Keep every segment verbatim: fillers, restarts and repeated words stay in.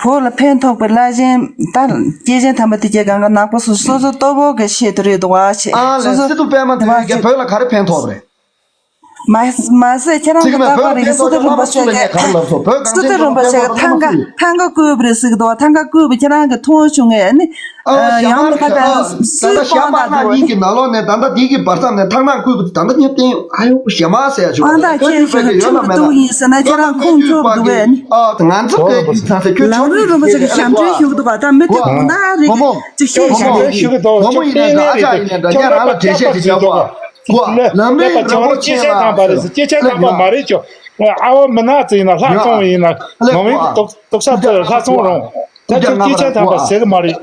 བོད་ལ་ཕན་ཐོགས་པའི་བླ་ཆེན་ད་སྐྱེས་ཆེན་དམ་པ་དེ་གྱད་གང་ག་ནག་པོ་སོ་སོ་སོ་ལྟོ་ཕོག་གི་ཆེད་དུ་རེད་འདུག་བ་ཆེ། ཨ་ལས། སོ་སོ་སི་ཏུ་པད་མ་དེ་གྱད་བོད་ལ་ག་རེ་ཕན་ཐོགས་རེད། མ་མ་ཟད་ཁྱེད་རང་གི་རྟག་པར་རེད་སི་ཏུ་རིན་པོ་ཆེ་ག་སི་ཏུ་རིན་པོ་ཆེ་ག་ཐང་ག་ཐང་ག་བསྐུས་པ་རེད་ཟེར་གི་འདུག་བ། ཐང་ག་བསྐུས་པ་ཁྱེད་རང་གི་མཐོང་བྱུང་ངས་ནི། ཡང་ལ་ཁ་ད་སུས་སྤང་དང་འདུག་བ། གཉིས་ཀྱི་ནང་ལོགས་ནས་ད་ལྟ་འདི་གི་བར་མཚམས་ནས་ཐང་ནག་བསྐུས་པ་ད་ལྟ་ཉིད་བསྟན་ཨ་ཡོ་ཞེ་མ་ཟེར་ཡ་ཆོག་ཨ་ད་ཁྱེད་ཤོད་ཤོད་ཁྱོད་འདུག་ཡིན་ཟེར་ན་ཁྱེད་རང་ཁུངས་འཁྱོལ་འདུག་བས་ནི། ང་ཚོ་བཀའ་བརྒྱུད་ཚང་ས་ཁྱོད་ལམ་རིམ་རིན་པོ་ཆེ་གི་ཞབས་འདྲེན་ཞུ་གི་འདུག་བ། ད་མི་དེ་དགོང་དག་རེ་གི་ཅིག་བཤད་བཞག་རེ་གི། ཞུ་གི་འདུག་ངོ་མོ་ཡིན་ན་ཨ་ཅག་ཡིན་ན་འདྲ་ཉ་རང་ལ་འགྲེལ་བཤད་ཅིག་བྱ་བ། ལམ་རིམ་རིན་པོ་ཆེ་ལ་སྐྱེས་ཆེན་དམ་པ་མ་རེད་ཅོ། ཨ་བ་མི་ནག་ཙི་ཡིན་ན་ལྷ་ཚོང་ཡིན་ན་ངོ་མིན་དུག་དུག་ས་ལྷ་ཚོང་རུང་། ད་ཁྱོད་སྐྱེས་ཆེན་དམ་པ་ཟེར་གི་མ་རེད།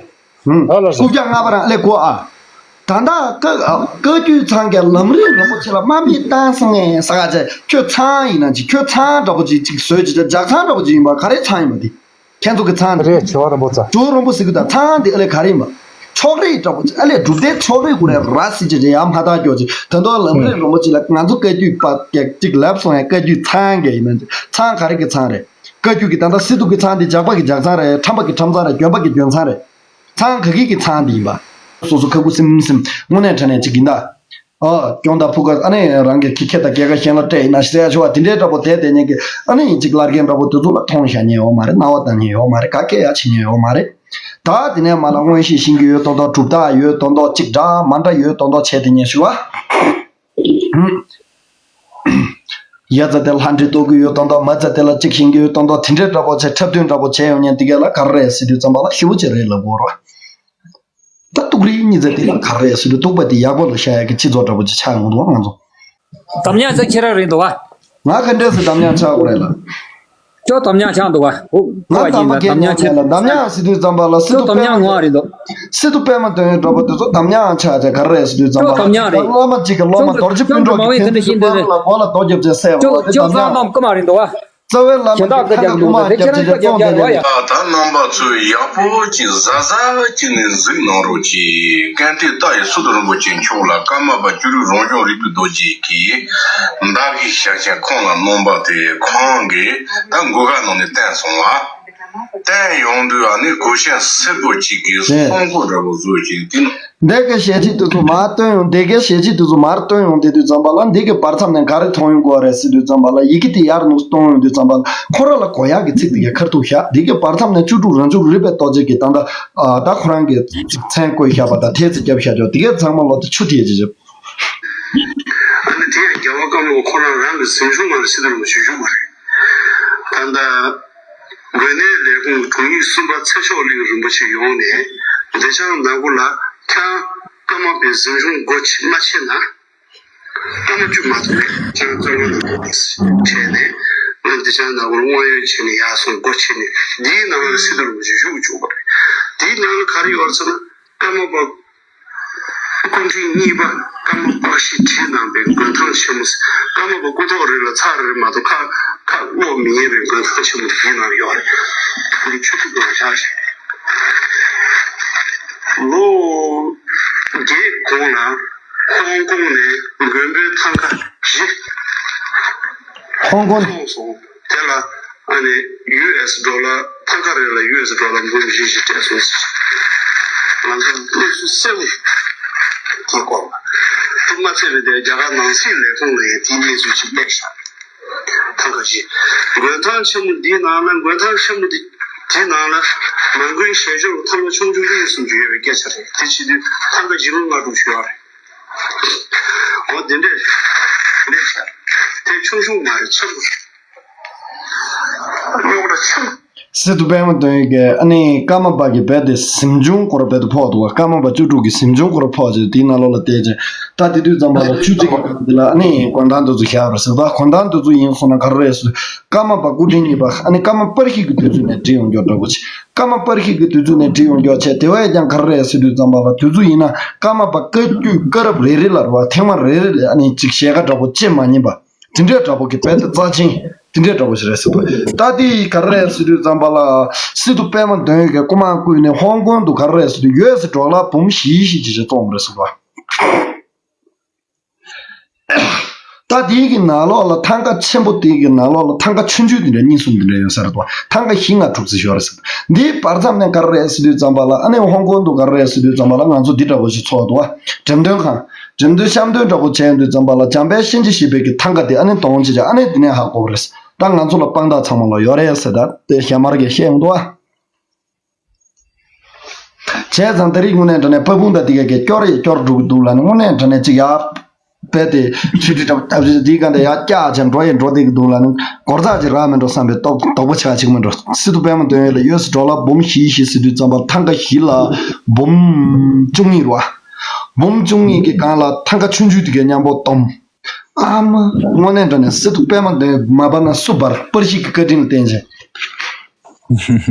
ཨ་ལ་ཟེར། རྐུབ་བཀྱག་ལྔ་པ་རང་ཨ་ལས་གོ་ཨ། ད་ལྟ་བཀའ་བཀའ་བརྒྱུད་ཚང་གི་ལམ་རིམ་རིན་པོ་ཆེ་ལ་དམའ་འབེབས་བཏང་སོང་ངས་ཟེར་ག་ཅེ། ཁྱོད་ཚང་ཡིན་ན་ཅིག་ཁྱོད་ཚང་འདྲ་པོ་ཅིག་ཅིག་བཟོས་ཅིག་ཇག་ཚང་འདྲ་པོ་ཅིག་ཡིན་པ་ག་རེ་ཚང་ཡིན་པ་དེ། ཁྱེད་ཚོ་གི་ཚང་དེ། རེད་ཇོ་བོ་རིན་པོ་ཆེ། ཇོ་བོ་རིན་པོ་ཆེ་གི་ད་ཚང་དེ་ཨ་ལས་ག་རེ་ཡིན་པ། ཕྱོགས་རིས་འདྲ་པོ་ཅིག་ཨ་ལས་སྒྲུབ་སྡེ་ཕྱོགས་རིས་ཀུ་རེ་ར་སི་ཅིག་ཅིག་ཡང་མ་ཐག་སྐྱོ་ཅིག་དོན་དག་ལམ་རིམ་རིན་པོ་ཆེ་ལ་ང་ཚོ་བཀའ་བརྒྱུད་པ་ཅིག་ལབ་སོང་ཡང་བཀའ་བརྒྱུད་ཚང་གི་ཡིན་ན་ཅིག་ཚང་ག་རེ་གི་ཚང་རེད། བཀའ་བརྒྱུད་ཀྱི་ད་ལྟ་སི་ཏུ་གི་ཚང་འདི་ཇག་པ་གི་ཇག་ཚང་རེད། ཁྲམ་པ་གི་ཁྲམ་ཚང་རེད། དགོན་པ་གི་དགོན་ཚང་རེད། ཚང་ག་གི་གི་ཚང་འདི་ཡིན་པ། སོ་སོ་ཁ་ཁུ་སིམ་སིམ་དངོས་གནས་དྲང་གནས་ཅིག་ཡིན་ད། ཨ་སྐྱོང་དང་ཕུ་ག་ཨ་ནི་རང་གི་ཁྱི་ཁྱེད་དང་སྐྱེ་ཁ་གཞན་ལ་སྤྲད་ཡིན་ན་ཟེར་ཡ་ཆོ་བ་དེ་འདྲའི་འདྲ་པོ་དེ་དེ་ཉིད་ཀྱི་ཨ་ནི་ཅིག་བླ་རྒན་འདྲ་པོ་དེ་ཚོ་ལ་མཐོང་བཞག་ཉན་ཡོད་མ་རེད། རྣ་བ་བཏང་ཉན་ཡོད་མ་རེད། ག་སྐད་ཡ་བྱེད་ཉན་ཡོད་མ་རེད། ད་དེ་ནས་མ་ལ་མངོན་ཤེས་ཤིང་གི་ཡོད་དོ་དོ་གྲུབ་རྟགས་ཡོད་དོ་དོ་ཅིག་འདྲ་མ་འདྲ་ཡོད་དོ་དོ་བྱས་དེ་ཉན་ཞུ་བ། ཡ་ཙ་དེ་ལྷ་འདྲེ་གཏོགས་ཀྱི་ཡོད་དམ་དང་མ་ཙ་དེ་ལ་གཅིག་ཤེས་ཀྱི་ཡོད་དམ་དང་དེ་འདྲའི་འདྲ་པོ་བྱས་འཁྲབ་སྟོན་འདྲ་པོ་བྱས་ཡོང་ཉན་དེ་ག་ལ་ག་རེ་རེད་ཟེར་དུས་ཙམ་པ་ལ་ཞེ་པོ་ཅིག་རེད་ལབ་དགོས་རེད། ད་ཏུག་རིའི་གཉིས་ཙ་དེ་ལ་ག་རེ་རེད་ཟེར་དུས་གཏུག་པ་དེ་ཡག་པོ་ལ་བཤད་ཡག་གི་སྤྱི་ཚོགས་འདྲ་པོ་ཅིག་ཆགས་ཡོང་འདུག་ང་ཚོ། དམ་ཉམས་ཚ་ཁྱེད་རང་རེད་འདུག་བ། ང་ག་འདྲས་སེ་དམ་ཉམས་ཆགས་དགོས་རེད་ལ། ཁྱོད་དམ་ཉམས་ཆགས་འདུག་བ། ཁོ་ཁོ་བ་ཡིན་ན་དམ་ཉམས་ཆགས་ལ་དམ་ཉམས་ཟེར་དུས་ཙམ་པ་ལ་སི་ཏུ་དམ་ཉམས་ངོ་རེད་འདུག་སི་ཏུ་པད་མ་དོན་ཡོད་འགྲོ་པ་དེ་ཚོ་དམ་ཉམས་ཆགས་བྱས་ག་རེ་རེད་ཟེར་དུས་ཙམ་པ་ལ་སློབ་མ་གཅིག་གི་སློབ་མ་རྡོ་རྗེ་སྤུན་གྲོགས་ཀྱི་ཕན་ཚུན་པ་ལ་མགོ་ལ་རྡོ་རྒྱབ་བྱས་བསད་པ་དེ་དམ་ཉམས། རྩ་བའི་བླ་མ་གི་ཁ་ཁ་ཀུ་མ་རྒྱབ་བྱས་ལ་བཙོང་བསྡད་ནས། ད་རྣམ་པ་ཚོས་ཡག་པོ་ཅིག་གཟབ་གཟབ་ཅིག་ནས་གཟིགས་གནང་རོགས་གྱིས། གན་ཏི་ཏཱ་ཡི་སི་ཏུ་རིན་པོ་ཆེ་མཆོག་ལ་ཀརྨ་པ་བཅུ་དྲུག་རང་བྱུང་རིག་པའི་རྡོ་རྗེ་གིས་མདའ་གི་ཞལ་ཆེམས་ཁོང་ལ་གནང་བ་དེ་ཁོང་གིས་ད་མགོ་ཁ་ནང་ནས་བསྟན་སོང་བ། བསྟན་ཡོང་དུས་ཨ་ནི་གོས་ཆེན་སེར་པོ་གཅིག་གིས་གསོང་གོས་འདྲ་བོ་བཟོས་ཅིག་དེ་ནི། འདི་གི་ཞལ་ཆེམས་དེ་ཚོ་མར་བཏོན་ཡོང་། འདི་གི་ཞལ་ཆེམས་དེ་ཚོ་མར་བཏོན་ཡོང་དེ་དུས་ཙམ་པ་ལ་འདི་གི་བར་མཚམས་ནས་ག་རེ་མཐོང་ཡོང་གི་རེད་ཟེར་དུས་ཙམ་པ་ལ་ཡི་གེ་དེ་ཡར་ནུག་གཏོང་ཡོང་དུས་ཙམ་པ་ལ་ཁོ་ར་ལ་གོ་ཡག་གི་ཚིག་དེ་ག་ཁར་ཐུག་ཤག་འདི་གི་བར་མཚམས་ནས་བཅུ་དྲུག་རང་བྱུང་རིག་པའི་རྡོ་རྗེ་གི་ད་ལྟ་ཨ་ད་ཁོ་རང་གི་མཚན་བཀོད་བཞག་པ་དང་ཐེལ་ཙེ་བརྒྱབ་བཞག་ཆོག་འདི་གའི་ཚང་མ་ལོ་དེ་ཆུ་ཐིགས་ཅིག་བརྒྱབ། ཨ་ནི་དེ་ཡང་རྒྱལ་བ་ཀརྨ་པ་ཁོ་རང་རང་གི་གཟིམ་ཆུང་ནང་ལ་སྲིད་དོན་མ་ཞུ་རྒྱུ་མ་རེད། ད་ལྟ་དགོན་གནས་ལས་ཁུངས་དྲུང་ཡིག་གསུམ་པ་ཚེ་མཆོག་གླིང་རིན་པོ་ཆེ་ཡོང་ནས་བདེ་ཆེན་ནང་ཁུལ་ལ་ཁྱེད་རང་ཀརྨ་པའི་གཟིམ་ཆུང་སྒོ་ཕྱེ་མ་ཕྱེ་ན། ཀརྨ་བཅུ་མ་ཐུབ་ནས་ཁྱེད་རང་རྩ་བའི་ལམ་ལ་ཕེབས་ཟེར་བྱས་ནས་ང་བདེ་ཆེན་ནང་ཁུལ་དབང་ཡོད་བྱས་ནས་ཡར་སོང་སྒོ་ཕྱེ་ནས་འདིའི་ནང་ལ་སྲིད་དོན་རིན་པོ་ཆེ་བཞུགས་བཅུག་པ་རེད། འདིའི་ནང་ལ་ག་རེ་ཡོད་རེད་ཟེར་ན་ཀརྨ་པ། སྐུ་ཕྲེང་གཉིས་པ་ཀརྨ་པཀྴི་བྲིས་གནང་པའི་མགོན་ཐང་ཆེན་མོ། ཀརྨ་པ་སྐུ་ཐོག་རེ་ལ་ཚར་རེ་མ་གཏོགས་ཁ་ཁ་ཀློག་མི་ཉན་པའི་མགོན་ཐང་ཆེན་མོ་དེ་ཡིན་ནང་ཡོད་རེད། འདི་ཆུ་ཐིགས་དང་ཤར་ཞིག་ལོ་བརྒྱད་གོང་ལ་ཧོང་ཀོང་ནས་མགོན་པོའི་ཐང་ག་བཞི་ཧོང་ཀོང་ཐོན་སོང་། དེ་ལ་ཨ་ནི་ཡུ་ཨེསི་ཌོ་ལར་ཐང་ག་རེ་ལ་ཡུ་ཨེསི་ཌོ་ལར་འབུམ་བཞི་བཞི་སྤྲད་སོང་ཟེར། ང་ཚོ་གནས་ཚུལ་གསལ་པོ་དེའི་སྐོར་ལ་ཐུགས་མ་ཚད་པའི་དེ་རྒྱ་གར་ནང་སྲིད་ལས་ཁུངས་ལ་ཡང་དེའི་གནས་ཚུལ་ཅིག་སླེབས་ཤག་ཐང་ག་བཞི། མགོན་ཐང་ཆེན་མོ་འདིའི་ནང་ན་མགོན་ཐང་ཆེན་མོ་འདི་དེའི་ནང་ན་མ་མགོན་ཞལ་སྦྱོར་ཐང་ག་ཆུང་ཆུང་གཉིས་གསུམ་ཅིག་ཡོད་པའི་སྐད་ཆ་རེད། དེ་བྱེད་དུས་ཐང་ག་བཞི་ལོ་ལྔ་དྲུག་ཞུ་ཡག་རེད། འོ་དེ་འདྲས་འདྲས་ཤག་དེ་ཆུང་ཆུང་མ་རེད། ཆེན་པོ་རེད། རྙོག་དྲ་ཆེན་པོ། སི་ཏུ་པད་མ་དོན་ཡོད་ཀྱིས་ཨ་ནི་ཀརྨ་པ་གི་རྦད་དེ་གཟིམ་ཆུང་སྐོར་རྦད་དེ་ཕོག་འདུག་ཀརྨ་པ་བཅུ་དྲུག་གི་གཟིམ་ཆུང་སྐོར་ཕོག་ཅེས་དེའི་ནང་ལོགས་ལ་བལྟས་ཅིང་། ད་དེ་དུས་ཙམ་པ་ལ་ཆུ་ཚོད་ཀྱི་སྐབས་འདི་ལ་ཨ་ནི་གོ་ཐང་དེ་ཚོ་བཞག་པ་རེད་ཟེར། ད་གོ་ཐང་དེ་ཚོ་ཡིན་སོང་ན་ག་རེ་རེད་ཟེར། ཀརྨ་པ་སྐུ་ཕྲེང་གཉིས་པ་ཨ་ནི་ཀརྨ་པར་ཤིང་གི་དུས་ཚོད་ནས་བྲིས་ཡོང་རྒྱུ་འདྲ་པོ་ཅིག་ཀརྨ་པར་ཤིང་གི་དུས་ཚོད་ནས་བྲིས་ཡོང་རྒྱུ་བྱས། དེ་བས་ཀྱང་ག་རེ་རེད་ཟེར་དུས་ཙམ་པ་ལ་དུས་ཚོད་ཡིན་ན་ཀརྨ་པ་བཀའ་བརྒྱུད་བཀའ་རབས་རེ་རེ་ལ་རེད་བ། ཐེངས་མ་རེ་རེ་ལ་ཨ་ནི་ཅིག་ཞལ་ཁ་འདྲ་པོ་བཅད་མ་ཉན་པ། དེ་འདྲའི་འདྲ་པོ་གི་རྦད་དེ་རྩ་ཆེན་དེ་འདྲའི་འདྲ་པོ་ཞིག་རེད་ཟེར་འདུག་ད་དེ་ག་རེ་རེད་ཟེར་དུས་ཙམ་པ་ལ་སི་ཏུ་པད་མ་དོན་ཡོད་ཀྱིས་རྐུ་མ་བརྐུས་ནས་ཧོང་ཀོང་དུ་ག་རེ་རེད་ཟེར་དུས་ཡུ་ཨེསི་ཌོ་ལར་འབུམ་བཞི་བཞི་ཅིག་ཅིག་བཙོངས་པ་རེད་ཟེར་འདུག་ད་དེའི་གི་ནང་ལོགས་ལ་ཐང་ག་ཆེན་པོ་དེའི་གི་ནང་ལོགས་ལ་ཐང་ག་ཆུང་ཆུང་དེ་འདྲ་གཉིས་གསུམ་དེ་འདྲ་ཡོད་ས་རེད་དོ། ཐང་ག་བཞི་ལྔ་དྲུག་ཙམ་ཡོད་རེད་ཟེར། འདིའི་བར་མཚམས་ནས་ག་རེ་རེད་ཟེར་དུས་ཙམ་པ་ལ། ཨ་ནི་ཧོང་ཀོང་དུ་ག་རེ་རེད་ཟེར་དུས་ཙམ་པ་ལ། ང་ཚོ་འདི་འདྲ་པོ་ཞིག་ཚོར་འདུག་བ། འགྲེམས་སྟོན་ཁང་། འགྲེམས་སྟོན་བཤམས་སྟོན་འདྲ་པོ་བྱས་ཡོང་དུས་ཙམ་པ་ལ། འཇམ་དཔལ་གཤིན་རྗེ་བཞི་པའི་གི་ཐང་ག་དེ་ཨ་ནི་གདོང་ཅིག་ཅིག་ཨ་ནི་དེ་ནས་ཧ་གོ་བ་རེད། ད་ང་ཚོ་ལ་དཔང་རྟགས་ཚང་མ་ལ་ཡོད་རེད་ཟེར། ད་དེ་ཞྭ་དམར་གྱིས་བཤད་ཡོང་འདུག་བ། བྱས་ཙང་ད་རེས་དངོས་གནས་དྲང་གནས་ཕ་བུང་དང་དེ་ག་གི་སྐྱོར་ཡི་སྐྱོར་འགྲོ་གི་འདུག་ལབ་ནས། དངོས་གནས་དྲང་གནས་ཅིག་ཡར་བལྟས་ཏེ་ཚུལ་ཁྲིམས་འདྲ་པོ་འདིའི་སྒང་དེ་ཡར་བཀྱག་བྱས་འགྲོ་ཡི་འགྲོ་བསྡད་ཀྱི་འདུག་ལབ་ནས། སྒོར་རྩ་ཅིག་རག་མེད་འགྲོ་བསམ་པའི་དོགས་དོགས་པ་ཆེ་བ་ཅིག་མིན་འགྲོ། སི་ཏུ་པད་མ་དོན་ཡོད་ལ་ཡོད་ཟེར། འགྲོ་ལ་འབུམ་བཞི་བཞི་ཟེར་དུས་ཙམ་པ་ཐང་ག་བཞི་ལ་འབུམ་བཅུ་གཉིས་རེད་བ། འབུམ་བཅུ་གཉིས་ཀྱི་སྒང་ལ་ཐང་ག་ཆུང་ཆུང་དེ་གའི་མཉམ་པོ་བསྡོམས། ཨ་མ། དངོས་གནས་དྲང་གནས་སི་ཏུ་པད་མ་དོན་མ་པ་ན་སུ་བར་པར་ཤིག་གི་བཀའ་དྲིན་ལ་བརྟེན་བྱས།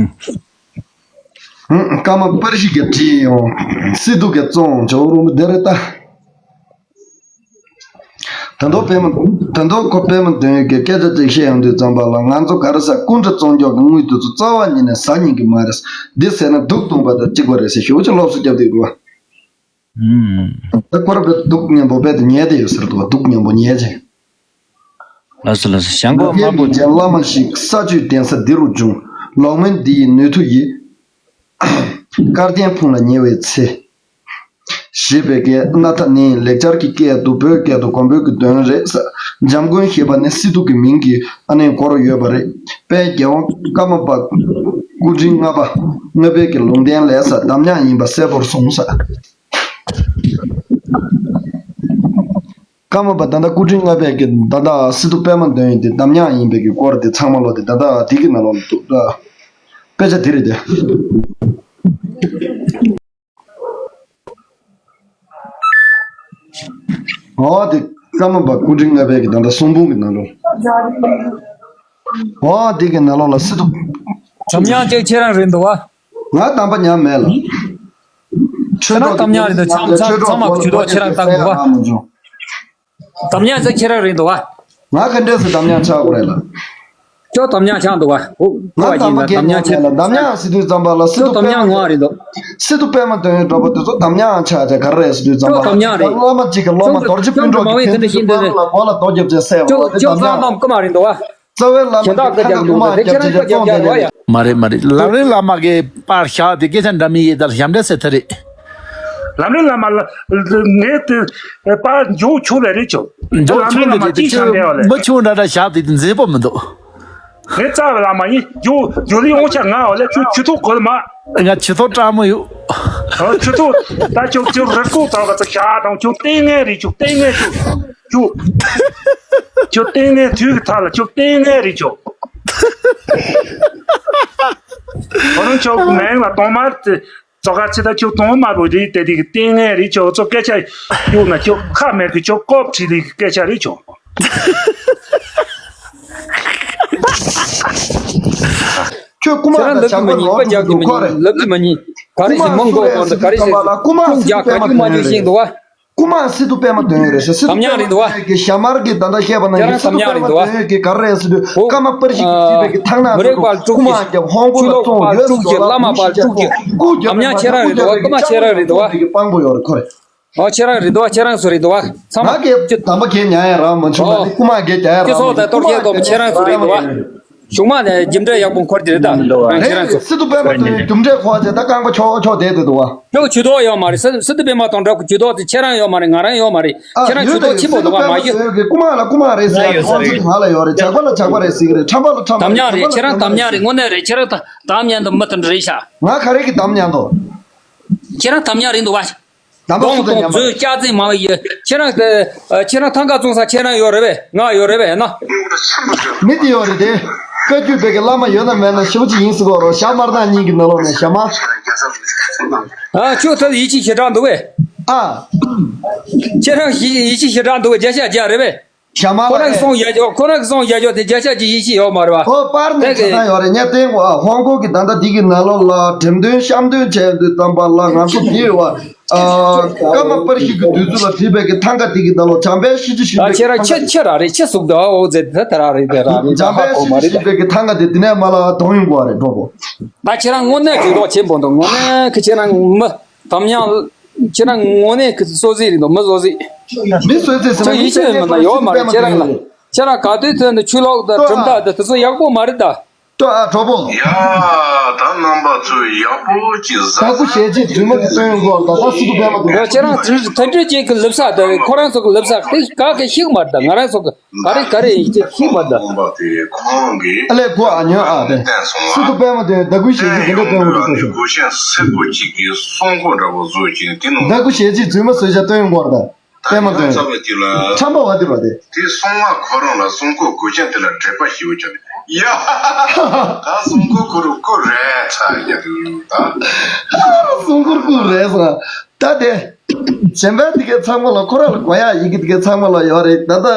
ཧུམ། ཀརྨ་པར་ཤིག་གིས་བྲིས་ཡོང་། སི་ཏུ་གིས་བཙོང་ཇོ་རུ་མི་དེ་རེད་ད། ད་དུང་པད་མ། ད་དུང་ཁོ་པད་མ་དོན་ཡོད་ཀྱིས་སྐད་ཆ་ཅིག་བཤད་ཡོང་དུས་ཙམ་པ་ལ། ང་ཚོ་ག་རེ་ཟ། སྐུ་འདྲ་བཙོང་རྒྱུ་གི་དངུལ་དེ་ཚོ་རྩ་བ་ཉིད་ནས་ཟ་ཉན་གི་མ་རེད། འདི་ཟས་ན་དུག་འཐུང་བ་དང་གཅིག་པ་རེད་ཟེར་ཞེ་པོ་ཅིག་སློབ་གསོ་རྒྱབ་བསྡད་འདུག་བ། ཨུམ། ད་ཁོ་ར་བས་དུག་མཉམ་པོ་རྦད་དེ་ཉལ་བསྡད་ཡོད་ཟེར་འདུག་བ། དུག་མཉམ་པོ་ཉལ་བྱས། ལགས་སོ་ལགས་སོ། ཞང་གོ་དམར་པོ། ལ་ལ་མ་ཞིག་ས་བཅུད་ལྡན་ས་འདི་རུ་འབྱུང་། ལོག་མེན་འདི་ཡི་ནུས་མཐུ་ཡིས། སྐར་རྒྱན་ཕུང་ལ་ཉེ་བའི་ཚེ། ཞེས་པའི་སྐད། སྣ་ཐ་ནི་ལེགས་སྦྱར་གྱི་སྐད་དུ། བོད་སྐད་དུ་གོང་བུ་གི་དོན་རེད་ས། འཇམ་མགོན་ཞེས་པ་ནི་སི་ཏུ་གི་མིང་གི་ཨ་ནི་མགོ་རུ་ཡོད་པ་རེད། དཔལ་རྒྱལ་དབང་ཀརྨ་པ་སྐུ་ཕྲེང་ལྔ་པ་ལྔ་པའི་གི་ལུང་བསྟན་ལས་ས་གདམས་ངག་ཡིན་པ་གསལ་པོར་གསུངས་ས། ཀརྨ་པ་ད་ལྟ་སྐུ་ཕྲེང་ལྔ་པའི་གི་ད་ལྟ་སི་ཏུ་པད་མ་དོན་ཡོད་དེ་གདམས་ངག་ཡིན་པའི་གི་སྐོར་དེ་ཚང་མ་ལོ་དེ་ད་ལྟ་དེ་གི་ནང་ལོགས་ལ་འདུག་ད། དཔེ་ཆ་དེ་རེད་དེ། འོ་དེ་ཀརྨ་པ་སྐུ་ཕྲེང་ལྔ་པའི་གི་ད་ལྟ་གསུང་འབུམ་གི་ནང་ལོགས། འོ་དེ་གི་ནང་ལོགས་ལ་སི་ཏུ། གདམས་ངག་ཅིག་ཁྱེད་རང་རེད་འདུག་བ། ང་གདམས་པ་ཉམས་མེད་ལ། ཁྱེད་རང་གདམས་ངག་རེད་འདུག་ཚང་མ་ཚང་མ་གི་ཇུས་གཏོགས་ཁྱེད་རང་བཏང་འདུག་བ། གདམས་ངག་ཟེར་ཁྱེད་རང་རེད་འདུག་བ། ང་ག་འདྲས་སུ་གདམས་ངག་ཆགས་དགོས་རེད་ལ། ཁྱོད་གདམས་ངག་ཆགས་འདུག་བ། ང་གདམས་པ་གས་ཉམས་མེད་ལ། གདམས་ངག་ཟེར་དུས་ཙམ་པ་ལ་སི་ཏུ་པད་མ་དོན་ཡོད་འདྲ་པོ་དེ་ཚོ་གདམས་ངག་ཆགས་བྱས་ག་རེ་རེད་ཟེར་དུས་ཙམ་པ་ལ། སློབ་མ་གཅིག་གིས་སློབ་མ་རྡོ་རྗེ་སྤུན་གྲོགས་ཀྱི་ཕན་ཚུན་སློབ་མ་ལ་མགོ་ལ་རྡོ་རྒྱབ་བྱས་བསད་པ་དེ་གདམས་ངག་རེད། རྩ་བའི་བླ་མ་གིས་ཐང་ག་རྐུ་མ་རྒྱབ་བྱས་བཙོང་བསྡད་ནས། མ་རེད་མ་རེད། ལམ་རིམ་བླ་མ་གིས་པར་བཞག་དེ་སྐད་ཆ་འདྲ་མིན་ཡིན་ད་ཞབས་འདྲ་ཟེར་ཐ་རེད། ལམ་རིམ་བླ་མ་ལ་ངས་དེ་པར་འཇོག་ཆོག་ལེ་རེད་ཅོ། འཇོག་ལམ་རིམ་ཆོག་བླ་ལེ་མ་དེ་ཅིག་ཆ་ཅོ་འདྲ་བ་ལེ། མི་ཆུང་འདྲ་འདྲ་ཞབས་དེ་མཛེས་པོ་མི་འདུག་ངས་རྩ་བའི་བླ་མ་ཡིན། འཇོག་འཇོག་ལེ་འོང་ཆ་ང་བ་ལེ། ཁྱོད་ཁྱོད་ཐོག་གོ་ལ་མ། ང་ཁྱི་ཐོག་སྤྲང་མོ་ཡོད། ཨ་ཁྱོད་ཚོ་ད་ཁྱོད་ཁྱོད་རི་སྐོར་དང་ག་ཚོད་བཞག་དང་། ཁྱོད་ལྟས་ངན་རེད། ཁྱོད་ལྟས་ངན་ཁྱོད་ཁྱོད་ཁྱོད་ལྟས་ངན་དུས་ཀྱི་ཐག་ལ་ཁྱོད་ལྟས་ངན་རེད་ཁྱོད། ཁོ་རང་ཁྱོད་མིང་ལ་གདོང་དམར་དེ་ཙོག་ག་ཚེ་ད་ཁྱོད་གདོང་དམར་པོ་རེད་དེ། དེ་གི་ལྟས་ངན་རེད་ཁྱོད། ཚོ་སྐད་ཆ་གཡུག་ན་ཁྱོད་ཁ་མེད་གི། ཁྱོད་ཀོབ་ཁྲིད་ལེ་གི་སྐད་ཆ་རེད་ཁྱོད། ཁྱོད་རྐུ་མ་ཁྱེད་རང་དང་ལབ་ཀྱི་ཇག་པ་མ་ཡིན། རོགས་པ་རྒྱག་གི་མ་ཁོ་ཡིན། རེད། ལབ་ཀྱི་མ་ཡིན། ག་རེ་ཟེར་མང་གོ་བ་འདི་ག་རེ་ཟེར། རྐུ་མ་ཁྱུང་ཇག་ག་ཁྱུང་མ་ཁྱུང་ཤེས་འདུག་བ། རྐུ་མ་སི་ཏུ་པད་མ་དོན་ཡོད་རེད་ཟེར། སི་ཏུ་གདམས་ངག་རེད་འདུག་བ། གི་ཞྭ་དམར་གྱིས་ད་ལྟ་བཤད་པ་ནང་བཞིན་ཁྱེད་རང་སི་ཏུ་པད་མ་དོན་ཡོད་ཀྱིས་ག་རེ་རེད་ཟེར་དུས། ཨོ། ཀརྨ་པར་ཤིག་གིས་བྲིས་པའི་གི་ཐང་ནག་མི་རིགས་པ་དྲུག་རྐུ་མ་ཅིག་རྒྱབ། ཧོང་ཀོང་ལ་བཙོང་། ཆུ་ལོག་ཡོད་པ་ཟེར་དུས་ལ་དྲུག་ལ་ཅིག་མ་པ་དྲུག་ཅིག་རྐུ་རྒྱབ། གདམས་ངག་ཁྱེད་རང་རེད་འདུག་བ། རྐུ་མ་ཁྱེད་རང་རེད་འདུག་བ། དཔང་པོ་ཡོད་རེད་ཁོ་རེ། ཨོ་ཁྱེད་རང་རེད་འདུག་བ། ཁྱེད་རང་ཚོ་རེད་འདུག་བ། ཚང་མ། ང་གིས་གདམས་པ་གས་ཉན་ཡ་རག་མ་བྱུང་། ཨོ། ད་ནི་རྐུ་མ་གས་རྒྱག་ཡ་རག་མ་བྱུང་། སྤྱི་ཚོགས་དང་གཏོར་སྐྱོན་གཏོང་མཁན་ཁྱེད་རང་ཚོ་རེད་འདུག་བ། གཞུག་མ་ནས་རྒྱུ་འབྲས་ཡག་པོ་འཁོར་གྱི་རེད་ད། ཁྱེད་རང་ཚོ། སི་ཏུ་པད་མ་དེ་རྒྱུ་འབྲས་འཁོར་བྱས་ད་རྐང་པ་ཆོག་ཆོག་བསྡད་དེ་འདུག་བ། ཁྱོད་ཇུས་གཏོགས་ཡོད་མ་རེད། སི་སི་ཏུ་པད་མ་དང་འདྲ་པོ་ཇུས་གཏོགས་དེ་ཁྱེད་རང་ཡོད་མ་རེད། ང་རང་ཡོད་མ་རེད། ཨ། ཁྱེད་རང་ཇུས་གཏོགས་ཆེན་པོ་འདུག་བ། མ་ཡོད། རྐུ་མ་ལ་རྐུ་མ་རེད་ཟེར་ཡ། ཁོང་ཚོ་ང་ལ་ཡོད་རེད། ཇག་པ་ལ་ཇག་པ་རེད་ཟེར་གི་རེད། ཁྲམ་པ་ལ་ཁྲམ་པ་རེད། གདམས་ངག་རེད། ཁྱེད་རང་གདམས་ངག་རེད། དངོས་གནས་རེད། ཁྱེད་རང་གདམས་ངག་ཉན་དང་མི་དང་འདྲ་རེད་ཤག་ང་ག་རེ་གི་གདམས་ངག་ཉན་དང་། ཁྱེད་རང་གདམས་ངག་རེད་འདུག་བ། གདམས་པ་སུ་དང་མཉམ་པ། གདོང་གདོང་མཛོད་སྐྱག་རྫུན་མང་བ་ཡོད། ཁྱེད་རང་གི་ཁྱེད་རང་ཐང་ག་བཙོང་ས་ཁྱེད་རང་ཡོད་རེད་པས། ང་ཡོད་རེད་པས་ན། མི་དེ་ཡོད་རེད་དེ། བཀའ་བརྒྱུད་པའི་གི་བླ་མ་ཡོད་ན་མེད་ན་ཞེ་པོ་ཅིག་ཡིན་ཟེར་གོ་རོགས། ཞྭ་དམར་ནག་གཉིས་ཀྱི་ནང་ལོགས་ནས་ཞྭ་དམར། ཨ། ཁྱོད་ད་ཡིད་ཆེས་ཞེ་དྲག་འདུག་པས། ཨ། ཁྱེད་རང་ཡིད་ཡིད་ཆེས་ཞེ་དྲག་འདུག་པས། བརྒྱ་ཆ་བརྒྱ་རེད་པས། ཞྭ་དམར་ཁོ་རང་གི་གསུང་ཡ་ཇོ། ཁོ་རང་གི་གསུང་ཡ་ཇོ་དེ་བརྒྱ་ཆ་གཅིག་ཡིད་ཆེས་ཡོད་མ་རེད་པ། ཨོ། པར་ནས་དེ་ཆ་ཚང་ཡོད་རེད། ངས་བསྟན་གོ། ཨ། ཧོང་ཀོང་གི་ད་ལྟ་འདི་གི་ནང་ལོགས་ལ་འགྲེམས་སྟོན་བཤམས་སྟོན་བྱས་དུས་ཙམ་པ་ལ་ང་ཚོ་འདི་ཡོད་པ། ཨ། ཀརྨ་པར་ཤིང་གི་དུས་ཚོད་ལ་བྲིས་པའི་གི་ཐང་ག་དེ་གི་ནང་ལོགས་འཇམ་དཔལ་གཤིན་རྗེ་བཞི་པའི་གི་ཐང་ག་དེ། ཁྱེད་རང་ཁྱེད་ཁྱེད་རང་རེད། ཁྱེད་གཟུགས་འདི་ཨོ་ཟེར་དེ་ད་རང་རེད། དེ་རང་རེད། འཇམ་དཔལ་གཤིན་རྗེ་བཞི་པའི་གི་ཐང་ག་དེ་དེ་ནས་མར་ལ་གདོང་ཡོང་གོ་རེད། འགྲོ་གོ། ད་ཁྱེད་རང་དངོས་གནས་ཇུས་གཏོགས་ཆེན་པོ་འདུག་དངོས་གནས་ཁྱེད་རང་མི་གདམས་ངག་ཁྱེད་རང་དངོས་གནས་ཀྱི་བསོད་ཟད་རེད་འདུག་མི་བསོད་ཟད། མི་བསོད་ཟད་ཟེར་ན་ཁྱོད་ཡིད་ཆེས་མི་ན་ཡོད་མ་རེད། ཁྱེད་རང་ལ་ཁྱེད་རང་ག་དུས་ཚོད་འདི་ཆུ་ལོག་དང་གྲུབ་མཐའ་དང་དེ་ཚོ་ཡག་པོ་མ་རེད་ད། ལྟོས་ཨ་གྲོགས་པོ། ཡ། ད་རྣམ་པ་ཚོས་ཡག་པོ་ཅིག་ཟ། ད་ཁུ་ཞལ་ཆེ་རྫུན་མ་དེ་སྟོན་ཡོང་གོ་ད་ད་སི་ཏུ་པད་མ་དེ། ཡོད་ཁྱེད་རང་དེ་དེ་འདྲ་ཅིག་གི་ལབ་ས་དེ་ཁོ་རང་ཚོ་གི་ལབ་ས་དེ་ག་གི་ཤིག་མ་རེད་ད། ང་རང་ཚོ་གི་ག་རེ་ག་རེ་ཡིན་ཅིག་ཤིག་མ་རེད་ད། རྣམ་པ་དེ་ཁོང་གིས་ཨ་ལས་གོ་ཨ་ཉོན་ཨ་དེ་བསྟན་སོང་ཨ། སི་ཏུ་པད་མ་དེ་ད་ཁུ་ཞལ་ཆེ་དེ་འདྲ་སྟོན་ཡོང་གོ་ད་ཤོག་གོ་ཤན་སེར་པོ་ཅིག་གིས་སྲུང་འཁོར་འདྲ་པོ་བཟོས་ཅིག་དེ་ནང་ད་ཁུ་ཞལ་ཆེ་རྫུན་མ་བཟོས་ཤ་སྟོན་ཡོང་གོ་རེད་ད། པད་མ་སྟོན། ཁྲམ་པ་བ་དེ་བ་དེ། དེ་སྲུང་མ་ཁོ་རང་ལ་སྲུང་འཁོར་གོས་ཆེན་དེ་ལ་དྲེག་པ་ཞེ་པོ་བྱུང་། ཡ། ད་སྲུང་འཁོར་ཁོ་རུ་ཁོ་རེད་ཚ་ཡ་དུ་ད། སྲུང་འཁོར་ཁོ་རེད་ཟེར། ད་དེ། གཞན་པ་དེ་གའི་ཚང་མ་ལ་ཁོ་རང་ལ་གོ་ཡ་ཡི་གེ་དེ་གའི་ཚང་མ་ལ་ཡོད་རེད་ད་ད།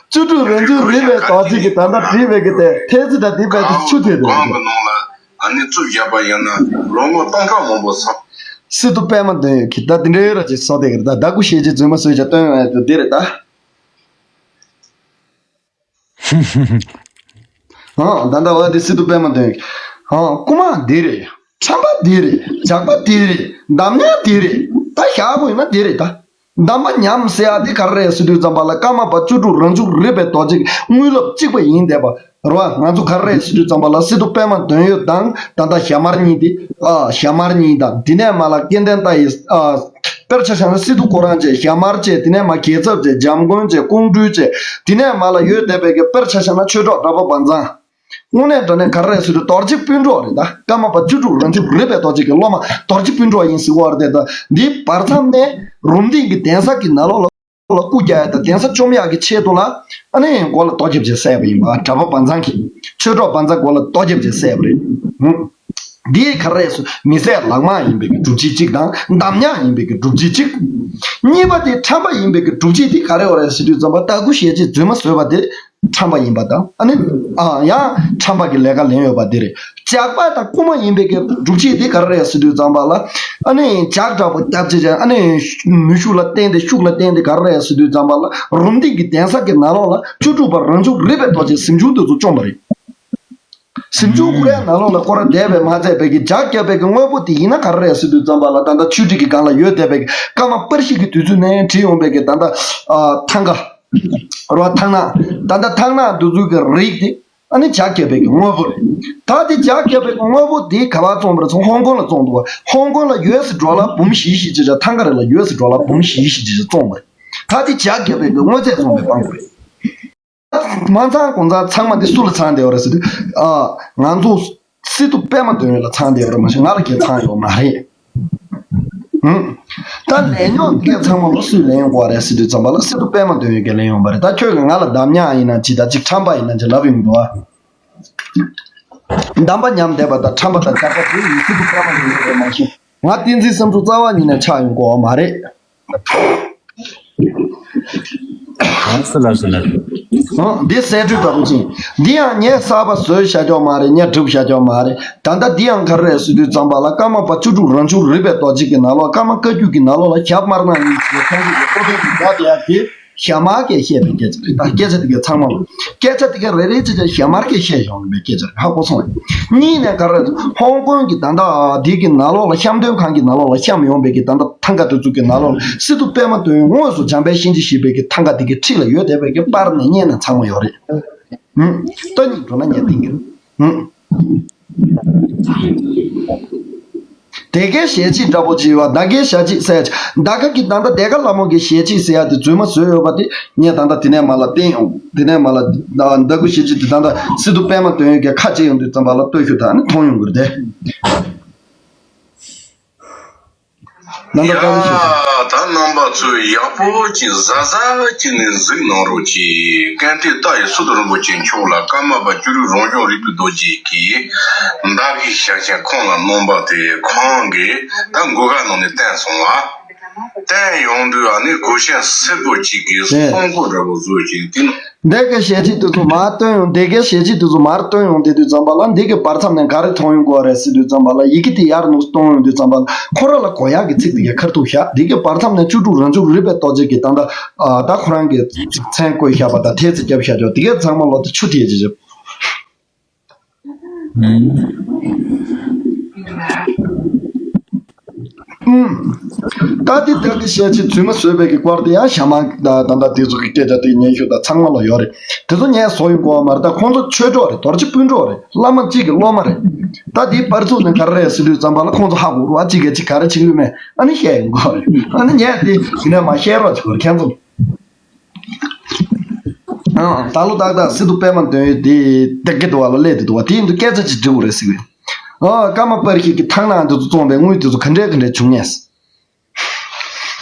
བཅུ་དྲུག་རང་བྱུང་རིག་པའི་རྡོ་རྗེ་གི་ད་ལྟ་བྲིས་པའི་གི་དེ་ཐེལ་ཙེ་ད་དེ་བས་དེ་ཆུ་དེ་རེད། ཨ་ནི་བཙུགས་བཞག་པ་ཡིན་ན་ལོ་ངོ་སྟོང་ཕྲག་མང་པོ་སོང་། སི་ཏུ་པད་མ་འདོན་ཡོད་ཀྱི་ད་དེ་འདྲའི་ར་ཅིག་བཟོ་དེ་གི་རེད་ད། ད་ཀུ་ཤེས་ཀྱི་རྫུན་མ་བཟོས་ཀྱི་སྟོན་ཡོད་དེ་རེད་ད། ཧང་ད་ད་བ་དེ་སི་ཏུ་པད་མ་འདོན་ཡོད་ཀྱི། ཧང་རྐུ་མ་འདི་རེད། ཁྲམ་པ་འདི་རེད། ཇག་པ་འདི་རེད། འདམ་ཉག་འདི་རེད། ད་ཞག་པོ་ཡིན་ན་འདི་རེད་ད། འདམ་པ་ཉམས་ཟེར་ཡ་དེ་ག་རེ་རེད་ཟེར་དུས་ཙམ་པ་ལ་ཀརྨ་པ་བཅུ་དྲུག་རང་བྱུང་རིག་པའི་རྡོ་རྗེ་གི་དངོས་སློབ་གཅིག་པ་ཡིན་བསྡད་པ་རེད་བ། ང་ཚོ་ག་རེ་རེད་ཟེར་དུས་ཙམ་པ་ལ་སི་ཏུ་པད་མ་འདོན་ཡོད་དང་ད་ལྟ་ཞྭ་དམར་གཉིས་དེ་ཨ་ཞྭ་དམར་གཉིས་དང་དེ་ནས་མ་ལ་སྐལ་ལྡན་ལྟ་ཡི་ཨ་དཔེར་ཆ་བཞག་ན་སི་ཏུ་ཁོ་རང་བཅས་ཞྭ་དམར་བཅས་དེ་ནས་མ་རྒྱལ་ཚབ་བཅས་འཇམ་མགོན་བཅས་ཀོང་སྤྲུལ་བཅས་དེ་ནས་མ་ལ་ཡོད་བསྡད་པའི་གི་དཔེར་ཆ་བཞག་ན་ཆོས་གྲོགས་གྲགས་པ་བ་ཚང་། དངོས་གནས་དྲང་གནས་ག་རེ་རེད་ཟེར་དུས་རྡོ་རྗེ་སྤུན་གྲོགས་རེད་ད། ཀརྨ་པ་བཅུ་དྲུག་རང་བྱུང་རིག་པའི་རྡོ་རྗེ་གི་སློབ་མ་རྡོ་རྗེ་སྤུན་གྲོགས་ཡིན་ཟེར་བ་རེད་ད། འདིའི་བར་མཚམས་ནས་རུམ་བཏེག་གི་གདན་ས་གི་ནང་ལོགས་ལ་སྐུ་རྒྱག་ཡ་དང་གདན་ས་བཅོམ་ཡག་གི་ཆེད་དུ་ལ་ཨ་ནི་མགོ་ལ་རྡོ་རྒྱབ་བྱས་བསད་པ་ཡིན་པ། གྲྭ་པ་བ་ཚང་གིས་ཆོས་གྲོགས་བ་ཚང་མགོ་ལ་རྡོ་རྒྱབ་བྱས་བསད་པ་རེད། འདིའི་ག་རེ་རེད་ཟེར་མི་བཟད་ལག་མ་ཡིན་པའི་གི་སྒྲུབ་བྱེད་གཅིག་དང་འདམ་ཉག་ཡིན་པའི་གི་སྒྲུབ་བྱེད་གཅིག་གཉིས་པ་དེ་ཁྲམ་པ་ཡིན་པའི་གི་སྒྲུབ་བྱེད་དེ་ག་རེ་ཡོད་རེད་ཟེར་དུས་ཙམ་པ་ད་ཀུ་ཤེས་ཀྱི་རྫུན་མ་བཟོས་པ་དེ། ཁྲམ་པ་ཡིན་པ་དང་ཨ་ནི་ཨ་ཡང་ཁྲམ་པ་གི་ལས་ཀ་ལེན་ཡོད་པ་འདི་རེད། ཇག་པ་དང་རྐུ་མ་ཡིན་པའི་གི་སྒྲུབ་བྱེད་འདི་ག་རེ་རེད་ཟེར་དུས་ཙམ་པ་ལ་ཨ་ནི་ཇག་འདྲ་པོ་སྐྱབས་རྗེ་ཅན་ཨ་ནི་ནུས་ཤུགས་ལ་བརྟེན་ཏེ་ཤུགས་ལ་བརྟེན་ཏེ་ག་རེ་རེད་ཟེར་དུས་ཙམ་པ་ལ་རུམ་བཏེག་གི་གདན་ས་གི་ནང་ལོགས་ལ་བཅུ་དྲུག་པ་རང་བྱུང་རིག་པའི་རྡོ་རྗེ་གཟིམ་ཆུང་དེ་ཚོ་བཅོམ་པ་རེད། གཟིམ་ཆུང་ཁོ་རའི་ནང་ལོགས་ལ་སྐོར་ར་བསྡད་པའི་མ་ཚད་པའི་གི་ཇག་བརྒྱབ་པའི་གི་དངོས་པོ་དེ་ཡིན་ན་ག་རེ་རེད་ཟེར་དུས་ཙམ་པ་ལ་ད་ལྟ་ཆུ་ཁྲི་གི་སྒང་ལ་ཡོད་བསྡད་པའི་གི་ཀརྨ་པར་ཤིང་གི་དུས་ཚོད་ནས་བྲིས་ཡོང་པའི་གི་ད་ལྟ་ཨ་ཐང་ག་རོ་ཐང་ནག་ད་ལྟ་ཐང་ནག་འདི་ཚོ་གི་རིགས་དེ་ཨ་ནི་ཇག་བརྒྱབ་པའི་གི་དངོས་པོ་རེད། ད་དེ་ཇག་བརྒྱབ་པའི་གི་དངོས་པོ་དེ་ག་པར་བཙོངས་པ་རེད་ཚོ་ཧོང་ཀོང་ལ་བཙོངས་འདུག་བ། ཧོང་ཀོང་ལ་ཡུ་ཨེ་སི་ཌོ་ལར་འབུམ་བཞི་བཞི་ཅེ་ཅག་ཐང་ག་རེ་ལ་ཡུ་ཨེ་སི་ཌོ་ལར་འབུམ་བཞི་བཞི་ཅེ་ཅག་བཙོངས་པ་རེད། ད་དེ་ཇག་བརྒྱབ་པའི་གི་དངོས་རྫས་བཙོངས་པའི་དཔང་པོ་རེད། མ་ཚང་གོང་ཚང་ཚང་མ་དེ་སུ་ལ་ཚང་བསྡད་ཡོད་རེད་ཟེར་དུས་ཨ་ང་ཚོ་སི་ཏུ་པད་མ་འདོན་ཡོད་ལ་ཚང་བསྡད་ཡོད་རེད་མ་གཞི་ང་ལ་གས་ཚང་ཡོད་མ་རེད། ཧུམ། ད་ལས་ཉོག་འདི་གས་ཚང་མ་ལོ་སུས་ལེན་ཡོང་གོ་བ་རེད་ཟེར་དུས་ཙམ་པ་ལ་སི་ཏུ་པད་མ་འདོན་ཡོད་གས་ལེན་ཡོང་བ་རེད། ད་ཁྱོད་ཀྱིས་ང་ལ་འདམ་ཉག་ཡིན་ན་ཅི་ད་ཅིག་ཁྲམ་པ་ཡིན་ན་ཅི་ལབ་ཡོང་གི་འདུག་ཨ། འདམ་པ་ཉམས་བསྡད་པ་དང་ཁྲམ་པ་དང་ཇག་པ་དེ་ཡིན་སི་ཏུ་པད་མ་འདོན་ཡོད་རེད་མ་གཞི་ང་བསྟན་འཛིན་བསམ་གྲུབ་རྩ་བ་ཉིད་ནས་ཆགས་ཡོང་གོ་བ་མ་རེད། ལགས་སོ་ལགས་སོ་ལགས་སོ། ཨང་། འདི་གསལ་སྒྲོས་འདྲ་པོ་ཅིག་འདི་ཡང་ངས་གསར་པ་བཟོས་བཞག་ཀྱོག་མ་རེད། ངས་བསྒྲུབས་བཞག་ཀྱོག་མ་རེད། ད་ལྟ་འདི་ཡང་ག་རེ་རེད་ཟེར་དུས་ཙམ་པ་ལ་ཀརྨ་པ་བཅུ་དྲུག་རང་བྱུང་རིག་པའི་རྡོ་རྗེ་གི་ནང་ལོགས་ཀརྨ་བཀའ་བརྒྱུད་ཀྱི་ནང་ལོགས་ལ་ཞྭ་དམར་ནག་གཉིས་ཀྱི་ཁོང་ཚོ་གི་ལྟོ་ཐོན་གྱི་རྒྱ་དེ་ཡག་གི་ཞྭ་དམར་གྱིས་བཤད་པའི་སྐད་ཆ་རེད། ད་སྐད་ཆ་དེ་གའི་ཚང་མ་ལ་སྐད་ཆ་དེ་གའི་རེ་རེ་བྱས་བྱས་ཞྭ་དམར་གྱིས་བཤད་ཡོང་བའི་སྐད་ཆ་རེད། ཧ་གོ་སོང་བས། གཉིས་ནས་ག་རེ་རེད། ཧོང་ཀོང་གི་ད་ལྟ་འདི་གི་ནང་ལོགས་ལ་བཤམས་སྟོན་ཁང་གི་ནང་ལོགས་ལ་བཤམས་ཡོང་བའི་གི་ད་ལྟ་ཐང་ག་དེ་ཚོ་གི་ནང་ལོགས་ལ་སི་ཏུ་པད་མ་འདོན་དངོས་སུ་འཇམ་དཔལ་གཤིན་རྗེ་ཞེས་པའི་གི་ཐང་ག་དེ་གི་འཁྲིས་ལ་ཡོད་བསྡད་པའི་གི་པར་ནས་རྙེད་ན་ཚང་མ་ཡོད་རེད། ཧུམ། ལྟ་སྙིང་འདོད་ན་ངས་བསྟན་གྱི་རེད། ཧུམ། དེ་གའི་ཞལ་ལྕེ་འདྲ་པོ་ཅིག་ཡོད་པ་ད་གའི་ཞལ་ལྕེ་ཟེར་ཡ་ཅིག་ད་ག་གི་ད་ལྟ་དེ་ག་ལྷ་མོ་གི་ཞལ་ལྕེ་ཟེར་ཡ་དེ་རྫུན་མ་བཟོས་ཡོད་པ་དེ་ངས་ད་ལྟ་དེ་ནས་མ་ལ་བསྟན་ཡོང་དེ་ནས་མ་ལ་ད་གུ་ཞལ་ལྕེ་དེ་ད་ལྟ་སི་ཏུ་པད་མ་འདོན་ཡོད་གའི་ཁ་ཕྱེ་ཡོང་དུས་ཙམ་པ་ལ་ལྟོས་ཤུགས་ད་ནི་མཐོང་ཡོང་གི་རེད་དེ། རྣམ་པ་ཡ། ཀ་ལི་ཤེས་ཤིང་། ད་རྣམ་པ་ཚོས་ཡག་པོ་ཅིག་གཟབ་གཟབ་ཅིག་ནས་གཟིགས་གནང་རོགས་གྱིས། སྐལ་ལྡན་ལྟ་ཡི་སི་ཏུ་རིན་པོ་ཆེ་མཆོག་ལ་ཀརྨ་པ་བཅུ་དྲུག་རང་བྱུང་རིག་པའི་རྡོ་རྗེ་གིས་མདའ་གི་ཞལ་ཆེམས་ཁོང་ལ་གནང་བ་དེ་ཁོང་གིས་ད་མགུལ་ཁ་ནང་ནས་བསྟན་སོང་ལ། བསྟན་ཡོང་དུས་ཨ་ནི་གོས་ཆེན་སེར་པོ་གཅིག་གིས་ཨེ། སྲུང་འཁོར་འདྲ་པོ་བཟོས་ཅིག་དེ་ནི། འདི་གའི་ཞལ་ལྕེ་དེ་ཚོ་མར་བཏོན་ཡོང་། འདི་གའི་ཞལ་ལྕེ་དེ་ཚོ་མར་བཏོན་ཡོང་དེ་དུས་ཙམ་པ་ལ་འདི་གའི་བར་མཚམས་ནས་ག་རེ་མཐོང་ཡོང་གི་རེད་ཟེར་དུས་ཙམ་པ་ལ་ཡི་གེ་དེ་ཡར་ནུག་གཏོང་ཡོང་དུས་ཙམ་པ་ལ་ཁོ་ར་ལ་གོ་ཡག་གི་ཚིག་དེ་གའི་ཁར་ཐུག་བཞག་འདི་གའི་བར་མཚམས་ནས་བཅུ་དྲུག་རང་བྱུང་རིག་པའི་རྡོ་རྗེ་གི་ད་ལྟ་ཨ་ད་ཁོ་རང་གི་མཚན་བཀོད་བཞག་པ་དང་ཐེལ་ཙེ་བརྒྱབ་བཞག་ཀྱོག་དེ་གའི་ཚང་མ་ལོག་སྟེ་ཆུ་ཐིགས་ཅིག་བརྒྱབ། ཨུམ། ད་དེ་དག་གི་བཤད་ཆེད་རྫུན་མ་བཟོས་པའི་གི་སྐོར་དེ་ཡང་ཞྭ་དམར་ད་ད་ད་དེ་ཚོ་གི་སྐད་ཆ་དེ་ཉན་ཤོག་ད་ཚང་མ་ལ་ཡོད་རེད། དེ་ཚོ་ངས་བཟོ་ཡོང་གོ་བ་མ་རེད། ད་ཁོང་ཚོ་ཆོས་གྲོགས་རེད། རྡོ་རྗེ་སྤུན་གྲོགས་རེད། བླ་མ་གཅིག་གི་སློབ་མ་རེད། ད་དེའི་པར་ཚུགས་ནས་ག་རེ་རེད་ཟེར་དུས་ཙམ་པ་ལ་ཁོང་ཚོ་ཧ་གོ་རུ་བ་གཅིག་གིས་གཅིག་ག་རེ་བྱེད་ཀྱི་ཡོད་མེད་ཨ་ནི་བཤད་ཡོང་གོ་རེད། ཨ་ནི་ངས་དེ་དེ་ནས་མ་བཤད་རོགས་བྱེད་དགོས་རེད་ཁྱེད་ཚོ། ཨང་། ད་ལོ་ཏག་ཏག་སི་ཏུ་པད་མ་འདོན་ཡོད་དེ་བསྡད་ཀྱི་འདུག་བ་ལ་སླེབས་དེ་འདུག་བ། དེ་ཡིན་དུས་སྐད་ཆ་ཅིག་འདྲི་དགོས་རེད་ཟེར་བས། ཨ་ཀརྨ་པར་ཤིག་གི་ཐང་ནང་དེ་ཚོ་བཙོངས་པའི་དངུལ་དེ་ཚོ་ག་འདྲས་ག་འདྲས་བྱུང་ངས།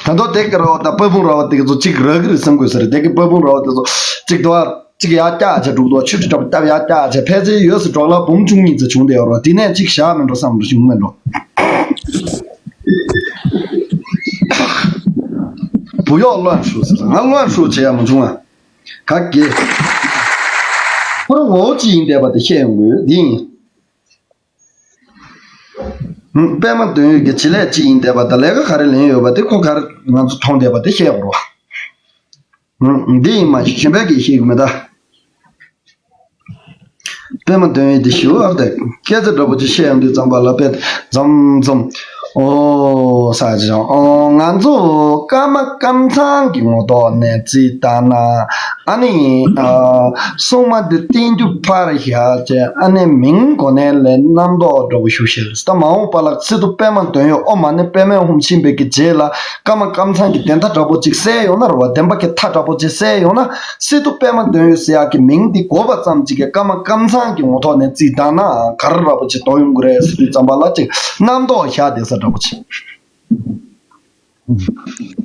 ད་དུང་དེ་གི་ར་བ་དང་པ་བུང་ར་བ་དེ་ཚོ་གཅིག་རག་གི་རེད་བསམ་དགོས་ས་རེད། དེ་གི་པ་བུང་ར་བ་དེ་ཚོ་གཅིག་དུ་བ་གཅིག་ཡར་བཀྱག་བྱས་འགྲོ་གི་འདུག་ཆུ་ཁྲི་འདྲ་པོ་སྟབས་ཡར་བཀྱག་བྱས་ཕལ་ཆེར་ཡོད་ས་འབྲོག་ལ་འབུམ་བཅུ་གཉིས་ཙམ་བྱུང་བསྡད་ཡོད་རེད། དེ་ནས་གཅིག་བཞག་མེད་འགྲོ་བསམ་འགྲོ་བྱུང་མེད་འགྲོ། བུ་གཡོག་བློན་ཧྲུའུ་ཟེར་ང་བློན་ཧྲུའུ་བྱེད་ཡ་མ་བྱུང་ང་། ག་གེ། ཁོ་རང་ངོ་བོ་ཅི་ཡིན་བསྡད་པ་དེ་བཤད་ཡོང་གི་ཡོད་འདི་ཡིན། ཨུམ། པད་མ་འདོན་ཡོད་ཀྱི་བྱེད་ལས་ཅི་ཡིན་བསྡད་པ་དང་ལས་ཀ་ག་རེ་ལེན་ཡོད་པ་དེ་ཁོ་ག་རེ་ང་ཚོ་མཐོང་བསྡད་པ་དེ་བཤད་དགོས་རེད་བ། ཨུམ། འདི་ཡིན་མ་གཞི་གཞན་པས་ཀྱིས་ཤེས་ཀྱི་མེད་ད། པད་མ་འདོན་ཡོད་དེ་ཞུ་ཨ་དེ་སྐད་ཆ་འདྲ་པོ་ཅིག་བཤད་ཡོང་དུས་ཙམ་པ་ལ་པད་འཛོམས་འཛོམས། ཨོ་ས་ཅི་ཨོ་ང་ཚོ་ཀརྨ་ཀམ་ཚང་གི་ངོ་ཐོག་ནས་རྩིས་བཏང་ན་ཨ་ནི་ཨ་སྲུང་མ་འདི་བསྟན་རྒྱུ་ཕར་བཞག་བྱས་ཨ་ནི་མིང་གོ་ནས་ལས་རྣམ་རྟོག་འདྲ་པོ་ཞུ་ཤེས་ད་མ་འོངས་པ་ལ་སི་ཏུ་པད་མ་འདོན་ཡོད་ཨོ་མ་ནི་པད་མའི་ཧུམ་ཕྱིན་པའི་གི་རྗེས་ལ་ཀརྨ་ཀམ་ཚང་གི་བདེན་མཐའ་འདྲ་པོ་ཅིག་གསལ་ཡོང་ན་རེད་བ། བདེན་པ་གི་མཐའ་འདྲ་པོ་ཅིག་གསལ་ཡོང་ན། སི་ཏུ་པད་མ་འདོན་ཡོད་ཟེར་ཡག་གི་མིང་འདི་གོ་བ་ཙམ་གཅིག་གིས་ཀརྨ་ཀམ་ཚང་གི་ངོ་ཐོག་ནས་རྩིས་བཏང་ན་ག་རེ་འདྲ་པོ་ཅིག་འདོན་ཡོང་གི་རེད་ཟེར་དུས་ཙམ་པ་ལ་ཅིག་རྣམ་རྟོག་བཞག་བསྡད་ས་འདྲ་པོ་ཅིག་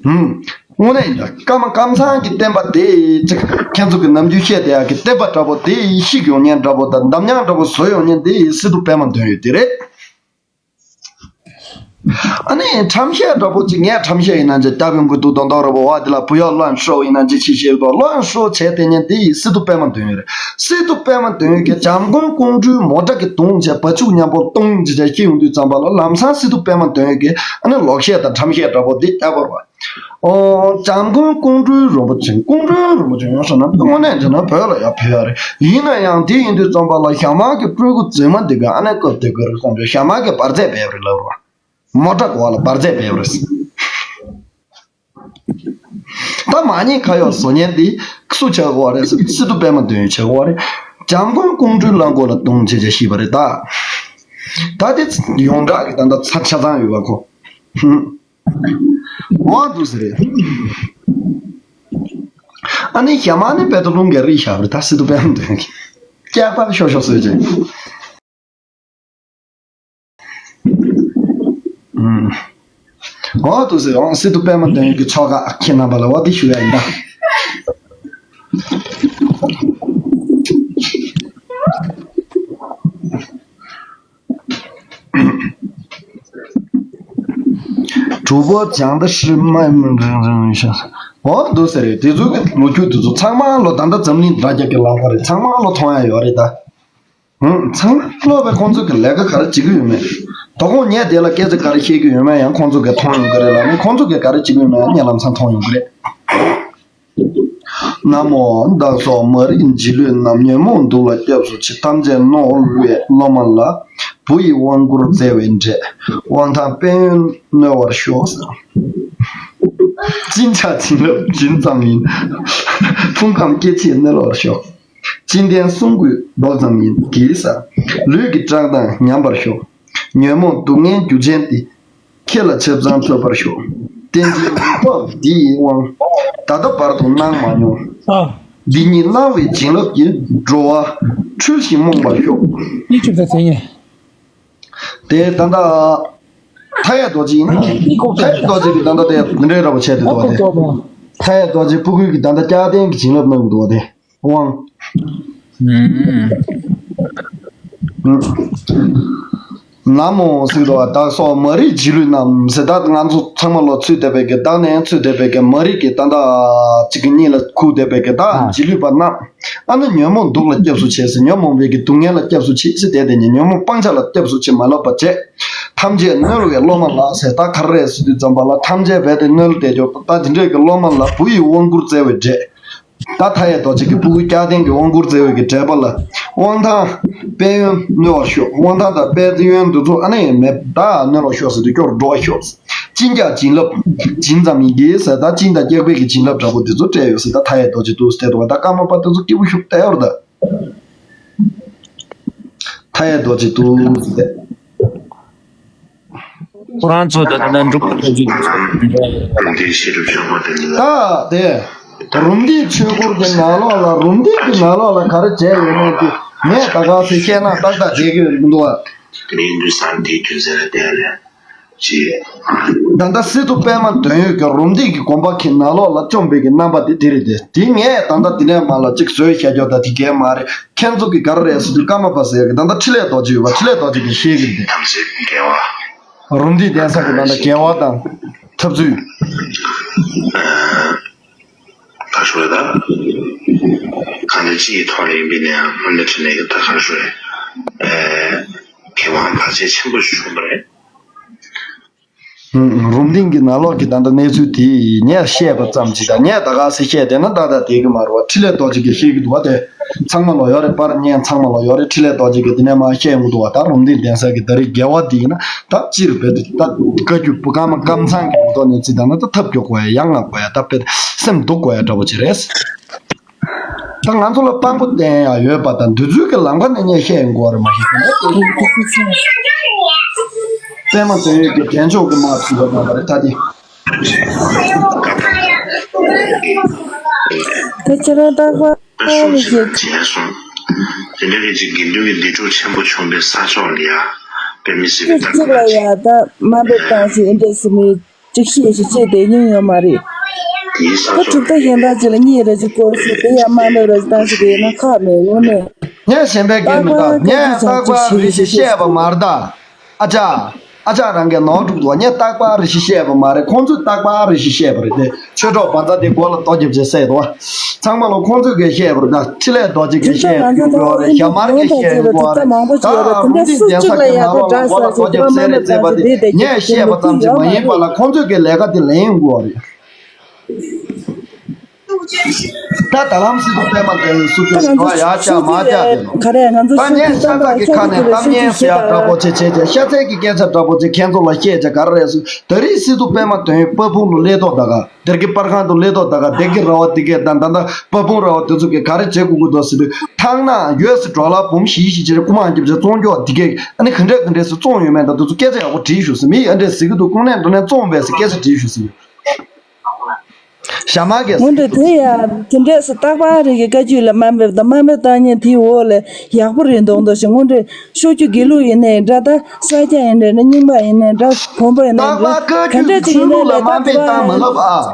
ཧུམ། དངོས་གནས་ཡིན་ད་ཀརྨ་ཀམ་ཚང་གི་བསྟན་པ་དེ་ཅིག་ཁྱེད་ཚོ་གི་ནམ་རྒྱུན་བཤད་བསྡད་ཡག་གི་བསྟན་པ་འདྲ་པོ་དེ་བཤིག་ཡོང་མཁན་འདྲ་པོ་དང་འདམ་ཉག་འདྲ་པོ་བཟོ་ཡོང་མཁན་དེ་སི་ཏུ་པད་མ་འདོན་ཡོད་དེ་རེད། ཨ་ནི་ཁྲམ་བཤད་འདྲ་པོ་ཅིག་ངས་ཁྲམ་བཤད་ཡིན་ན་ཅིག་སྐྱབས་ཡོང་གི་འདུག་མདོག་མདོག་རེད་པ། བ་འདི་ལ་བུ་གཡོག་བློན་ཧྲུའུ་ཡིན་ན་ཅིག་ཕྱི་བཤད་པ་བློན་ཧྲུའུ་བྱས་དེ་ཉིན་དེ་ཡིས་སི་ཏུ་པད་མ་འདོན་ཡོད་རེད། སི་ཏུ་པད་མ་འདོན་ཡོད་ཀྱི་འཇམ་མགོན་ཀོང་སྤྲུལ་མོ་ཊ་གི་དུང་བྱས་བ་ཕྱུགས་མཉམ་པོ་ཏོང་ཅི་བྱས་སྐྱེ་ཡོང་དུས་ཙམ་པ་ལ་ལམ་སང་སི་ཏུ་པད་མ་འདོན་ཡོད་ཀྱི་ཨ་ནི་ལོག་བཤད་དང་ཁྲམ་བཤད་འདྲ་པོ་འདི་སྐྱབས་པར་བ། ཨོ། འཇམ་མགོན་ཀོང་སྤྲུལ་རིན་པོ་ཆེ། ཀོང་སྤྲུལ་རིན་པོ་ཆེ་ཡོང་སོང་ན་དངོས་གནས་བྱས་ན་བོད་ལ་ཡ་བོད་ཡ་རེད། ཡིན་ན་ཡང་དེ་ཡིན་དུས་ཙམ་པ་ལ་ཞྭ་དམར་གྱི་སྤྲུལ་སྐུ་རྫུན་མ་འདི་ག་ཨ་ནེ་སྐབས་དེ་ག་རེ་གསུངས་རེད། ཞྭ་དམར་གྱི་འབར་རྫས་སྦས་རེད་ལབ་རོགས། མོ་ཊ་གོ་བ་ལ་འབར་རྫས་སྦས་རེད། ད་མ་ཉེས་ཁ་གཡོག་བཟོ་མཁན་འདི་སུ་བྱ་དགོས་རེད་ཟེར་སི་ཏུ་པད་མ་འདོན་ཡོད་བྱ་དགོས་རེད། འཇམ་མགོན་ཀོང་སྤྲུལ་གླང་མགོ་ལ་དུང་བྱེད་བྱ་ཤེས་པ་རེད་ད། ད་དེ་ཡོངས་གྲགས་ཀྱི་ད་ལྟ་ཚ་ཆ་ཚང་ཡོད་པ་ཁོ། ཧུམ། འོ་འདུག་ཟེར་རེད། ཨ་ནི་ཞྭ་དམར་ནི་བེ་ཏོ་ལུང་གི་རིགས་ཞབས་རེད་ད་སི་ཏུ་པད་མ་འདོན་གྱི། སྐྱག་པར་ཤོག་ཤོག་བཟོས་ཅིང་། ཧུམ། འོ་འདུག་ཟེར་འོང་སི་ཏུ་པད་མ་འདོན་གྱི་ཆོ་ག་ཁྱེད་རྣམ་པ་ལ་འོ་དེ་ཞུ་ཡ་ཡིན་ད། གྲུབ་པ་བྱང་ད་ཧྲི་མ་མི་འདྲ་འདྲ་ཤ། འོ་འདུག་ཟེར་རེད། དེ་ཚོ་གི་ལོ་རྒྱུས་དེ་ཚོ་ཚང་མ་ལོ་ད་ལྟ་འཛམ་གླིང་དྲ་རྒྱ་གི་ལམ་ཁ་རེད། ཚང་མ་ལོ་མཐོང་ཡ་ཡོད་རེད་ད། ཧུམ། ཚང་མ་ལོ་བས་ཁོང་ཚོ་གི་ལས་ཀ་ག་རེ་བྱེད་ཀྱི་ཡོད་མེད། དོ་དགོང་ངས་དེ་ལ་སྐད་ཆ་ག་རེ་བཤད་ཀྱི་ཡོད་མེད་ཡང་ཁོང་ཚོ་གི་མཐོང་ཡོང་གི་རེད་ལ་ནི་ཁོང་ཚོ་གི་ག་རེ་བྱེད་ཀྱི་ཡོད་མེད་ཡང་ངས་ལམ་སང་མཐོང་ཡོང་གི་རེད། ན་མོ། བདག་སོགས་མ་རིག་རྗེས་ལུས་རྣམས། ཉོན་མོངས་དུག་ལ་སྐྱབས་སུ་མཆི། ཐམས་ཅད་རྣོ་བའི་སློབ་མ་ལ། བུ་ཡི་དབང་བསྐུར་བརྩེ་བས་འདྲེན། དབང་ཐང་དཔལ་ཡོན་གནོད་པར་ཤོག། སྦྱིན་བྱ་བྱིན་རླབས་སྦྱིན་ཙམ་ཡིན། ཕུང་ཁམས་སྐྱེ་མཆེད་གནོད་པར་ཤོག། ཅི་ལྡན་གསུང་དགོས་མདོག་ཙམ་ཡིན་གྱིས། ལུས་ཀྱི་བཀྲག་མདངས་ཉམས་པར་ཤོག། ཉོན་མོངས་སྡུག་བསྔལ་རྒྱུ་ཅན་འདི། ཁྱེད་ལ་ཆབ་གསང་འཚོད་པར་ཤོག། བསྟན་འཛིན་རིག་པ་འདི་ཡི་དབང་། ད་ལྟ་བར་དུ་གནང་མ་མྱོང་། ཨ། འདི་ཉིད་གནང་བའི་བྱིན་རླབས་ཀྱིས། འགྲོ་བ་འཁྲུལ་ཞིང་རྨོངས་པར་ཤོག། ཡིད་ཆུབ་ས་མཚན་ཉིད། དེ་ད་ལྟ་མཐའ་ཡས་རྡོ་རྗེ་ཡིན་ན། མཐའ་ཡས་རྡོ་རྗེ་གི་ད་ལྟ་དེ་འདི་འདྲའི་འདྲ་པོ་བྱས་ཏེ་འདུག་བ་དེ། མཐའ་ཡས་རྡོ་རྗེ་ཕྲུ་གུ་གི་ད་ལྟ་སྐྱག་ལྡན་གྱི་བྱིན་རླབས་གནང་གི་འདུག་བ་དེ། དབང་། ཨུམ། ན་མོ་ཟེར་དུས་བདག་སོགས་མ་རིག་རྗེས་ལུས་རྣམས་ཟེར། ད་ང་ཚོ་ཚང་མ་ལོ་ཚུད་བསྡད་པའི་གི་བདག་ནས་ཚུད་བསྡད་པའི་གི་མ་རིག་གི་ད་ལྟ་གཅིག་གི་གཉིད་ལ་ཁུག་བསྡད་པའི་གི་ད་ཨ། རྗེས་ལུས་པ་རྣམས། ཨ་ནི་ཉོན་མོངས་དུག་ལ་སྐྱབས་སུ་མཆི་ཟེར། ཉོན་མོངས་པའི་གི་སྡུག་བསྔལ་ལ་སྐྱབས་སུ་མཆི་ཟེར། དེ་དེ་ཉིད་ཉོན་མོངས་སྤང་བྱ་ལ་སྐྱབས་སུ་མཆི་མ་ལབ་པ་བྱས། ཐམས་ཅད་གནོད་པའི་སློབ་མ་ལ་ཟེར། ད་ག་རེ་རེད་ཟེར་དུས་ཙམ་པ་ལ་ཐམས་ཅད་རྦད་དེ་གནོད་བསྡད་ཀྱོག་ད་དེ་འདྲས་ཀྱི་སློབ་མ་ལ་བུ་ཡི་དབང་བསྐུར་བརྩེ་བས་འདྲེན། ད་མཐའ་ཡས་རྡོ་རྗེ་གི་ཕྲུ་གུ་སྐྱག་ལྡན་གྱི་དབང་བསྐུར་བརྩེ་བའི་གི་འདྲེན་པ་ལ། དབང་ཐང་དཔལ་ཡོན་གནོད་པར་ཤོག། དབང་ཐང་དང་དཔལ་ཡོན་འདི་ཚོ་ཨ་ནི་མེད་ད་གནོད་པར་ཤོག་ཟེར་དུས་སྐྱོར་འགྲོ་བར་ཤོག། ཅི་ གཅིན་སྐྱག་བྱིན་རླབས། བྱིན་ཙམ་ཡིན་གྱི་ཟེར། ད་གཅིན་དང་སྐྱག་པའི་གི་བྱིན་རླབས་འདྲ་པོ་དེ་ཚོ་སྤྲད་ཡོད་ཟེར། ད་མཐའ་ཡས་རྡོ་རྗེ་འདུག་ཟེར་དུས་ད་ཀརྨ་པ་དེ་ཚོ་སྐྱིད་པོ་ཞིག་བསྡད་ཡོད་རེད་ད། མཐའ་ཡས་རྡོ་རྗེ་འདུག་ཟེར། ཁོ་རང་ཚོ་ད་ལྟ་འབྲུག་པ་ལྟ་ཅི། རུམ་བཏེག་ཤེས་རབ་ཆོས་འཁོར་དེ་ནི། ད་དེ་རུམ་བཏེག་ཆོས་འཁོར་གྱི་ནང་ལོགས་ལ། རུམ་བཏེག་གི་ནང་ལོགས་ལ་ག་རེ་བྱས་ཡོད་མེད་དེ་ངས་ད་ག་ཚོད་བཤད་ན་ཏག་ཏག་བསྡད་ཀྱི་མི་འདུག་བ། དེ་རིང་དུས་སང་དེའི་རྒྱུ་མཚན་ལ་བརྟེན་ནས་ཅི། ད་ལྟ་སི་ཏུ་པདྨ་དོན་ཡོད་ཀྱི་རུམ་བཏེག་གི་དགོན་པ་གི་ནང་ལོགས་ལ་བཅོམ་པའི་གི་རྣམ་པ་དེ་དེ་རེད་དེ། དེ་ངས་ད་ལྟ་དེ་ནས་མར་ལ་གཅིག་བཟོས་བཞག་རྒྱུ་ད་དེ་གས་མ་རེད། ཁྱེད་ཚོ་གི་ག་རེ་རེད་ཟེར་དུས་ཀརྨ་པ་ཟེར་གི་ད་ལྟ་འཕྲིན་ལས་རྡོ་རྗེ་ཡོད་པ། འཕྲིན་ལས་རྡོ་རྗེ་གིས་བཤད་གི་རེད་དེ། ཐམས་ཅད་དགེ་བ། རུམ་བཏེག་གདན་ས་གི་ནང་ལ་དགེ་བ་དང་འཐབ་རྩོད། ཁ་ཤོར་ད། གང་ལྟར་སྤྱི་ཡི་ཐོག་ལ་ཡིན་པའི་ནའང་སྔོན་ལ་དྲིས་ལན་གྱི་ད་ཁ་ཤོར་རེད། ཨེ། མཁས་དབང་བར་ཆད་ཆེན་པོ་ཞིག་བྱུང་བ་རེད། ཧུམ། རུམ་བཏེག་གི་ནང་ལོགས་ཀྱི་ད་ལྟ་གནས་ཚུལ་དེ་ངས་བཤད་པ་ཙམ་ཅིག་དང་། ངས་ད་ག་ཚོད་བཤད་བསྡད་ན་ཏག་ཏག་བསྡད་ཀྱི་མ་རེད་བ། འཕྲིན་ལས་རྡོ་རྗེ་གིས་བཤད་ཀྱི་འདུག་བ། དེ་ཚང་མ་ལ་ཡོད་རེད། པར་བརྙན་ཚང་མ་ལ་ཡོད་རེད། འཕྲིན་ལས་རྡོ་རྗེ་གིས་དེ་ནས་མར་བཤད་ཡོང་གི་འདུག་བ། ད་རུམ་བཏེག་གདན་ས་གི་ད་རེས་དགེ་བ་འདི་ཡིན་ན་ད་སྤྱིར་བོད་དུ་ད་བཀའ་བརྒྱུད་པོ་ཀརྨ་ཀམ་ཚང་གི་ངོ་ཐོག་ནས་བརྩིས་ད་ན་ད་ཐབས་སྐྱོ་དགོས་ཡ། ཡ་ང་དགོས་ཡ། ད་དཔེ་སེམས་སྡུག་དགོས་ཡ་འདྲ་པོ་ཅིག་རེད། ད་ང་ཚོ་ལ་དཔང་པོ་བསྟན་ཡ་ཡོད་པ་དང་། འདི་ཚོའི་གི་ལམ་ཁ་ནས་ངས་བཤད་ཡོང་གི་ཡོད་རེད་མ་གཞི། པདྨ་དོན་ཡོད་ཀྱི་དྲན་ཕྱོགས་ཀྱི་མ་ཚུད་པ་མ་པ་རེད་ད་དེ། ད་ཁྱེད་རང་རྟག་པར་ཤེས། དེ་འདྲ་གི་ཅིག་དགེ་འདུན་གྱི་སྡིག་སྒྲིབ་ཆེན་པོ་བྱུང་བའི་ས་ཕྱོགས་ལ་ཡ། དཔེ་མི་སྲིད་པའི་ལྟ་གཅིག་ལ་ཡ་ད་དམའ་འབེབས་བཏང་ཞིག་འདྲ་ཟེར་མི། ཅིག་ཤེས་ཤིག་ཅེས་དེ་སྙིང་ཡོད་མ་རེད། དེའི་ས་ད་ཕྱོགས་གྲུབ་མཐའ་གཞན་དག་ཅིག་ལ་གཉིས་རེ་ཅིག་སྐོར་ཞིག་དེ་ཡང་དམའ་འབེབས་རེ་ཅིག་བཏང་ཞིག་དེ་ཡིན་ན་ཁག་མེད་དངོས་གནས། ངས་གཞན་པའི་སྐད་མི་ལྟ། ངས་རྟག་པར་རེ་ཞིག་བཤད་པ་མ་རེད་ད། ཨ་ཅག་ཨ་ཅག་རང་གིས་ནོར་འགྲོ་འདུག་ངས་རྟག་པར་རེ་ཞིག་བཤད་པ་མ་རེད། ཁོང་ཚོས་རྟག་པར་རེ་ཞིག་བཤད་པ་རེད་དེ། ཆོས་གྲོགས་བ་ཛ་དེ་མགོ་ལ་ཏོག་རྒྱབ་བྱས་བསད་འདུག་ཚང་མ་ལ་ཁོང་ཚོས་གིས་བཤད་པ་རེད་ད། འཕྲིན་ལས་རྡོ་རྗེ་གིས་བཤད་ཡོང་གི་རེད། ཞྭ་དམར་གིས་བཤད་ཡོང་གི་རེད། ད་རུམ་བཏེག་གདན་ས་གི་ནང་ལོགས་ལ་མགོ་ལ་ཏོག་རྒྱབ་བསད་རེད་བསད་པ་དེ་ངས་བཤད་པ་ཙམ་གྱིས་མ་ཡིན་པ་ལ་ཁོང་ཚོས་གིས་ལས་ཀ་དེ་ལེན་ཡོང་གི་རེད། ད་ད་ལམ་སི་ཏུ་པདྨ་དོན་ཡོད་སུ་ད་ཁྱོད་ང་ཚོ་ཞུ་ཡ་ཅག་མ་ཅག་དེ་ལོ། ག་རེ་ང་ཚོ་ད་ངས་ཤ་ཚ་གི་ཁ་ནས་གཏམ་སྙན་ཟེར་ཡ་འདྲ་པོ་ཅིག་བྱས་བྱས། ཤ་ཚའི་གི་སྐད་ཆ་འདྲ་པོ་ཅིག་ཁྱེད་ཚོ་ལ་བཤད་བྱས་ག་རེ་རེད་ཟེར། ད་རེས་སི་ཏུ་པདྨ་དོན་ཡོད་དཔལ་སྤུངས་ལ་སླེབས་ཐོག་ད་ག་སྡེར་གྱི་པར་ཁང་དུ་སླེབས་ཐོག་ད་ག་སྡེར་གྱི་ར་བ་དེ་གས་དང་ད་ལྟ་དཔལ་སྤུངས་ར་བ་དེ་ཚོ་གིས་ག་རེ་བྱེད་དགོས་ཀྱི་འདུག་ཟེར་དུས། ཐང་ན་ཡོད་ཟེར། འབྲོག་ལ་འབུམ་བཞི་བཞི་བྱས་རེད། རྐུ་མ་རྒྱབ་བྱས་བཙོང་རྒྱུ་དེ་གས་ཨ་ནི་ག་འདྲས་ག་འདྲས་སུ་བཙོང་ཡོད་མེད་དང་དེ་ཚོ་སྐད་ཆ་ཡག་པོ་དྲིས་ཤོག་ཟེར། མི་ཨ་འདྲས་ཟེར་གྱི་འདུག་ཁོང་ནས་འདྲ་ནས་བཙོང་བས་ཟེར་སྐད་ཆ་དྲིས་ཤོག་ཟེར། ཞྭ་དམར་གྱིས་ཟེར། ངོ་འདྲ་དེ་ཡ་དེ་འདྲས་སུ་རྟག་པར་རེ་གི་བཀའ་བརྒྱུད་ལ་དམའ་འབེབས་དང་དམའ་འབེབས་བཏང་མཁན་དེའི་འོག་ལ་ཡག་པོ་རེད་མདོག་མདོག་བྱས། ངོ་འདྲ་ཤོག་གུ་དགེ་ལུགས་ཡིན་ནའི་འདྲ། ད་ས་སྐྱ་ཡིན་ནའི་འདྲ། རྙིང་མ་ཡིན་ནའི་འདྲ། དགོན་པ་ཡིན་ནའི་འདྲ། རྟག་པར་བཀའ་བརྒྱུད་ཆོས་ལུགས་ལ་དམའ་འབེབས་བཏང་མ་ལབ་ཨ།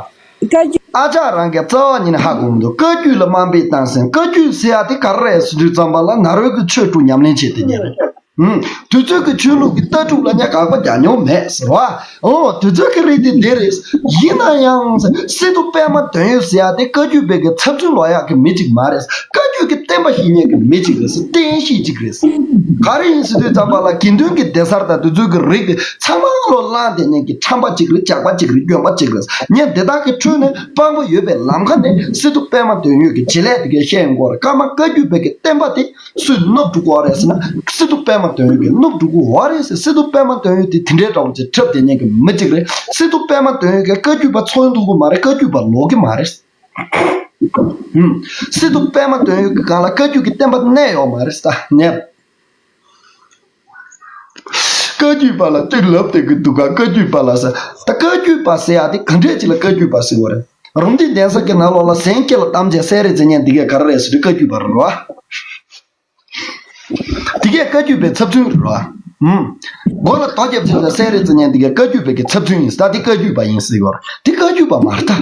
བཀའ་བརྒྱུད། ཨ་ཅག་རང་གིས་རྩ་བ་ཉིད་ནས་ཧ་གོ་མི་འདུག་བཀའ་བརྒྱུད་ལ་དམའ་འབེབས་བཏང་ཟེར། བཀའ་བརྒྱུད་ཟེར་ཡ་དེ་ག་རེ་རེད་ཟེར་དུས་ཙམ་པ་ལ་ན་རོའི་གི་ཆོས་དྲུག་ཉམས་ལེན་བྱེད་དེ་ཉིད་རེད། ཧུམ། དུས་ཚོད་ཀྱི་ཆོས་ལུགས་ཀྱི་ལྟ་གྲུབ་ལ་ཉ་དགག་པ་རྒྱག་མྱོང་མེད་ཟེར་བ། ཨོ་དུས་ཚོད་ཀྱི་རིགས་དེ་འདི་རེད། ཡིན་ན་ཡང་སི་ཏུ་པདྨ་དོན་ཡོད་ཟེར་ཡ་དེ་བཀའ་བརྒྱུད་པའི་གི་ཚབ་མཚོན་ལོག་ཡག་གི་མི་གཅིག་མ་རེད། བཀའ་བརྒྱུད་ཀྱི་བསྟན་པ་ཞིག་ཉན་གྱི་མི་གཅིག་རེད། བསྟན་བཤིག་གཅིག་རེད། ག་རེ་ཡིན་ཟེར་དུས་ཙམ་པ་ལ་དགེ་འདུན་གྱི་སྡེ་གསར་དང་དུས་ཚོད་ཀྱི་རིགས་དེ་ཚང་མ་ལོ་བླངས་དེ་ཉན་གྱི་ཁྲམ་པ་གཅིག་རེད། ཇག་པ་གཅིག་རེད། སྐྱོན་པ་གཅིག་རེད། ཉན་དེ་དག་གི་ཁྲོད་ནས་དཔང་པོ་ཡོད་པའི་ལམ་ཁ་ནས་སི་ཏུ་པདྨ་དོན་ཡོད་ཀྱི་བྱེད་ལས་དེ་གས་བཤད་ཡོང་གི་ཡོད་རེད། ཀརྨ་བཀའ་བརྒྱུད་པའི་གི་བསྟན་པ་དེ་སུས་ནུབ་འགྲོ་གི་ཡོད་རེད་ཟེར་ན། སི་ཏུ་པདྨ་དོན་ཡོད་ཀྱིས་ནུབ་འགྲོ་གི་ཡོད་རེད་ཟེར། སི་ཏུ་པདྨ་དོན་ཡོད་དེ་དེ་འདྲའི་འདྲ་པོ་ཅིག་འཁྲབ་བསྡད་མཁན་གྱི་མི་གཅིག་རེད། སི་ཏུ་པདྨ་དོན་ཡོད་ཀྱིས་བཀའ་བརྒྱུད་པ་ཚོར་འདུག་གི་མ་རེད། བཀའ་བརྒྱུད་པ་ལོག་གི་མ་རེད། ཧུམ། སི་ཏུ་པདྨ་དོན་ཡོད་ཀྱི་སྒང་ལ་བཀའ་བརྒྱུད་ཀྱི་བསྟན་པ་གནས་ཡོད་མ་རེད་ད་ནས། བཀའ་བརྒྱུད་པ་ལ་ཏིག་ལབ་བསྡད་ཀྱི་འདུག་ག་བཀའ་བརྒྱུད་པ་ལ་ཟེར། ད་བཀའ་བརྒྱུད་པ་ཟེར་ཡ་དེ་ག་འདྲས་ཅིག་ལ་བཀའ་བརྒྱུད་པ་ཟེར་བ་རེད། རུམ་བཏེག་གདན་ས་གི་ནང་ལོགས་ལ་ཟན་སྐེ་ལ་བསྡམས་བྱས་བསད་རེས་བྱེད་མཁན་འདི་གས་ག་རེ་རེད་ཟེར་དུས་བཀའ་བརྒྱུད་པ་རེད་རོ། དེ་གས་བཀའ་བརྒྱུད་པའི་ཚབ་མཚོན་རེད་བ། ཧུམ། མགོ་ལ་རྡོ་བརྒྱབ་བྱས་ལ་བསད་རེས་བྱེད་མཁན་དེ་གས་བཀའ་བརྒྱུད་པའི་གི་ཚབ་མཚོན་ཡིན་ཟེར། ད་དེ་བཀའ་བརྒྱུད་པ་ཡིན་ཟེར་གི་ཡོད་རེད། དེ་བཀའ་བརྒྱུད་པ་མ་རེད་ད།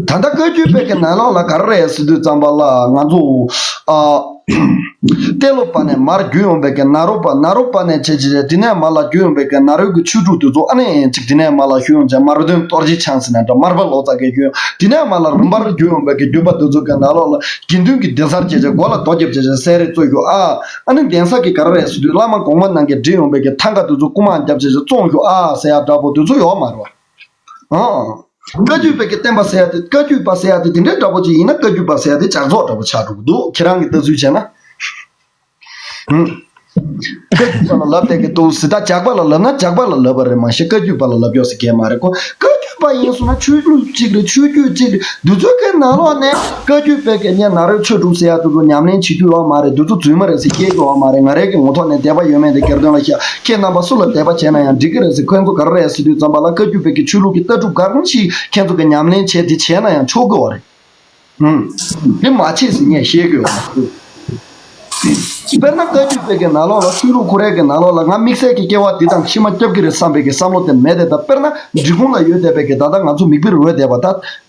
ད་ལྟ་བཀའ་བརྒྱུད་པའི་གི་ནང་ལོགས་ལ་ག་རེ་རེད་ཟེར་དུས་ཙམ་པ་ལ་ང་ཚོ་ཨ་ཏེ་ལོ་པ་ནས་མར་བརྒྱུད་ཡོང་བའི་གི་ན་རོ་པ། ན་རོ་པ་ནས་བྱས་བྱས་དེ་ནས་མར་ལ་བརྒྱུད་ཡོང་བའི་གི་ན་རོའི་གི་ཆོས་དྲུག་དེ་ཚོ་ཨ་ནི་ཅིག་དེ་ནས་མར་ལ་བཞུགས་ཡོང་བྱས་མར་སྟོན་གཏོར་བྱེད་འཆང་ཟེར་ན་འདྲ། མར་པ་ལོ་ཙཱ་གིས་བརྒྱུད་ཡོང་། དེ་ནས་མར་ལ་རིམ་པར་བརྒྱུད་ཡོང་བའི་གི་བརྒྱུད་པ་དེ་ཚོ་གི་ནང་ལོགས་ལ་དགེ་འདུན་གྱི་སྡེ་གསར་བྱས་བྱས་མགོ་ལ་རྡོ་བརྒྱབ་བྱས་བྱས་བསད་རེས་རྩོད་རྒྱུ་ཨ། ཨ་ནི་གདན་ས་གི་ག་རེ་རེད་ཟེར་དུས་བླ་མ་གོང་མ་རྣམས་ཀྱིས་བསྒྲིགས་ཡོང་བའི་གི་ཐང་ག་དེ་ཚོ་རྐུ་མ་རྒྱབ་བྱས་བྱས་བཙོང་རྒྱུ་ཨ་ཟེར་ཡ་འདྲ་པོ་དེ་ཚོ་ཡོད་མ་རེད་བ། ཨང་། བཀའ་བརྒྱུད་པའི་གི་བསྟན་པ་ཟེར་ཡ་དེ། བཀའ་བརྒྱུད་པ་ཟེར་ཡ་དེ་དེ་འདྲའི་འདྲ་པོ་ཅིག་ཡིན་ན་བཀའ་བརྒྱུད་པ་ཟེར་ཡ་དེ་ཇག་ཚོགས་འདྲ་པོ་ཆགས་འགྲོ་གི་འདུག་ཁྱེད་རང་གིས་ལྟ་ཚུལ་བྱས་ན། ཧུམ། བཀའ་བརྒྱུད་པ་ལ་ལབ་བསྡད་ཀྱི་འདུག་ཟེར། ད་ཇག་པ་ལ་ལབ་ན་ཇག་པ་ལ་ལབ་པ་རེད། མ་གཞི་བཀའ་བརྒྱུད་པ་ལ་ལབ་ཡོད་ཟེར་མཁན་མ་རེད་ཁོ། བཀའ་བརྒྱུད་པ་ཡིན་སོང་ན་ཆོས་ལུགས་གཅིག་རེད། ཆོས་བརྒྱུད་གཅིག་རེད། འདི་ཚོ་གི་ནང་ལོགས་ནས་བཀའ་བརྒྱུད་པའི་གི་ཉེ་ན་རོའི་ཆོས་དྲུག་ཟེར་ཡ་དེ་ཚོ་ཉམས་ལེན་བྱེད་རྒྱུ་ཡོད་མ་རེད། དེ་ཚོ་རྫུན་མ་རེད་ཟེར་སྐྱེལ་རྒྱུ་ཡོད་མ་རེད། ང་རང་གི་ངོ་ཐོག་ནས་དད་པ་ཡོད་མེད་དེ་སྒེར་དོན་ལ་བཤད། ཁྱེད་རྣམ་པ་སུ་ལ་དད་པ་བྱས་ན་ཡང་འགྲིག་གི་རེད་ཟེར། ཁོང་ཚོ་ག་རེ་རེད་ཟེར་དུས་ཙམ་པ་ལ་བཀའ་བརྒྱུད་པའི་གི་ཆོས་ལུགས་ཀྱི་ལྟ་གྲུབ་གང་ཞིག་ཁྱེད་ཚོ་གི་ཉམས་ལེན་བྱས་དེ་བྱས་ན་ཡང་ཆོག་གི་ཡོད་རེད། ཨུམ། དེ་མ་བྱེད་ཟེར་ངས་བཤད་ཀྱི་ཡོད་མ་རེད། དཔེར་ན་བཀའ་བརྒྱུད་པའི་གི་ནང་ལོགས་ལ་ཆོས་ལུགས་ཁོ་རའི་གི་ནང་ལོགས་ལ་ང་དམིགས་བསལ་གྱི་སྐྱེ་བ་འདི་དང་ཕྱི་མ་སྐྱོབ་ཀྱི་རེད་བསམ་པའི་གི་བསམ་བློ་དེ་མེད་དེ། ད་དཔེར་ན་འབྲི་གུང་ལ་ཡོད་བསྡད་པའི་གི་ད་ལྟ་ང་ཚོ་མིག་དཔེར་འོས་བསྡད་པ་ད་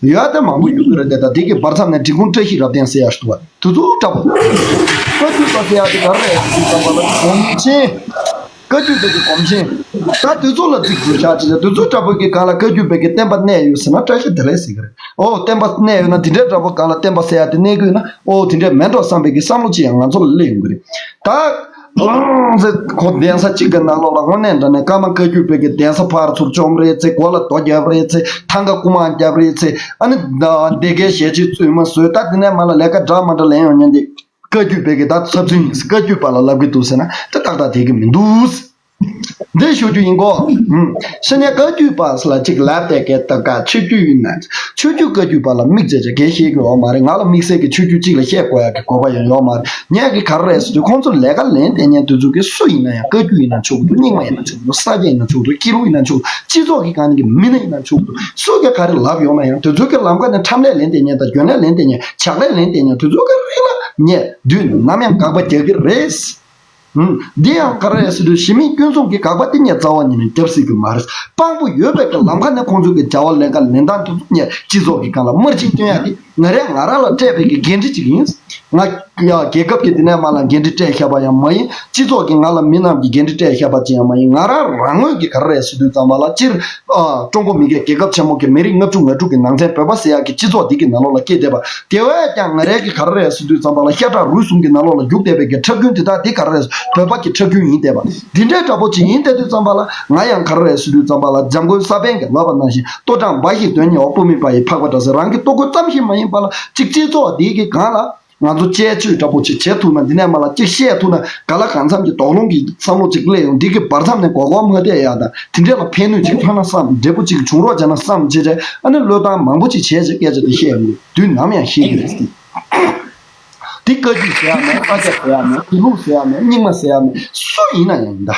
ཡོད་དེ་མང་པོ་ཡོད་ཀྱི་རེད་དེ། ད་འདི་གི་བར་མཚམས་ནས་འབྲི་གུང་བཀྲ་ཤིས་རབ་བརྟན་ཟེར་ཡ་ཞིག་འདུག་བ། དེ་ཚོ་འདྲ་པོ། བཀའ་བརྒྱུད་པ་ཟེར་ཡ་དེ་ག་རེ་རེད་ཟེར་དུས་ཙམ་པ་ལ་གོང་ཆེན། བཀའ་བརྒྱུད་པའི་གི་གོམས་ཆེན། ད་དེ་ཚོ་ལ་རྩིས་འགྲོ་ཤག་ཅེས་དེ་ཚོ་འདྲ་པོ་གི་སྒང་ལ་བཀའ་བརྒྱུད་པའི་གི་བསྟན་པ་གནས་ཡོད་ཟེར་ན་བཀྲ་ཤིས་བདེ་ལེགས་ཟེར་གི་རེད། ཨོ་བསྟན་པ་གནས་ཡོད་ན་དེ་འདྲའི་འདྲ་པོ་སྒང་ལ་བསྟན་པ་ཟེར་ཡ་དེ་གནས་གི་ཡོད་ན་ཨོ་དེ་འདྲའི་མེད་འགྲོ་བསམ་པའི་གི་བསམ་བློ་ཅིག་ཡང་ང་ཚོ་ལ་སླེབས་ཡོང་གི་རེད། ད་ཨང་ཟེར་ཁོ་གདན་ས་གཅིག་གི་ནང་ལོགས་ལ་དངོས་གནས་དྲང་གནས་ཀརྨ་བཀའ་བརྒྱུད་པའི་གི་གདན་ས་ཕར་ཚུར་བཅོམ་རེད་ཚེ། སྒོ་ལ་རྡོ་བརྒྱབ་རེད་ཚེ། ཐང་ག་རྐུ་མ་བརྒྱབ་རེད་ཚེ། ཨ་ནི་སྡེ་དགེ་ཞལ་ཆེ་བཙུན་མ་བཟོས། ད་དེ་ནས་མ་ལ་ལས་ཀ་འདྲ་མ་འདྲ་ལེན་ཡོང་མཁན་དེ། བཀའ་བརྒྱུད་པའི་གི་ད་ཚབ་ཚུན་ཡིན། བཀའ་བརྒྱུད་པ་ལ་ལབ་གི་འདུག་ཟེར་ན་དེ་ཏག་ཏག་དེ་གི་མི་འདུག་འདི་ཞུ་རྒྱུ་ཡིན་གོ། ཤ་ཉ་བཀའ་བརྒྱུད་པ་ལ་གཅིག་ལབ་བསྡད་མཁན་ད་ག་ཆོས་བརྒྱུད་ཡིན་ན། ཆོས་བརྒྱུད་བཀའ་བརྒྱུད་པ་ལ་དམིགས་བྱས་བྱས་གལ་བཤད་ཀྱི་ཡོད་མ་རེད། ང་ལ་དམིགས་བསལ་གྱི་ཆོས་བརྒྱུད་གཅིག་ལ་བཤད་དགོས་ཡ་གི་དགོས་པ་ཡང་ཡོད་མ་རེད། ངས་གི་ག་རེ་རེད་ཟེར་དུས་ཁོང་ཚོ་ལས་ཀ་ལེན་བསྡད་མཁན་དེ་ཚོ་གི་སུ་ཡིན་ན་ཡང་། བཀའ་བརྒྱུད་ཡིན་ན་ཆོག་གི་འདུག་རྙིང་མ་ཡིན་ན་ཆོག་གི་འདུག་ས་སྐྱ་ཡིན་ན་ཆོག་གི་འདུག་སྐྱིད་ལུག་ཡིན་ན་ཆོག་གི་འདུག་སྤྱི་ཚོགས་ཀྱི་སྒང་ནས་གི་མི་སྣ་ཡིན་ན་ཆོག་གི་འདུག་སུ་གི་ག་རེ་ལབ་ཡོང་ན་ཡང་། དེ་ཚོ་གི་ལམ་ཁ་ནས་ཁྲམ་ལས་ལེན་བསྡད་མཁན་དང་རྒྱུན་ལས་ལེན་བསྡད་མཁན། ཇག་ལས་ལེན་བསྡད་མཁན་དེ་ཚོ་གི་རིགས་ལ་ངས་དུས་ནམ་ཡང་དགག་པ་རྒྱག་གི་རེད། ཨུམ། འདི་ཡང་ག་རེ་རེད་ཟེར་དུས་གཞི་མེད་སྐྱོན་བཙུགས་ཀྱི་དགག་པ་དེ་ངས་རྩ་བ་ཉིད་ནས་རྒྱབ་སྲིད་ཀྱི་མ་རེད། དཔང་པོ་ཡོད་པའི་གི་ལམ་ཁ་ནས་ཁོང་ཚོའི་གི་བྱ་བ་ལས་ཀ་ལེན་སྟངས་དེ་ཚོ་ངས་སྤྱི་ཚོགས་ཀྱི་སྒང་ལ་དམར་གཅིག་སྟོན་ཡ་དེ་ང་རས་ང་རང་ལ་སྤྲད་པའི་གི་འགན་འཁྲི་ཅིག་ཡིན། ང་ཡ་རྒྱལ་ཁབ་ཀྱི་དེ་ནས་མ་ལ་འགན་འཁྲི་སྤྲད་བཞག་པ་ཡང་མ་ཡིན། སྤྱི་ཚོགས་ཀྱིས་ང་ལ་མི་རྣམས་ཀྱི་འགན་འཁྲི་སྤྲད་བཞག་པ་ཅིག་ཡང་མ་ཡིན། ང་རང་རང་ངོས་ཀྱི་ག་རེ་རེད་ཟེར་དུས་ཙམ་པ་ལ་སྤྱིར། ཨ། ཀྲུང་གོ་མི་རིགས་རྒྱལ་ཁབ་ཆེན་མོ་གི་མི་རིགས་ལྔ་བཅུ་ང་དྲུག་གི་ནང་ཚན་བོད་པ་ཟེར་ཡག་གི་སྤྱི་ཚོགས་འདི་གི་ནང་ལོགས་ལ་སྐྱེས་བསྡད་པ། དེ་བས་ཀྱང་ང་རའི་གི་ག་རེ་རེད་ཟེར་དུས་ཙམ་པ་ལ་ཤ་ཁྲག་རུས་གསུམ་གྱི་ནང་ལོགས་ལ་རྒྱུག་བསྡད་པའི་གི་ཁྲག་རྒྱུན་དེ་དག་འདི་ག་རེ་རེད། བོད་པ་གི་ཁྲག་རྒྱུན་ཡིན་བསྡད་པ། འདི་འདྲའི་འདྲ་པོ་ཅིག་ཡིན་བསྡད་དུས་ཙམ་པ་ལ་ང་ཡང་ག་རེ་རེད་ཟེར་དུས་ཙམ་པ་ལ་འཇམ་མགོན་ས་པཎ་གྱིས་ལབ་པ་ནང་བཞིན། ལྟོ་གྲངས་འབའ་ཞིག་དོན་གཉེར་བ། སྤུ་མེད་པ་ཡི་འཕགས་པ་འདྲ་ཟེར། རང་གི་ལྟོ་གོས་ཙམ་ཞིག་མ་ཡིན་པ་ལ་གཅིག་སྤྱི་ཚོགས་འདི་གི་སྒང་ལ། ང་ཚོ་དཔྱད་བརྗོད་འདྲ་པོ་ཅིག་བྱེད་ཐུབ་ན། འདི་ནས་མར་ལ་ཅིག་བཤད་ཐུབ་ན། ག་ལ་གང་འཚམ་གྱི་དོགས་སློང་གི་བསམ་བློ་ཅིག་སླེབས་ཡོང་། འདི་གི་བར་མཚམས་ནས་མགོ་སྐོར་མ་བསྡད་ཡ་དང་། དེ་འདྲས་ལ་ཕན་ནུས་ཅིག་ཐོན་ན་བསམ། འབྲས་བུ་ཅིག་བྱུང་རོགས་བྱས་ན་བསམ་བྱས་བྱས། ཨ་ནི་བློས་བཏང་མང་པོ་ཅིག་བྱས་བྱས་སྐད་ཆ་དེ་བཤད་ཡོང་གི། དུས་ནམ་ཡང་ཤེས་ཀྱི་རེད། འདི་བཀའ་བརྒྱུད་ཟེར་ཡ་མེད། ས་སྐྱ་ཟེར་ཡ་མེད། དགེ་ལུགས་ཟེར་ཡ་མེད། རྙིང་མ་ཟེར་ཡ་མེད། སུ་ཡིན་ན་ཡང་ཡིན་ད།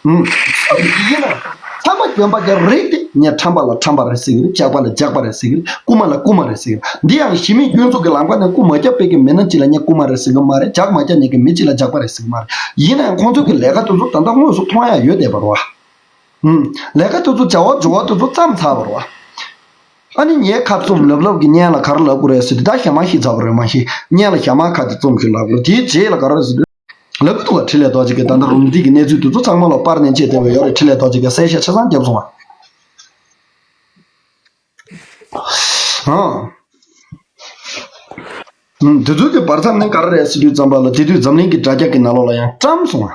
ཨུམ། སུ་ཡིན་ན་ཚང་མ་གྱོན་པ་གྱི་རིགས་དེ། ངས་ཁྲམ་པ་ལ་ཁྲམ་པ་རེད་ཟེར་གི་རེད། ཇག་པ་ལ་ཇག་པ་རེད་ཟེར་གི་རེད། རྐུན་མ་ལ་རྐུན་མ་རེད་ཟེར་གི་རེད། འདི་ཡང་གཞི་མེད་སྐྱོན་འཛུགས་ཀྱི་ལམ་ཁ་ནས་རྐུ་མ་རྒྱག་པའི་གི་མི་སྣ་གཅིག་ལ་ངས་རྐུན་མ་རེད་ཟེར་གི་མ་རེད། ཇག་མ་རྒྱག་མཁན་གྱི་མི་གཅིག་ལ་ཇག་པ་རེད་ཟེར་གི་མ་རེད། ཡིན་ན་ཡང་ཁོང་ཚོ་གི་ལས་ཀ་དེ་ཚོ་ད་ལྟ་དངོས་སུ་མཐོང་ཡ་ཡོད་བསྡད་པ་རེད་བ། ཨུམ། ལས་ཀ་དེ་ཚོ་བྱ་བ་འགྲོ་བ་དེ་ཚོ་བརྩམས་ཚར་བ་རེད་བ། ཨ་ནི་ངས་ཁ་བཙུམ་ལབ་ལབ་ཀྱི་སྙན་ལ་ག་རེ་ལབ་དགོས་རེད་ཟེར་དུས། ད་ཞྭ་དམར་ཤི་ཚར་བ་རེད། མ་གཞི་སྙན་ལ་ཞྭ་དམར་ཁ་དེ་བཙུམ་ཞིག་ལབ་དགོས་རེད། དེའི་རྗེས་ལ་ག་རེ་ཟེར་དུས། ལབ་ཀྱི་འདུག་ག་འཕྲིན་ལས་རྡོ་རྗེ་གིས་ད་ལྟ་རུམ་བཏེག་གི་གནས་ཚུལ་དེ་ཚོ་ཚང་མ་ལ་པར་ནས་བཅད་བསྡད་པ་ཡོད་རེད། འཕྲིན་ལས་རྡོ་རྗེ་གིས་གསལ་བཤད་ཆ་ཚང་བརྒྱབ་སོང་བ། ཨང་། ཨུམ། དེ་ཚོའི་གི་བར་མཚམས་ནས་ག་རེ་རེད་ཟེར་དུས་ཙམ་པ་ལ། དེ་དུས་འཛམ་གླིང་གི་དྲ་རྒྱ་གི་ནང་ལོགས་ལ་ཡང་བཀྲམ་སོང་བ།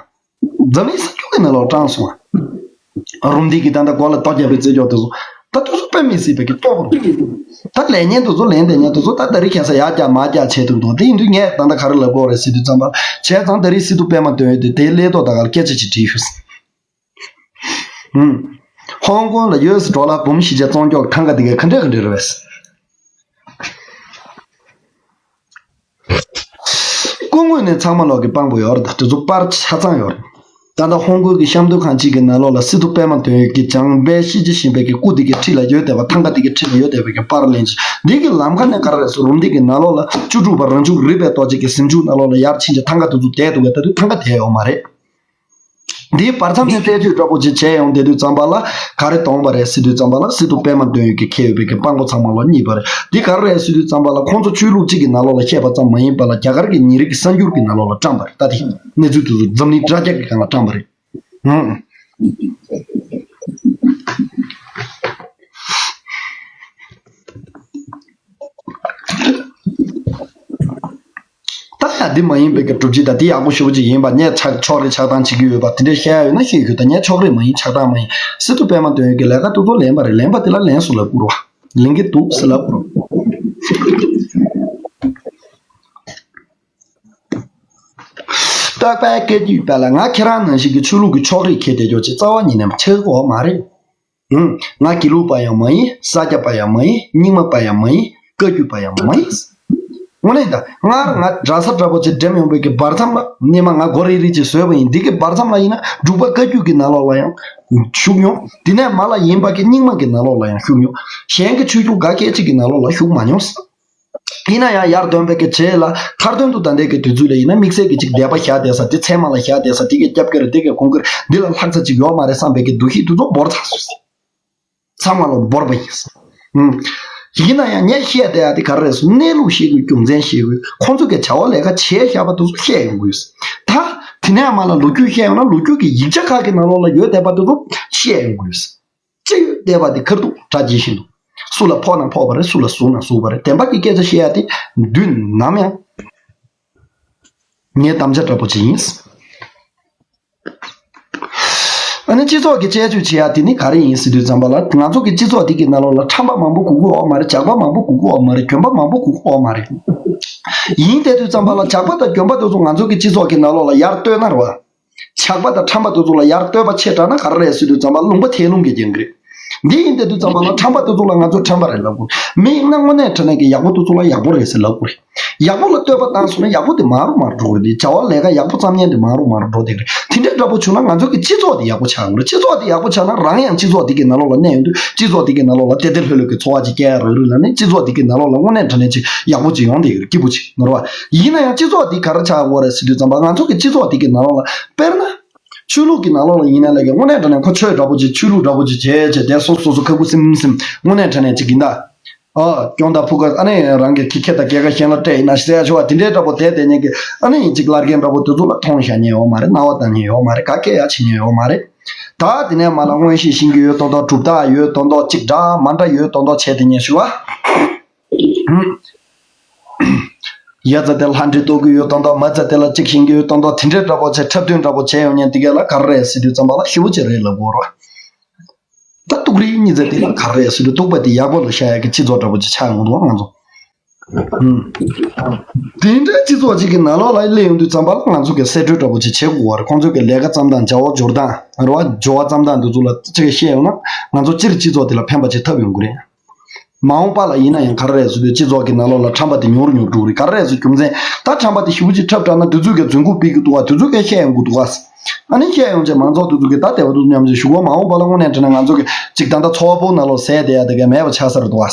འཛམ་གླིང་གསར་འགྱུར་གྱི་ནང་ལོགས་བཀྲམ་སོང་བ། རུམ་བཏེག་གིས་ད་ལྟ་མགོ་ལ་རྡོ་བརྒྱབ་པའི་རྩེད་འཇོ་དེ་ཚོ། ད་དེ་ཚོ་དཔེ་མི་སྲིད་པའི་གི་ལྟོ་བོར། ད་ལས་ངན་དེ་ཚོ་ལེན་བསྡད་མཁན་དེ་ཚོ་ད་ད་རེས་ཁ་སང་ཡར་རྒྱག་མར་རྒྱག་བྱས་འདུག་འདུག་དེ་ཡིན་དུས་ངས་ད་ལྟ་ག་རེ་ལབ་དགོས་རེད་ཟེར་དུས་ཙམ་པ། བྱས་ཙང་ད་རེས་སི་ཏུ་པད་མ་དོན་ཡོད་དེ་དེའི་ཀླད་ཐོག་ད་ག་ལ་སྐད་ཆ་ཅིག་དྲིས་ཤོག་ཨུམ། ཧོང་ཀོང་ལ་ཡུ་ཨེས་ཌོ་ལར་འབུམ་བཞི་བརྒྱ་བཙོང་འཇོག་གི་ཐང་ག་དེ་གའི་ག་འདྲས་ག་འདྲས་རེད་པས། སྐུ་ངོས་ནས་ཚང་མ་ལོག་གི་དཔང་པོ་ཡོད་རེད། དེ་ཚོ་པར་ཆ་ཚང་ཡོད་རེད། ད་ལྟ་ཧོང་ཀོང་གི་གཤམ་སྟོན་ཁང་གཅིག་གི་ནང་ལོགས་ལ་སི་ཏུ་པད་མ་དོན་ཡོད་ཀྱིས་བྱང་པའི་ཤི་ཅི་ཞིན་ཕིང་གི་སྐུ་དེ་གའི་འཁྲིས་ལ་ཡོད་བསྡད་པ། ཐང་ག་དེ་གའི་འཁྲིས་ལ་ཡོད་བསྡད་པའི་གི་པར་ལེན་ཅིག་འདི་གི་ལམ་ཁ་ནས་ག་རེ་རེད་ཟེར། རུམ་འདི་གི་ནང་ལོགས་ལ་བཅུ་དྲུག་པ་རང་བྱུང་རིག་པའི་རྡོ་རྗེ་གི་གཟིམ་ཆུང་ནང་ལོགས་ལ་ཡར་ཕྱིན་ཅིག་ཐང་ག་དེ་ཚོ་བསྡད་འདུག་གས། ད་དུང་ཐང་ག་དེ་ཡོད་མ་རེད། འདིའི་བར་མཚམས་ནས་རྩད་གཅོད་འདྲ་པོ་ཅིག་བྱས་ཡོང་བསྡད་དུས་ཙམ་པ་ལ་ག་རེ་སྟོན་པ་རེད་ཟེར་དུས་ཙམ་པ་ལ། སི་ཏུ་པད་མ་དོན་ཡོད་ཀྱིས་འཁྱེར་ཡོད་པའི་གི་དཔང་པོ་ཚང་མ་ལོག་རྙེད་པ་རེད། འདི་ག་རེ་རེད་ཟེར་དུས་ཙམ་པ་ལ། ཁོང་ཚོ་ཆོས་ལུགས་གཅིག་གི་ནང་ལོགས་ལ་བཤད་པ་ཙམ་མ་ཡིན་པ་ལ། རྒྱ་གར་གྱི་ཉིན་རེ་གི་གསར་འགྱུར་གྱི་ནང་ལོགས་ལ་བཀྲམ་པ་རེད། ད་དེ་གནས་ཚུལ་དེ་ཚོ་འཛམ་གླིང་དྲ་རྒྱ་གི་སྒང་ལ་བཀྲམ་པ་རེད། ཧུམ། ད་ཡང་འདི་མ་ཡིན་པའི་གི་སྒྲུབ་བྱེད་དང་འདི་ཡག་པོ་ཞེ་པོ་ཅིག་ཡིན་པ། ངས་ཆག་ཕྱོགས་རེ་ཆགས་སྡང་བྱེད་ཀྱི་ཡོད་པ་དེ་འདྲས་བཤད་ཡ་ཡོད་ན་བཤད་རྒྱུ་དང་། ངས་ཕྱོགས་རེ་མ་ཡིན་ཆགས་སྡང་མ་ཡིན། སི་ཏུ་པད་མ་དོན་ཡོད་ཀྱི་ལས་ཀ་ཏོག་ཏོག་ལེན་པ་རེད། ལེན་པ་དེ་ལ་ལན་སུ་ལབ་དགོས་རེད་བ། ལེན་གྱི་འདུག་ཟེར་ལབ་དགོས་རེད། རྟག་པའི་བཀའ་བརྒྱུད་པ་ལ་ང་ཁྱེད་རང་ནང་བཞིན་གྱི་ཆོས་ལུགས་ཀྱི་ཕྱོགས་རིས་འཁྱེར་བསྡད་རྒྱུ་ཅིག་རྩ་བ་ཉིད་ནས་ཆགས་ཀྱི་ཡོད་མ་རེད། ཧུམ། ང་དགེ་ལུགས་པ་ཡང་མ་ཡིན། ས་སྐྱ་པ་ཡང་མ་ཡིན། རྙིང་མ་པ་ཡང་མ་ཡིན། བཀའ་བརྒྱུད་པ་ཡང་མ་ཡིན། དངོས་གནས་ད་སྔར་ང་གྲྭ་ས་འདྲ་པོ་ཅིག་འགྲིམ་ཡོང་བའི་གི་བར་མཚམས་ལ་སྔོན་མ་ང་སྒོ་རིལ་རིལ་ཅིག་བཟོས་པ་ཡིན། འདི་གི་བར་མཚམས་ལ་ཡིན་ན་འབྲུག་པ་བཀའ་བརྒྱུད་ཀྱི་ནང་ལོགས་ལ་ཡང་ཞུགས་མྱོང་། དེ་ནས་མ་ལ་ཡིན་པ་གི་རྙིང་མ་གི་ནང་ལོགས་ལ་ཡང་ཞུགས་མྱོང་། གཞན་གྱི་ཆོས་ལུགས་ག་སྐད་ཅིག་གི་ནང་ལོགས་ལ་ཞུགས་མ་མྱོང་། ཡིན་ན་ཡང་ཡར་ཐོན་པའི་གི་རྗེས་ལ་མཐར་ཐོན་དུ་ད་ལྟའི་གི་དུས་ཚོད་ལ་ཡིན་ན་དམིགས་བསལ་གྱི་ཅིག་དད་པ་བཞག་བསྡད་ས་དེ། ཚད་མ་ལ་བཞག་བསྡད་ས་དེ་གི་སྐྱབས་ཀྱི་རེད། དེ་གི་གོང་ཀིར་འདི་ལ་ལྷག་ས་ཅིག་ཡོད་མ་རེད་བསམ་པའི་གི་འདུ་ཤེས་དེ་ཚོ་བོར་ཚར་སོང་། ཚང་མ་ལ་བོར་བ་ཡིན། ཧུམ། ཡིན་ན་ཡང་ངས་བཤད་བསྡད་ཡ་དེ་ག་རེ་རེད་ཟེར། གནས་ལུགས་ཤེས་དགོས། རྒྱུ་མཚན་ཤེས་དགོས། ཁོང་ཚོ་གི་བྱ་བ་ལས་ཀ་བྱས་བཞག་པ་དེ་ཚོ་བཤད་ཡོང་དགོས། ད་དེ་ནས་མ་ལ་ལོ་རྒྱུས་བཤད་ཡོང་ན་ལོ་རྒྱུས་ཀྱི་ཡིག་ཆ་ཁག་གི་ནང་ལོགས་ལ་ཡོད་བསྡད་པ་དེ་ཚོ་བཤད་ཡོང་དགོས། ཅི་ཡོད་བསྡད་པ་དེ་ཁ་ཐུག་གྲ་རྒྱས་བཞིན་དུ། སུ་ལ་ཕོག་ན་ཕོག་པ་རེད། སུ་ལ་ཟུག་ན་ཟུག་པ་རེད། བདེན་པ་གི་སྐད་ཆ་བཤད་ཡ་དེ་དུས་ནམ་ཡང་ངའི་དམ་བཅའ་འདྲ་པོ་ཅིག་ཡིན། ཨ་ནི་སྤྱི་ཚོགས་ཀྱི་དཔྱད་བརྗོད་བྱེད་ཡ་དེ་ནི་ག་རེ་ཡིན་ཟེར་དུས་ཙམ་པ་ལ། ང་ཚོ་གི་སྤྱི་ཚོགས་འདི་གི་ནང་ལོགས་ལ་ཁྲམ་པ་མང་པོ་སྒུག་གི་ཡོད་མ་རེད། ཇག་པ་མང་པོ་སྒུག་གི་ཡོད་མ་རེད། གྱོན་པ་མང་པོ་སྒུག་གི་ཡོད་མ་རེད། ཡིན་བསྡད་དུས་ཙམ་པ་ལ་ཇག་པ་དང་གྱོན་པ་དེ་ཚོ་ང་ཚོ་གི་སྤྱི་ཚོགས་ཀྱི་ནང་ལོགས་ལ་ཡར་བཏོན་ན་རེད་བ། ཇག་པ་དང་ཁྲམ་པ་དེ་ཚོ་ལ་ཡར་བསྟོད་པ་ཆེ་དྲགས་ན་ག་རེ་རེད་ཟེར་དུས་ཙམ་པ་ལུང་པ་ཐལ་རླུང་གི་རྒྱང་གི་རེད། འདི་ཡིན་དེ་དུས་ཙམ་པ་ལ་ཁྲམ་པ་དེ་ཚོ་ལ་ང་ཚོས་ཁྲམ་པ་རེད་ལབ་དགོས། མི་ཡིན་ན་དངོས་གནས་དྲང་གནས་ཀྱི་ཡག་པོ་དེ་ཚོ་ལ་ཡག་པོ་རེད་ཟེར་ལབ་དགོས་རེད། ཡག་པོ་ལ་བསྟོད་པ་བཏང་སོང་ན་ཡག་པོ་དེ་མར་རུ་མར་འགྲོ་གི་རེད། བྱ་བ་ལས་ཀ་ཡག་པོ་བརྩམ་མཁན་དེ་མར་རུ་མར་འགྲོ་བསྡད་ཀྱི་རེད། དེ་འདྲའི་འདྲ་པོ་བྱུང་ན་ང་ཚོ་གི་སྤྱི་ཚོགས་དེ་ཡག་པོ་ཆགས་ཀྱི་རེད། སྤྱི་ཚོགས་དེ་ཡག་པོ་ཆགས་ན་རང་ཡང་སྤྱི་ཚོགས་དེ་གི་ནང་ལོགས་ལ་གནས་ཡོང་དུས་སྤྱི་ཚོགས་དེ་གི་ནང་ལོགས་ལ་བདེ་བདེ་ལྷོད་ལྷོད་ཀྱི་འཚོ་བ་ཅིག་སྐྱེལ་ཡ་རག་གི་རེད་ལབ་ནས། སྤྱི་ཚོགས་དེ་གི་ནང་ལོགས་ལ་དངོས་གནས་དྲང་གནས་ཅིག་ཡག་པོ་ཅིག་ཡོང་བསྡད་ཀྱི་རེད། སྐྱིད་པོ་ཅིག་ནོར་བ། ཡིན་ན་ཡང་སྤྱི་ཚོགས་འདི་ག་རེ་ཆགས་ཡོད་རེད་ཟེར་དུས་ཙམ་པ་ང་ཚོ་གི་སྤྱི་ཚོགས་འདི་གི་ནང་ལོགས་ལ་དཔེར་ན། ཆོས་ལུགས་ཀྱི་ནང་ལོགས་ལ་ཡིན་ན་ལས་ཀྱི་དངོས་གནས་དྲང་གནས་ཁོ་ཆོས་འདྲ་པོ་ཅིག་ཆོས་ལུགས་འདྲ་པོ་ཅིག་བྱས་བྱས་དེ་སོ་སོ་སོ་ཁ་ཁུ་སིམ་སིམ་དངོས་གནས་དྲང་གནས་ཅིག་ཡིན་ད། ཨ་སྐྱོང་ད་ཕུ་ག་ཨ་ནི་རང་གི་ཁྱི་ཁྱེད་དང་སྐྱེ་ཁ་གཞན་ལ་སྤྲད་ཡིན་ན་ཟེར་ཡ་ཆོ་བ་དེ་འདྲའི་འདྲ་པོ་དེ་དེ་ཉིད་ཀྱི་ཨ་ནི་ཡིན་ཅིག་ལར་རྒན་འདྲ་པོ་དེ་ཚོ་ལ་མཐོང་བཞག་མཁན་ཡོད་མ་རེད། རྣ་བ་བཏང་མཁན་ཡོད་མ་རེད། ག་གེ་ཡ་བྱེད་མཁན་ཡོད་མ་རེད། ད་དེ་ནས་མ་ལ་མངོན་ཤེས་ཤིང་གི་ཡོད་མདོག་མདོག་གྲུབ་རྟགས་ཡོད་མདོག་མདོག་ཅིག་འདྲ་མ་འདྲ་ཡོད་མདོག་མདོག་བྱས་དེ་ཉིད་ཞུ་བ། ཡ་ཙ་དེ་ལྷ་འདྲེ་གཏོགས་ཀྱི་ཡོད་མདོག་མདོག་མ་ཙ་དེ་ལ་གཅིག་ཤེས་ཀྱི་ཡོད་མདོག་མདོག་དེ་འདྲའི་འདྲ་པོ་བྱས་འཁྲབ་སྟོན་འདྲ་པོ་བྱས་ཡོང་མཁན་དེ་ག་ལ་ག་རེ་རེད་ཟེར་དུས་ཙམ་པ་ལ་ཞེ་པོ་ཅིག་རེད་ལབ་དགོས་རེད། ད་ཏུག་རིགས་གཉིས་ཙ་དེ་ལ་ག་རེ་རེད་ཟེར་དུས་ཏུག་པ་དེ་ཡག་པོ་ལ་བཞག་ཡག་གི་སྤྱི་ཚོགས་འདྲ་པོ་ཅིག་ཆགས་ཡོང་འདུག་ང་ཚོ། ཧུམ། དེ་འདྲའི་སྤྱི་ཚོགས་ཅིག་གི་ནང་ལོགས་ལ་སླེབས་ཡོང་དུས་ཙམ་པ་ལ་ང་ཚོ་གི་གསེད་བཀྲོལ་འདྲ་པོ་ཅིག་བྱེད་དགོས་པ་རེད། ཁོང་ཚོ་གི་ལས་ཀ་བརྩམས་སྟངས་བྱ་བ་སྦྱོར་སྟངས་རེད་བ། སྦྱོར་བ་བརྩམས་སྟངས་འདི་ཚོ་ལ་ཅིག་བཤད་ཡོང་ན་ང་ཚོ་སྤྱིར་སྤྱི་ཚོགས་དེ་ལ་ཕན་པ་ཅིག་ཐོབ་ཡོང་གི་རེད། མ་འོངས་པ་ལ་ཡིན་ན་ཡང་ག་རེ་རེད་ཟེར་དུས་སྤྱི་ཚོགས་ཀྱི་ནང་ལོགས་ལ་ཁྲམ་པ་དེ་ཉུང་རུ་ཉུང་རུ་འགྲོ་གི་རེད། ག་རེ་རེད་ཟེར་རྒྱུ་མཚན་ད་ཁྲམ་པ་དེ་ཞེ་པོ་ཅིག་འཁྲབ་དྲགས་ན་དེ་ཚོས་ཀྱང་རྫུན་རྐུབ་སྤེལ་གི་འདུག་ག་དེ་ཚོས་ཀྱང་བཤད་ཡོང་གི་འདུག་ག་ཨ་ནི་བཤད་ཡོང་བྱས་མང་ཚོགས་དེ་ཚོ་གི་ད་དེ་བ་དུ་མཉམ་བྱས་ཞུ་གོ་མ་འོངས་པ་ལ་དངོས་གནས་དྲང་གནས་ང་ཚོ་གི་ཅིག་ད་ལྟ་འཚོ་བ་པོ་ནང་ལོགས་ཟད་བསྡད་ཡ་དེ་ག་མེད་པ་ཆགས་ས་རེད་འདུག་ག་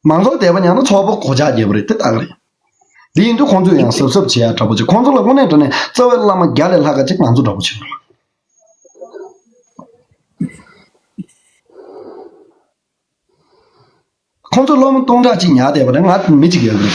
མང་ཚོགས་དེ་བ་ཉག་ན་འཚོ་བ་པོ་གོ་ཆག་རྒྱབ་པ་རེད། དེ་ད་ག་རེད། དེ་ཡིན་དུས་ཁོང་ཚོས་ཡང་གཟབ་གཟབ་བྱེད་ཡ་འདྲ་པོ་ཅིག་ཁོང་ཚོ་ལ་དངོས་གནས་དྲང་གནས་རྩ་བའི་བླ་མ་བརྒྱ་ལས་ལྷག་ག་ཅིག་ང་ཚོ་འདྲ་པོ་ཅིག་འདུག་ཁོང་ཚོ་སློབ་མ་སྟོང་ཕྲག་གཅིག་ཉར་བསྡད་པ་རེད། ང་མི་གཅིག་ཡོད་རེད།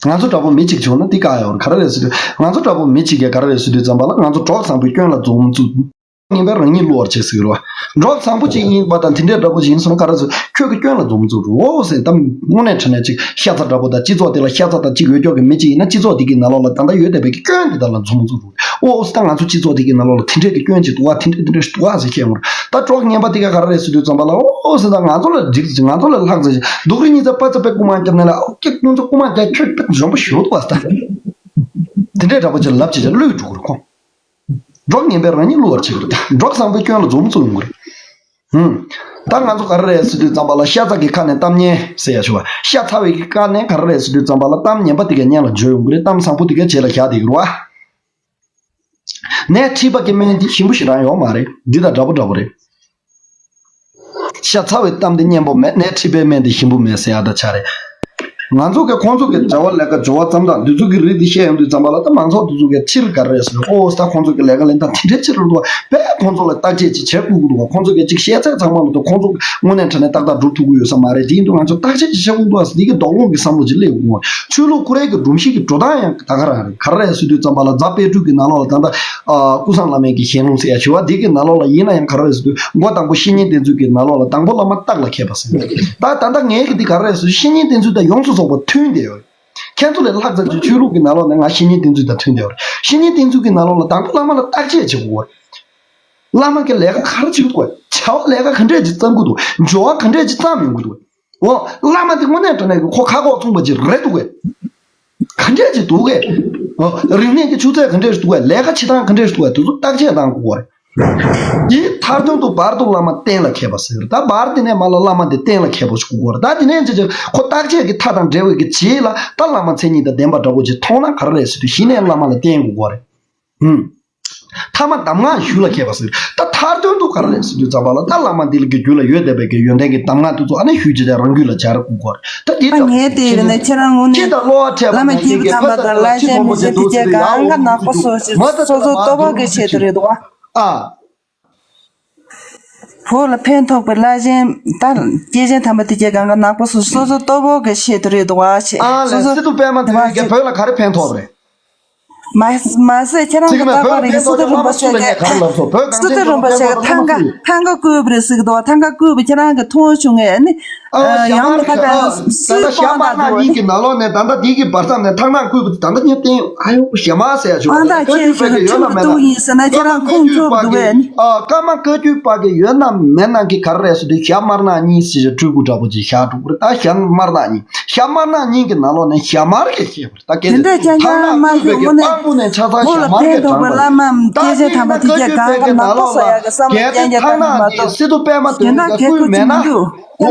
ང་ཚོ་འདྲ་པོ་མི་གཅིག་བྱུང་ན་འདི་བཀག་ཡོད་རེད། ག་རེ་རེད་ཟེར་དུས་ང་ཚོ་འདྲ་པོ་མི་གཅིག་གིས་ག་རེ་རེད་ཟེར་དུས་ཙམ་པ་ལ་ང་ཚོ་གྲོགས་བཟང་པོའི་སྐྱོན་ལ་འཛུམ་བཙུགས། ངན་པས་རང་ཉིད་བསླུ་བར་བྱེད་ཟེར་གི་རེད་བ། གྲོགས་བཟང་པོ་གཅིག་ཡིན་པ་དང་དེ་འདྲའི་འདྲ་པོ་ཞིག་ཡིན་སོང་ན་ག་རེ་ཟེར་ཁྱོད་ཀྱི་སྐྱོན་ལ་འཛུམ་བཙུགས་འགྲོ་འོ་ཟེར། ད་དངོས་གནས་དྲང་གནས་ཅིག་ཤ་ཚ་འདྲ་པོ་དང་སྤྱི་ཚོགས་དེ་ལ་ཤ་ཚ་དང་གཅིག་ཡོད་ཀྱོག་གི་མི་གཅིག་ཡིན་ན་སྤྱི་ཚོགས་དེ་གི་ནང་ལོགས་ལ་ད་ལྟ་ཡོད་བསྡད་པའི་གི་སྐྱོན་དེ་དག་ལ་འཛུམ་བཙུགས་འགྲོ། ཨོ་ད་ང་ཚོ་སྤྱི་ཚོགས་དེ་གི་ནང་ལོགས་ལ་དེ་འདྲས་ཀྱི་སྐྱོན་ཅིག་འདུག་ག་དེ་འདྲས་དེ་འདྲས་འདུག་ག་ཟེར་བཤད་ཡོང་རེད། ད་གྲོགས་ངན་པ་དེ་ག་ག་རེ་རེད་ཟེར་དུས་ཙམ་པ་ལ་ཨོ་ཟེར། ད་ང་ཚོ་ལ་འགྲིག་ང་ཚོ་ལ་ལྷག་ཟེར་སྡུག་རུས་གཉིས་ཚ་པ་ཚ་པའི་རྐུ་མ་བརྒྱབ་ན་ལ་ཨོ་ཀྱེ་ཁོང་ཚོ་རྐུ་མ་བརྒྱབ་ཁྱོད་དཔེ་འཇོན་པོ་ཞུ་འདུག་བ་ད། དེ་འདྲས་འདྲ་པོ་ཅིག་ལབ་བྱས་ཀྱང་བློས་འགྲོ་གི་རེད་ཁོང་། གྲོགས་ངན་པས་རང་ཉིད་བསླུ་བར་བྱེད་ཀྱི་རེད། ད་གྲོགས་བཟང་པོའི་སྐྱོན་ལ་འཛུམ་བཙུགས་ཡོང་གི་རེད། ཧུམ། ད་ང་ཚོ་ག་རེ་རེད་ཟེར་དུས་ཙམ་པ་ལ་ཤ་ཚ་གི་ཁ་ནས་གཏམ་སྙན་ཟེར་ཡ་ཞུ་བ། ཤ་ཚ་བའི་གི་ཁ་ནས་ག་རེ་རེད་ཟེར་དུས་ཙམ་པ་ལ་གཏམ་ངན་པ་དེ་ག་སྙན་ལ་འཇོག་ཡོང་གི་རེད། གཏམ་བཟང་པོ་དེ་ག་རྗེས་ལ་བཞག་བསྡད་ཀྱི་རེད་བ། ནད་མཁྲིས་པ་གི་སྨན་དེ་ཞིམ་པོ་ཞེ་དྲག་ཡོད་མ་རེད། འདི་དང་འདྲ་པོ་འདྲ་པོ་རེད། ཤ་ཚ་བའི་གཏམ་དེ་སྙན་པོ་མེད། ནད་མཁྲིས་པའི་སྨན་དེ་ཞིམ་པོ་མེད་ཟེར་ཡ་ད་ཆ་རེད། ང་ཚོ་གི་ཁོང་ཚོ་གི་བྱ་བ་ལས་ཀ་སྦྱོར་བ་ཙམ་དང་འདི་ཚོ་གི་རིགས་འདི་བཤད་ཡོང་དུས་ཙམ་པ་ལ་ད་མང་ཚོགས་འདི་ཚོ་གི་ཕྱིར་ག་རེ་རེད་ཟེར་ན་ཨོ་ད་ཁོང་ཚོ་གི་ལས་ཀ་ལེན་སྟངས་དེ་འདྲའི་ཕྱིར་རེད་འདུག་བ། དཔེ་ཁོང་ཚོ་ལ་བརྟག་དཔྱད་ཅིག་བྱེད་དགོས་ཀྱི་འདུག་བ། ཁོང་ཚོ་གི་ཅིག་བཤད་ཚད་ཚང་མ་ལ་ད་ཁོང་ཚོ་དངོས་གནས་དྲང་གནས་ཏག་ཏག་སྒྲུབ་ཐུབ་ཀྱི་ཡོད་ས་མ་རེད། དེ་ཡིན་དུས་ང་ཚོ་བརྟག་དཔྱད་ཅིག་བྱེད་དགོས་འདུག་བ་ཟེར་འདི་གི་དོགས་སློང་གི་བསམ་བློ་ཅིག་སླེབས་དགོས་འདུག་བ། ཆོས་ལུགས་ཁོ་རའི་གི་སྒྲོམ་གཞི་གི་འགྲོ་སྟངས་ཡང་ད་ག་རང་རེད། ག་རེ་རེད་ཟེར་དུས་ཙམ་པ་ལ་རྫ་དཔལ་སྤྲུལ་གྱི་ནང་ལོགས་ལ་ད་ལྟ་ཨ་ཀུན་བཟང་བླ་མའི་གི་ཞལ་ལུང་ཟེར་ཡ་ཞུ་བ་འདི་གི་ནང་ལོགས་ལ་ཡིན་ན་ཡང་ག་རེ་རེད་ཟེར་དུས་མགོ་དང་པོ་བཤེས་གཉེན་བསྟེན་ཚུལ་གྱི་ནང་ལོགས་ལ་དང་པོ་བླ་མ་རྟགས་ལ་མཁས་པ་ཟེར། ད་ད་ལྟ་ངའི་གི་འདི་ག་རེ་རེད་ཟེར་དུས་བཤེས་གཉེན་བསྟེན་ཚུལ་དང་ཡོངས་སུ་རྫོགས་པ་མཐུན་བསྡད་ཡོད། ཁྱེད་ཚོ་ལས་ལྷག་ཙམ་ཅིག་ཆོས་ལུགས་ཀྱི་ནང་ལོགས་ནས་ང་བཤེས་གཉེན་བསྟེན་ཚུལ་དང་མཐུན་བསྡད་ཡོད་རེད། བཤེས་གཉེན་བསྟེན་ཚུལ་གྱི་ནང་ལོགས་ལ་དང་པོ་བླ་མ་ལ་བརྟག་དཔྱད་བྱེད་དགོས་རེད། བླ་མ་གི་ལས་ཀ་ག་རེ་བྱེད་ཀྱི་འདུག་བྱ་བ་ལས་ཀ་ག་འདྲས་ཅིག་བརྩམ་གྱི་འདུག་སྦྱོར་བ་ག་འདྲས་ཅིག་བརྩམས་ཡོང་གི་འདུག་འོ། བླ་མ་དེ་དངོས་གནས་དྲང་གནས་ཀྱི་ཁོ་ཁ་ཁོག་མཚུངས་པ་ཅིག་རེད་འདུག་གས། ག་འདྲས་ཅིག་འདུག་གས། ཨོ། རིག་གནས་ཀྱི་ཆུ་ཚད་ག་འདྲས་འདུག་གས། ལས་ཀ་བྱེད་སྟངས་ག་འདྲས་འདུག་གས། དེ་ཚོ་བརྟག་དཔྱད་གནང་དགོས་པ་རེད། དེའི་མཐར་ཐུག་ཏུ་བར་དུ་བླ་མ་གཏན་ལ་འཁེལ་བ་ཟེར། ད་བར་དེ་ནས་མར་ལ་བླ་མ་དེ་གཏན་ལ་འཁེལ་བ་ཞིག་དགོས་པ་རེད། ད་དེ་ནས་ཅི་ཅི་ཁོ་བརྟག་དཔྱད་ཀྱི་མཐའ་དང་འབྲེལ་བའི་གི་རྗེས་ལ་ད་བླ་མ་མཚན་ཉིད་དང་ལྡན་པ་འདྲ་པོ་ཅིག་མཐོང་ན་ག་རེ་རེད་ཟེར་དུས་གཞི་ནས་བླ་མ་ལ་བརྟེན་དགོས་པ་རེད། ཧུམ། ཐ་མ་གདམས་ངག་ཞུ་ལ་མཁས་པ་ཟེར། ད་མཐར་དོན་དུ་ག་རེ་རེད་ཟེར་དུས་ཙམ་པ་ལ་ད་བླ་མ་འདི་ལ་གི་རྒྱུད་ལ་ཡོད་བསྡད་པའི་གི་ཡོན་ཏན་གྱི་གདམས་ངག་དེ་ཚོ་ཨ་ནི་ཞུས་བྱས་ཏེ་རང་རྒྱུད་ལ་སྦྱར་དགོས་པ་རེད། ད་འདི་ད་ལྟ་ངས་དེ་ཡིན་ན་ཁྱེད་རང་ངོ་ནས་ཁྱེད་དང་བློ་བ་འཕྲད་པ་བླ་མ་ནང་བཞིན་གྱི་སྐྱེས་བུ་ཕ་དམ་དང་བླ་ཆེན་མི་ཆེན་དེ་གྱད་གང་ག་ནག་པོ་སོ་ཞིག་སོ་སོ་ལྟོ་ཕག་གི་ཆེད་དུ་རེད་འདུག་ཨ། བོད་ལ་ཕན་ཐོགས་པའི་བླ་ཆེན་ད་སྐྱེས་ཆེན་དམ་པ་དེ་གྱད་གང་ག་ནག་པོ་སོ་སོ་ལྟོ་ཕག་གི་ཆེད་དུ་རེད་འདུག་ཨ་ཆེ། ཨ་ལས། སོ་སོ་སི་ཏུ་པད་མ་དེ་བ་དེ་གྱད་བོད་ལ་ག་རེ་ཕན་ཐོགས་པ་རེད། མ་མ་ཟད་ཁྱེད་རང་གི་རྟག་པར་ཡིན་སི་ཏུ་རིན་པོ་ཆེ་གི་སི་ཏུ་རིན་པོ་ཆེ་གི་ཐང་ག་ཐང་ག་བརྐོས་པ་རེད་ཟེར་གི་འདུག་ཐང་ག་བརྐོས་པ་ཁྱེད་རང་གི་མཐོང་བྱུང་ངས་ནི། ཡང་མི་ཁ་ད་ད་ཞྭ་དམར་ནག་གཉིས་ཀྱི་ནང་ལོགས་ནས་ད་ལྟ་འདི་གི་བར་མཚམས་ནས་ཐང་ནག་བརྐོས་པ་ད་ལྟ་ཉིད་བསྟན་ཨ་ཡོ་ཞྭ་དམར་ཟེར་ཡ་ཞུ་བ་ཨ་ད་ཁྱེད་ཀྱི་ཁྱེད་ཀྱི་ཁྱེད་ཀྱི་ཡོད་ན་མེད་ན། ཡིན་ཟེར་ན་ཁྱེད་རང་ཁུངས་འཁྱོག་འདུག་པས་ནི། ཨ་ཀརྨ་བཀའ་བརྒྱུད་པ་གི་ཡོད་ན་མེད་ན་གི་ག་རེ་རེད་ཟེར་དུས་ཞྭ་དམར་ནག་གཉིས་ཟེར་ཞིག་སྤྲུལ་སྐུ་འདྲ་པོ་ཅིག་བཞག་འགྲོ་གི་རེད། ད་ཞྭ་དམར་ནག་གཉིས་ཞྭ་དམར་ནག་གཉིས་ཀྱི་ནང་ལོགས་ནས་ཞྭ་དམར་གྱིས་བཤད་པ་རེད། ད་སྐད་དེ་འདྲ་ཅན་ཅང་མ་ཟད་དངོས་གནས་དཔང་པོ་ནས་ཆ་ཚང་ཞྭ་དམར་གྱིས་དྲངས་ཡོད། ད་དེ་ཡིན་ན་བཀའ་བརྒྱུད་པའི་བཀའ་བརྒྱུད་པའི་གི་ནང་ལོགས་ལ་གལ་ཏེ་ཐང་ནག་གི་སི་ཏུ་པད་མ་དོན་གྱི་བཀོད་མེད་ན། ཨ་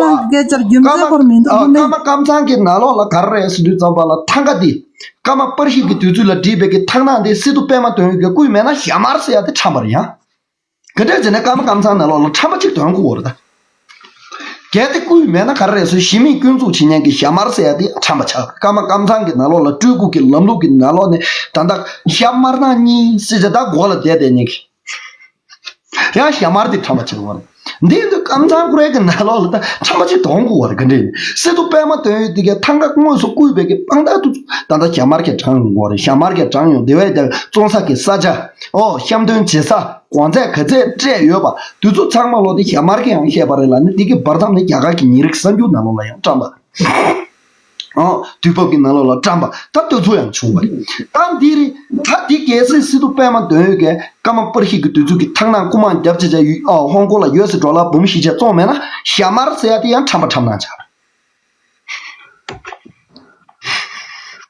ཀརྨ་ཀམ་ཚང་གི་ནང་ལོགས་ལ་ག་རེ་རེད་ཟེར་དུས་ཙམ་པ་ལ་ཐང་ག་འདི་ཀརྨ་པར་ཤིང་གི་དུས་ཚོད་ལ་བྲིས་པའི་གི་ཐང་ནག་འདི་སི་ཏུ་པད་མ་དོན་གྱི་བཀོད་མེད་ན་ཞྭ་དམར་ཟེར་ཡ་དེ་ཁྲམ་པ་རེད་ཡ། ག་འདྲས་བྱས་ནས་ཀརྨ་ཀམ་ཚང་ནང་ལོགས་ལ་ཁྲམ་པ་གཅིག་དོན་གོ་བོར་ད། གལ་ཏེ་བཀོད་མེད་ན་ག་རེ་རེད་ཟེར་གཞི་མེད་སྐྱོན་འཛུགས་བྱེད་མཁན་གྱི་ཞྭ་དམར་ཟེར་ཡ་དེ་ཁྲམ་པ་ཆགས། ཀརྨ་ཀམ་ཚང་གི་ནང་ལོགས་ལ་སྤྲུལ་སྐུ་གི་ལམ་ལུགས་ཀྱི་ནང་ལོགས་ནས་ད་ལྟ་ཞྭ་དམར་ནག་གཉིས་ཟེར་བྱས་ད་མགོ་ལ་བསྡད་བསྡད་མཁན་གྱི། ཡང་ཞྭ་དམར་དེ་ཁྲམ་པ་ཆགས་པ་རེད། འདི་ཡིན་དུས་ཀམ་ཚང་ཁོ་རའི་གི་ནང་ལོགས་ལ་ད་ཁྲམ་པ་གཅིག་དོན་གོ་བོར་ག་འདྲས་ཡིན། སི་ཏུ་པད་མ་དོན་ཡོད་དེ་གའི་ཐང་ག་དངོས་སུ་བརྐོས་པའི་གི་དཔང་རྟགས་དུ་ད་ལྟ་ཞྭ་དམར་གྱིས་དྲངས་ཡོང་གོ་རེད། ཞྭ་དམར་གྱིས་དྲངས་ཡོང་དེ་བས་ཀྱང་བཙོང་ས་གི་ས་ཆ། ཨོ་བཤམས་སྟོན་བྱེད་ས། གོང་ཚད་ག་ཚད་སྤྲད་ཡོད་པ་དེ་ཚོ་ཚང་མ་ལོ་དེ་ཞྭ་དམར་གྱིས་ཡང་བཤད་པ་རེད་ལ་ནི་དེ་གི་བར་མཚམས་ནས་རྒྱ་གར་གྱི་ཉེ་རིགས་གསར་འགྱུར་ནང་ལོགས་ལ་ཡང་བཀྲམ་པ། ཨོ་དུས་བབ་ཀྱི་ནང་ལོགས་ལ་བཀྲམ་པ་ད་དེ་ཚོ་ཡང་བྱུང་བ་རེད། ད་འདི་རེད། ད་འདི་གལ་སྲིད་སི་ཏུ་པད་མ་དོན་ཡོད་ཀྱིས་ཀརྨ་པར་ཤིང་གི་དུས་ཚོད་ཀྱི་ཐང་ནག་རྐུ་མ་རྒྱབ་བྱས་བྱས་ཡུལ་ཨོ་ཧོང་ཀོང་ལ་ཡོད་ཟེར་འགྲོ་ལ་འབུམ་བཞི་བྱས་བཙོང་མེད་ན་ཞྭ་དམར་ཟེར་ཡ་དེ་ཡང་ཁྲམ་པ་ཁྲམ་ནག་ཆགས་རེད།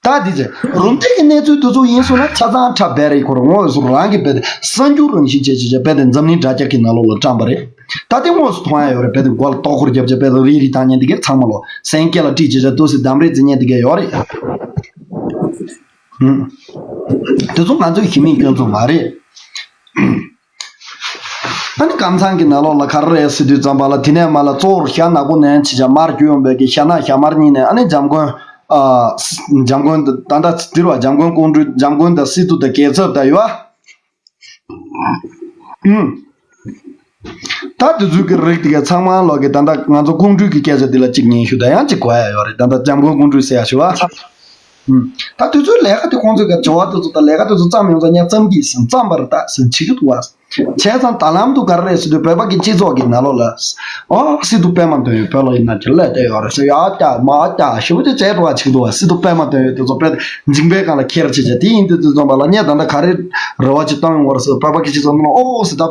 ད་འདི་ཚེ་རུམ་བཏེག་གི་གནས་ཚུལ་དེ་ཚོ་ཡིན་སོང་ན་ཆ་ཚང་ཁྲ་བེ་རི་ཁོ་རང་ངོས་སུ་རང་གི་རྦད་དེ་གསར་འགྱུར་རང་བཞིན་བྱས་བྱས་བྱས་རྦད་དེ་འཛམ་གླིང་དྲ་རྒྱ་གི་ནང་ལོགས་ལ་བཀྲམ་པ་རེད། ད་དེ་དངོས་སུ་མཐོང་ཡ་ཡོད་རེད། རྦད་དེ་མགོ་ལ་ཏོག་ཁོར་རྒྱབ་བྱས་རྦད་དེ་རིལ་རིལ་བཏང་མཁན་དེ་གའི་ཚང་མ་ལོ་སེང་སྐེ་ལ་དཀྲིས་བྱས་བྱས་ཏོག་སི་འདམ་རེ་འཛིན་མཁན་དེ་གའི་ཡོད་རེད། ཧུམ། དེ་ཚོ་ང་ཚོའི་གཞི་མེད་སྐྱོན་འཛུགས་མ་རེད། ཨ་ནི་ཀམ་ཚང་གི་ནང་ལོགས་ལ་ག་རེ་རེད་ཟེར་དུས་ཙམ་པ་ལ་དེ་ནས་མར་ལ་གཙོ་བོར་ཞྭ་ནག་པོ་ནས་ཕྱི་ཞྭ་དམར་བརྒྱུད་ཡོང་བའི་གི་ཞྭ་ནག་ཞྭ་དམར་གཉིས་ནས་ཨ་ནི་འཇམ་མགོན། ཨ། འཇམ་མགོན་ད་ལྟ་འདིར་བ་འཇམ་མགོན་ཀོང་སྤྲུལ་འཇམ་མགོན་དང་སི་ཏུ་དང་རྒྱལ་ཚབ་དང་ཡོད། ཨུམ། ད་དེ་ཚོའི་གི་རིགས་དེ་གའི་ཚང་མ་ལོག་གི་ད་ལྟ་ང་ཚོ་ཀོང་སྤྲུལ་གི་སྐད་ཆ་འདི་ལ་གཅིག་ཉན་ཞུ་ད་ཡང་གཅིག་གོ་ཡ་ཡོད་རེད། ད་ལྟ་འཇམ་མགོན་ཀོང་སྤྲུལ་ཟེར་ཡ་ཞུ་བ། ཨུམ། ད་དེ་ཚོའི་ལས་ཀ་དེ་ཁོང་ཚོའི་གི་བྱ་བ་དེ་ཚོ་ད་ལས་ཀ་དེ་ཚོ་བརྩམས་ཡོང་ཙང་ངས་བརྩམས་ཀྱིས་ཟིན་བརྩམས་པ་རེད་ད་ཟིན་བྱེད་ཀྱི་འདུག་བ། བྱས་ཙང་ད་ལམ་དུ་ག་རེ་རེད་ཟེར་དུས་བོད་པ་གི་སྤྱི་ཚོགས་ཀྱི་ནང་ལོགས་ལ། ཨོ་སི་ཏུ་པད་མ་དོན་ཡོད་བོད་ལ་ཡིན་ན་ཅི་ལས་བསྡད་ཡོད་རེད་ཟེར་ཡ་ཀྱ་མ་ཀྱ་ཞེ་པོ་ཅིག་བྱས་འགྲོ་བ་ཅིག་འདུག་བ། སི་ཏུ་པད་མ་དོན་ཡོད་དེ་ཚོ་བོད་འཇིགས་པའི་སྒང་ལ་ཁྱེར་བྱེད་བྱས་དེ་ཡིན་དུས་དུས་ཙམ་པ་ལ་ངས་ད་ལྟ་ག་རེ་རེ་བ་ཅིག་བཏང་ཡོང་བ་རེད་ཟེར་བོད་པ་གི་སྤྱི་ཚོགས་ནང་ལ་ཨོ་ཟེར་ད།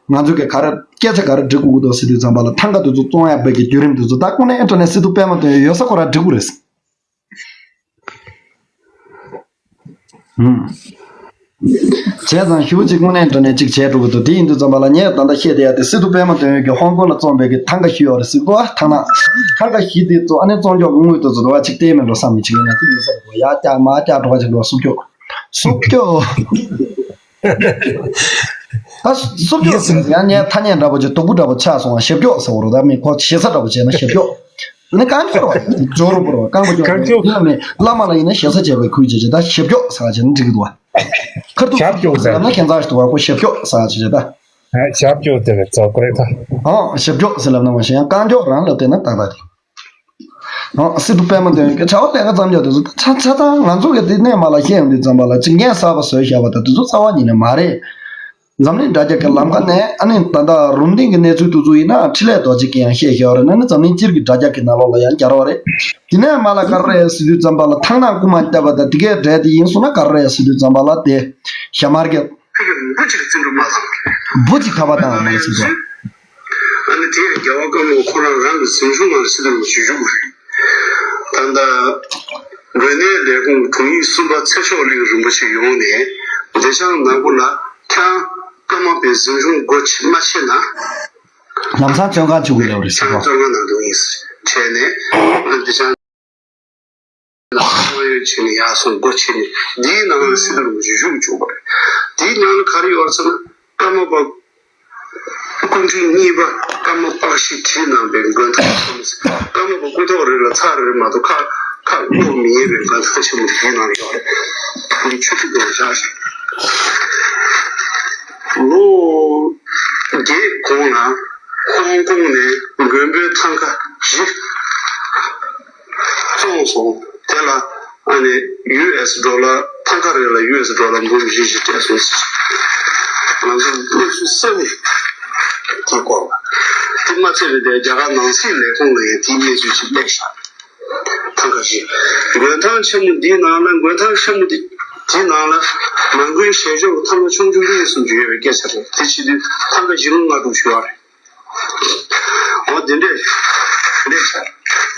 ང་ཚོས་ག་ག་རེ་སྐད་ཆ་ག་རེ་འདྲི་དགོས་ཀྱི་འདུག་ཟེར་དུས་ཙམ་པ་ལ་ཐང་ག་དེ་ཚོ་བཙོང་ཡག་པའི་གི་བརྒྱུད་རིམ་དེ་ཚོ་ད་དངོས་གནས་དྲང་གནས་སི་ཏུ་པད་མ་དོན་ཡོད་ས་ཁོ་ར་འདྲི་དགོས་རེད། ཧུམ། བྱས་ཙང་ཞུ་གཅིག་དངོས་གནས་དྲང་གནས་གཅིག་བྱས་འགྲོ་གི་འདུག་དེ་ཡིན་དུས་ཙམ་པ་ལ་ངས་ད་ལྟ་བཤད་བསྡད་ཡ་དེ་སི་ཏུ་པད་མ་དོན་ཡོད་ཀྱི་ཧོང་ཀོང་ལ་བཙོངས་པའི་གི་ཐང་ག་བཞི་ཡོད་རེད་ཟེར་གོ་ཐང་ན། ཐང་ག་བཞི་དེ་ཚོ་ཨ་ནི་བཙོང་འཇོག་དངུལ་དེ་ཚོ་དུ་བ་གཅིག་བལྟས་མེད་འགྲོ་བསམ་མི་བྱེད་ཀྱི་ན་དེ་ཡོད་ས་རེད་གོ་ཡ་ཀྱ་མ་ཀྱ་འགྲོ་བ་ཅིག་འགྲོ་སུབ་སྐྱོ། སུབ་སྐྱོ། ད་སུབ་སྐྱོ་ཟེར་ཡང་ངའི་ཐ་སྙད་འདྲ་པོ་ཅིག་སྡུག་པོ་འདྲ་པོ་ཆགས་སོང་བ་ཞེ་སྐྱོ་ཟེར་བ་རེད། ད་མི་ཁོ་ཞེ་ས་འདྲ་པོ་བྱས་ན་ཞེ་སྐྱོ། ནི་རྐང་མགྱོགས་རོ་ཇོ་རུ་པོ་རོ་རྐང་པ་མགྱོགས་རོ་རྐང་མགྱོགས། ཡིན་ལ་མི་བླ་མ་ལ་ཡིན་ན་ཞེ་ས་བྱས་པའི་ཁུལ་བྱས་བྱས་ད་ཞེ་སྐྱོ་ཟེར་བ་བྱས་ན་འགྲིག་གི་འདུག་བ། ཁར་ཐུག་ཞབས་སྐྱོ་ཟེར་ལབ་ན་ཁྱད་མཚར་ཞིག་འདུག་བ། ཁོ་ཞེ་སྐྱོ་ཟེར་བ་བྱས་བྱས་ད། ཞབས་སྐྱོ་དེ་རེད་ཙོག་རེད་ད། ཨོ་ཞེ་སྐྱོ་ཟེར་ལབ་ན་མ་ཤེས་ཡང་རྐང་མགྱོགས་རང་ལབ་བལྟས་ན་ཏག་ཏག་རེད། ཨོ་སི་ཏུ་པད་མ་དོན་གྱི་བྱ་བ་ལས་ཀ་མཚམས་འཇོག་དེ་ཚོ་ད་ཆ་ཆ་ཚང་ང་ཚོ་གི་དེ་ནས་མ་ལ་བཤད་ཡོང་དུས་ཙམ་པ་ལ་ཅིག་ངས་གསར་པ་བཟོས་བཞག་པ་དང་དེ་ཚོ་རྩ་བ་ཉིད་ནས་མ་རེད། འཛམ་གླིང་དྲ་རྒྱ་གི་ལམ་ཁ་ནས་ཨ་ནི་ད་ལྟ་རུམ་གདན་གྱི་གནས་ཚུལ་དེ་ཚོ་ཡིན་ན་འཕྲིན་ལས་རྡོ་རྗེ་གིས་ཡང་བཤད་བཞག་པ་རེད། ཨ་ནི་འཛམ་གླིང་སྤྱིར་གྱི་དྲ་རྒྱ་གི་ནང་ལོགས་ལ་ཡང་གྱར་བ་རེད། དེ་ནས་མ་ལ་ག་རེ་རེད་ཟེར་དུས་ཙམ་པ་ལ་ཐང་ནག་རྐུ་མ་བཏབ་པ་དང་དེ་གའི་གྲས་དེ་ཡིན་སོང་ན་ག་རེ་རེད་ཟེར་དུས་ཙམ་པ་ལ་དེ་ཞྭ་དམར་གྱི། ཕ་གི་རིན་པོ་ཆེ་གི་བརྩོན་འགྲུས་མ་ལགས། འབུ་ཅིག་ཁ་པར་བཏང་བ་མ་ཟིན་ཏོ། ཨ་ནི་དེ་རྒྱལ་བ་ཀརྨ་ཁོ་རང་རང་གི་གཟིམ་ཆུང་ནང་ལ་སྲིད་དམ་ཞུ་རྒྱུ་མ་རེད། ད་ལྟ་ དགོན་གནས་ལས་ཁུངས་དྲུང་ཡིག་གསུམ་པ་ཚེ་མཆོག་གླིང་རིན་པོ་ཆེ་ཡོང་ནས་བདེ་ཆེན་ནག་པོ་ལ་ཁྱེད་རང་ཀརྨ་པའི་གཟིམ་ཆུང་སྒོ་ཕྱེ་མ་ཕྱེ་ན། ལམ་སང་བཙོན་ཁང་བཅུག་གི་ལེའུ་རེད་ཟེར་གོ། བཙོན་ཁང་ནང་འདུག་ཡིན་བྱས་ནས་བདེ་ཆེན་ལ་ཁོ་ཡོད་བྱས་ནས་ཡར་སོང་སྒོ་ཕྱེ་ནས་འདིའི་ནང་ལ་སི་ཏུ་རིན་པོ་ཆེ་བཞུགས་བཅུག་པ་རེད། དེའི་ནང་ལ་ག་རེ་ཡོད་ཟེར་ན་ཀརྨ་པ། སྐུ་ཕྲེང་གཉིས་པ་ཀརྨ་པཀ་ཤི་བྲིས་གནང་པའི་མགོན་ཐང་ཆེན་མོ་ཟེར། ཀརྨ་པ་སྐུ་ཐོག་རེ་ལ་ཚར་རེ་མ་གཏོགས་ཁ་ཁ་བློ་མི་ཉན་པའི་མགོན་ཐང་ཆེན་མོ་བྲིས་གནང་ཡོད་རེད། ཁོང་ཆུ་ཐིགས་དུ་བཞག་ཞིང་། ལོ་བརྒྱད་གོང་ལ་ཧོང་ཀོང་ནས་མགོན་པོའི་ཐང་ཀ་བཞི་བཙོངས་སོང་། དེ་ལ་ཨ་ནི་ཡུ་ཨེས་ཌོ་ལར་ཐང་ཀ་རེ་ལ་ཡུ་ཨེས་ཌོ་ལར་འབུམ་བཞི་བཞི་སྤྲད་སོང་ཟེར། ང་ཚོ་གནས་ཚུལ་གསལ་པོ་དེ་སྐོར་བ་དེ་མ་ཚད་པའི་དེ་རྒྱ་གར་ནང་སྲིད་ལས་ཁུངས་ལ་ཡང་དེའི་གནས་ཚུལ་ཅིག་སླེབས་ཤག་ཐང་ཀ་བཞི། མགོན་ཐང་ཆེན་མོ་འདིའི་ནང་ལ་མགོན་ཐང་ཆེན་མོ་འདི་འདིའི་ནང་ལ་མ་མགོན་ཞལ་ཆེམས་ཐང་ཀ་ཆུང་ཆུང་གཉིས་གསུམ་ཅིག་ཡོད་པའི་སྐད་ཆ་རེད། དེ་བྱེད་དུས་ཐང་ཀ་བཞི་ལྔ་ལྔ་དྲུག་ཞུ་བ་རེད། འོ་དེ་འདྲས་འདྲས་ཆགས།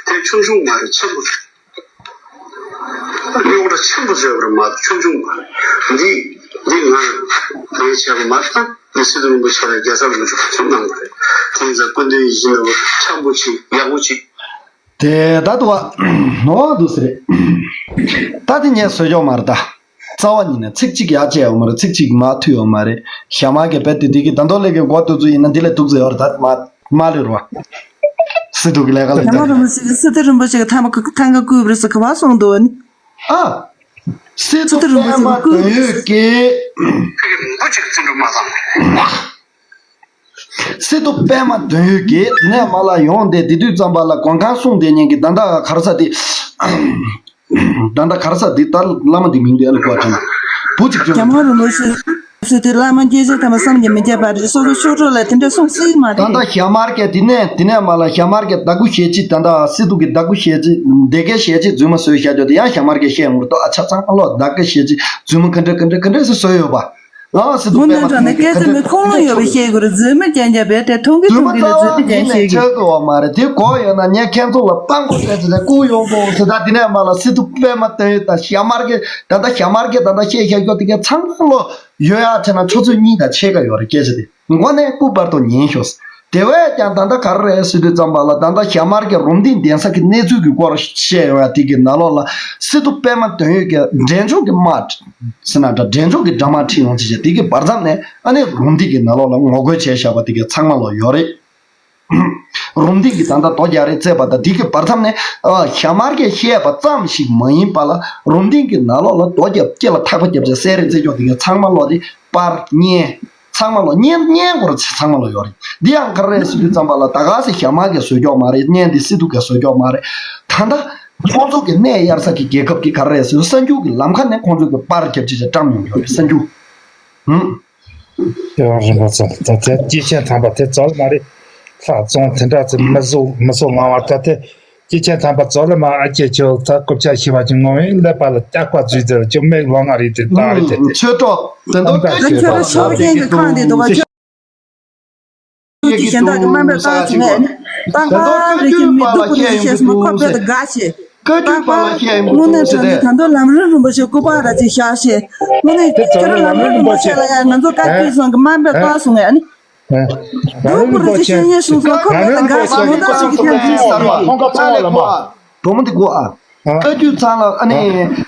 དེ་ཆུང་ཆུང་མ་རེད། ཆེན་པོ་རེད། རྙོག་དྲ་ཆེན་པོ་བཟོས་པར་མ་གཏོགས་ཆུང་ཆུང་མ་རེད། འདི་འདི་ང་ངས་བྱས་པ་མ་རེད། ད་འདི་སི་ཏུ་རིན་པོ་ཆེ་ལ་རྒྱལ་ཚབ་ལུང་ཕྱོགས་གསུང་གནང་བ་རེད། དེ་ཡིན་ཙང་སྐུ་མདུན་ཡིད་བཞིན་ནོར་བུ་འཆམ་པོ་ཅིག་ཡག་པོ་ཅིག་དེ་ད་དུ་བ་ནོ་འདུག་སེ་རེད། ད་དེ་ངས་བཟོས་ཆོག་མ་རེད་ད། རྩ་བ་ཉིད་ནས་ཚིག་གཅིག་ཡར་བཅད་ཡོད་མ་རེད། ཚིག་གཅིག་མར་མཐུད་ཡོད་མ་རེད། ཞྭ་དམར་གྱི་རྦད་དེ་འདི་གི་ད་མདོ་ལས་ཀྱི་མགོ་བཏོད་ཚུལ་ཡིན་ན་འདི་ལས་སྡུག་ཙམ་ཡོད་རེད། ད་མ་མ་ལུས་རོ། སི་ཏུ་གི་ལས་ཀ་ལས་ཀ་རེད། སི་ཏུ་རིན་པོ་ཆེ་གི་ཐང་ཀ་ཐང་ཀ་བརྐུས་པ་རེད་ཟེར་ག་པར་གསུངས་འདུག་ཨ་ནི། ཨ། སི་ཏུ་སི་ཏུ་རིན་པོ་ཆེ་པད་མ་བརྐུས། དོན་ཡོད་ཀྱི། ཕ་གི་མི་བུ་གཅིག་བརྩི་འགྲོ་མ་བཏང་། སི་ཏུ་པད་མ་དོན་ཡོད་ཀྱིས་དེ་ནས་མར་ལ་ཡོང་སྟེ་དེ་དུས་ཙམ་པ་ལ་མགོན་ཁང་སྲུང་སྡེ་གཉིས་ཀྱི་ད་ལྟ་ག་རེ་ཟེར་དེ། ད་ལྟ་ག་རེ་ཟེར་དེ་ལྟར་བླ་མ་དེ་མིང་དེ་ཨ་ལ་གོ་དྲན། བུ་གཅིག་བྱུང་། རྒྱ་དམར་རིན་པོ་ཆེ་ཟེར་དུས་བླ་མ་སྐྱེས་ཆེན་ཐམས་ཅད་བསམ་གྱིས་མི་ཁྱབ་པ་རེད། སོ་སོ་ཤོག་གྲོགས་ལ་དེ་འདྲ་གསུང་སྲིད་མ་ད་རེད། ལྟ་ཞྭ་དམར་གྱི་དེ་ནས་དེ་ནས་མར་ལ་ཞྭ་དམར་གྱི་བདག་པོ་ཞལ་གཅིག་ད་ལྟ་སི་ཏུ་གི་བདག་པོ་ཞལ་གཅིག་སྡེ་དགེ་ཞལ་གཅིག་རྫུན་མ་བཟོས་བཞག་རྒྱུ་དེ་ཡང་ཞྭ་དམར་གྱི་བཤད་ཡོང་གི་འདུག་ཨ་ཆ་ཚང་ཨ་ལོ་བདག་གི་ཞལ་གཅིག་རྫུན་མ་ག་འདྲ་ག་འདྲ་ག་འདྲ་ཟེར་བཟོས་ཡོད་པ། ཨ་སི་ཏུ་པད་མ་དོན་གྱི་སྐད་ཆ་མི་ཁུངས་ལུང་ཡོད་པ་བཤད་དགོས་རེད། རྫུན་མ་རྐྱང་རྐྱང་བས་དེ་མཐོང་གི་མཐོང་གི་ལ་རྫུན་མ་རྐྱང་བཤད་ཀྱི། ཆགས་དགོས་བ་མ་རེད། དེ་གོ་ཡོད་ན་ངས་ཁྱེད་ཚོ་ལ་དཔང་པོ་སྤྲད་ཚེ་ལས་བསྐུར་ཡོང་དགོས་ཟེར། ད་དེ་ནས་མར་ལ་སི་ཏུ་པད་མ་དོན་ཡོད་དང་ཞྭ་དམར་གྱི་ད་ལྟ་ཞྭ་དམར་གྱི་ད་ལྟ་བཤད་བཞག་རྒྱུ་དེ་གའི་ཚང་མ་ལོ་ཡོད་ཡ་བྱས་ན་ཆུ་ཚོད་གཉིས་དང་ཕྱེད་ཀ་ཡོད་རེད་སྐད་ཆ་དེ། མགོ་ནས་སྐུ་བར་དུ་ཉན་ཤོག་དེ་བས་ཀྱང་ད་ལྟ་ག་རེ་རེད་ཟེར་དུས་ཙམ་པ་ལ་ད་ལྟ་ཞྭ་དམར་གྱི་རུམ་བཏེག་གདན་ས་གི་གནས་ཚུལ་གྱི་སྐོར་བཤད་ཡོང་ཡ་དེ་གི་ནང་ལོགས་ལ་སི་ཏུ་པད་མ་དོན་ཡོད་ཀྱི་འབྲས་ལྗོངས་ཀྱི་དམག་ཟེར་ན་འདྲ་འབྲས་ལྗོངས་ཀྱི་དགྲ་དམག་ཁྲིད་ཡོང་ཚེ་བྱས་དེ་གི་བར་མཚམས་ནས་ཨ་ནི་རུམ་བཏེག་གི་ནང་ལོགས་ལ་ངོ་རྒོལ་བྱས་བཞག་པ་དེ་གི་ཚང་མ་ལོ་ཡོད་རེད། རུམ་བཏེག་གི་ད་ལྟ་རྡོ་རྒྱག་རེས་བྱས་པ་དང་དེ་གི་བར་མཚམས་ནས་ཨ་ཞྭ་དམར་གྱིས་བཤད་པ་ཙམ་ཞིག་མ་ཡིན་པ་ལ་རུམ་བཏེག་གི་ནང་ལོགས་ལ་རྡོ་རྒྱབ་སྐེ་ལ་ཐག་པ་རྒྱབ་བྱས་གསད་རེས་བྱེད་ཕྱོགས་དེ་གི་ཚང་མ་ལོ་དེ་པར་བརྙན། ཚང་མ་ལོ་བརྙན་བརྙན་སྐོར་ཚང་མ་ལོ་ཡོད་རེད། འདི་ཡང་ག་རེ་རེད་ཟེར་དུས་ཙམ་པ་ལ་ད་ག་སེ་ཞྭ་དམར་གྱིས་བཟོས་ཀྱོག་མ་རེད། བརྙན་འདི་སི་ཏུ་གིས་བཟོས་ཀྱོག་མ་རེད། ད་ལྟ་ཁོང་ཚོ་གི་གནས་གཡར་ས་གི་རྒྱལ་ཁབ་ཀྱི་ག་རེ་རེད་ཟེར་དུས་གསར་འགྱུར་གྱི་ལམ་ཁ་ནས་ཁོང་ཚོ་གི་པར་རྒྱབ་ཅིག་ཅིག་བཀྲམ་ཡོང་གི་ཡོད་རེད་གསར་འགྱུར། ཧུམ། ཡང་རིན་པོ་ཆེ་ད་ལྟའི་སྐྱེས་ཆེན་དམ་པ་དེ་རྩ་བ་མ་རེད། ལྷ་བཙོང་དེ་འདྲ་ཚོ་མི་བཟོ་མི་བཟོ་ལང་བ་ད་ལྟའི་སྐྱེས་ཆེན་དམ་པ་རྩ་བ་མ་ཨ་ཀྱེ་ཁྱོད་ད་སྐུ་ཕྱྭ་ཞི་བ་ཅན་ངོ་བོའི་ཀླད་པ་ལ་སྐྱག་པ་འཛུལ་ཚེ་ཁྱོད་མིག་ལོང་ང་རེད་དེ་ད་རེད་དེ་དེ། ཆོས་གྲོགས་དེ་འདོད་སྐད་ཆོས་ཁྱོད་ལ་ཆོས་ཅན་གྱི་ཁང་དེ་འདུག་ག་ཁྱོད་ཀྱི་གཞན་དག་གི་དམའ་འབེབས་བཏང་བྱུང་ངས་ནི་ཏང་ཧ་རི་ཀི་མི་སྡུག་པོ་རེད་ཤེས་སོང་ཁོ་དཔེ་དགའ་ཤེས། བཀའ་བརྒྱུད་པ་ལ་བཤད་ཡོང་གི་འདུག་ཟེར་ཏེ། དངོས་གནས་དྲང་གནས་ད་དུང་ལམ་རིམ་རིན་པོ་ཆེ་སྐུ་པར་ར་ཅིག་བཞག་ཤེས། དངོས་གནས་ཁྱོད་རང་ལམ་རིམ་རིན་པོ་ཆེ་ལ་ཡང་ང་ཚོ་བཀའ་བརྒྱུད་ཚང་གི་དམའ་འབེབས་བཏང་སོང་ངས་ཨ་ནི། སྡུག་པོ་ར་ཅིག་བཤད་ཉན་སོང་སོང་ཁོ་དཔེ་དགའ་ཤེས་ངོ་ཐག་ཅིག་གི་ཐང་ཅིག་སོང་། བུ་མོ་འདི་གོ་ཨ། བཀའ་བརྒྱུད་ཚང་ལ་ཨ་ནི་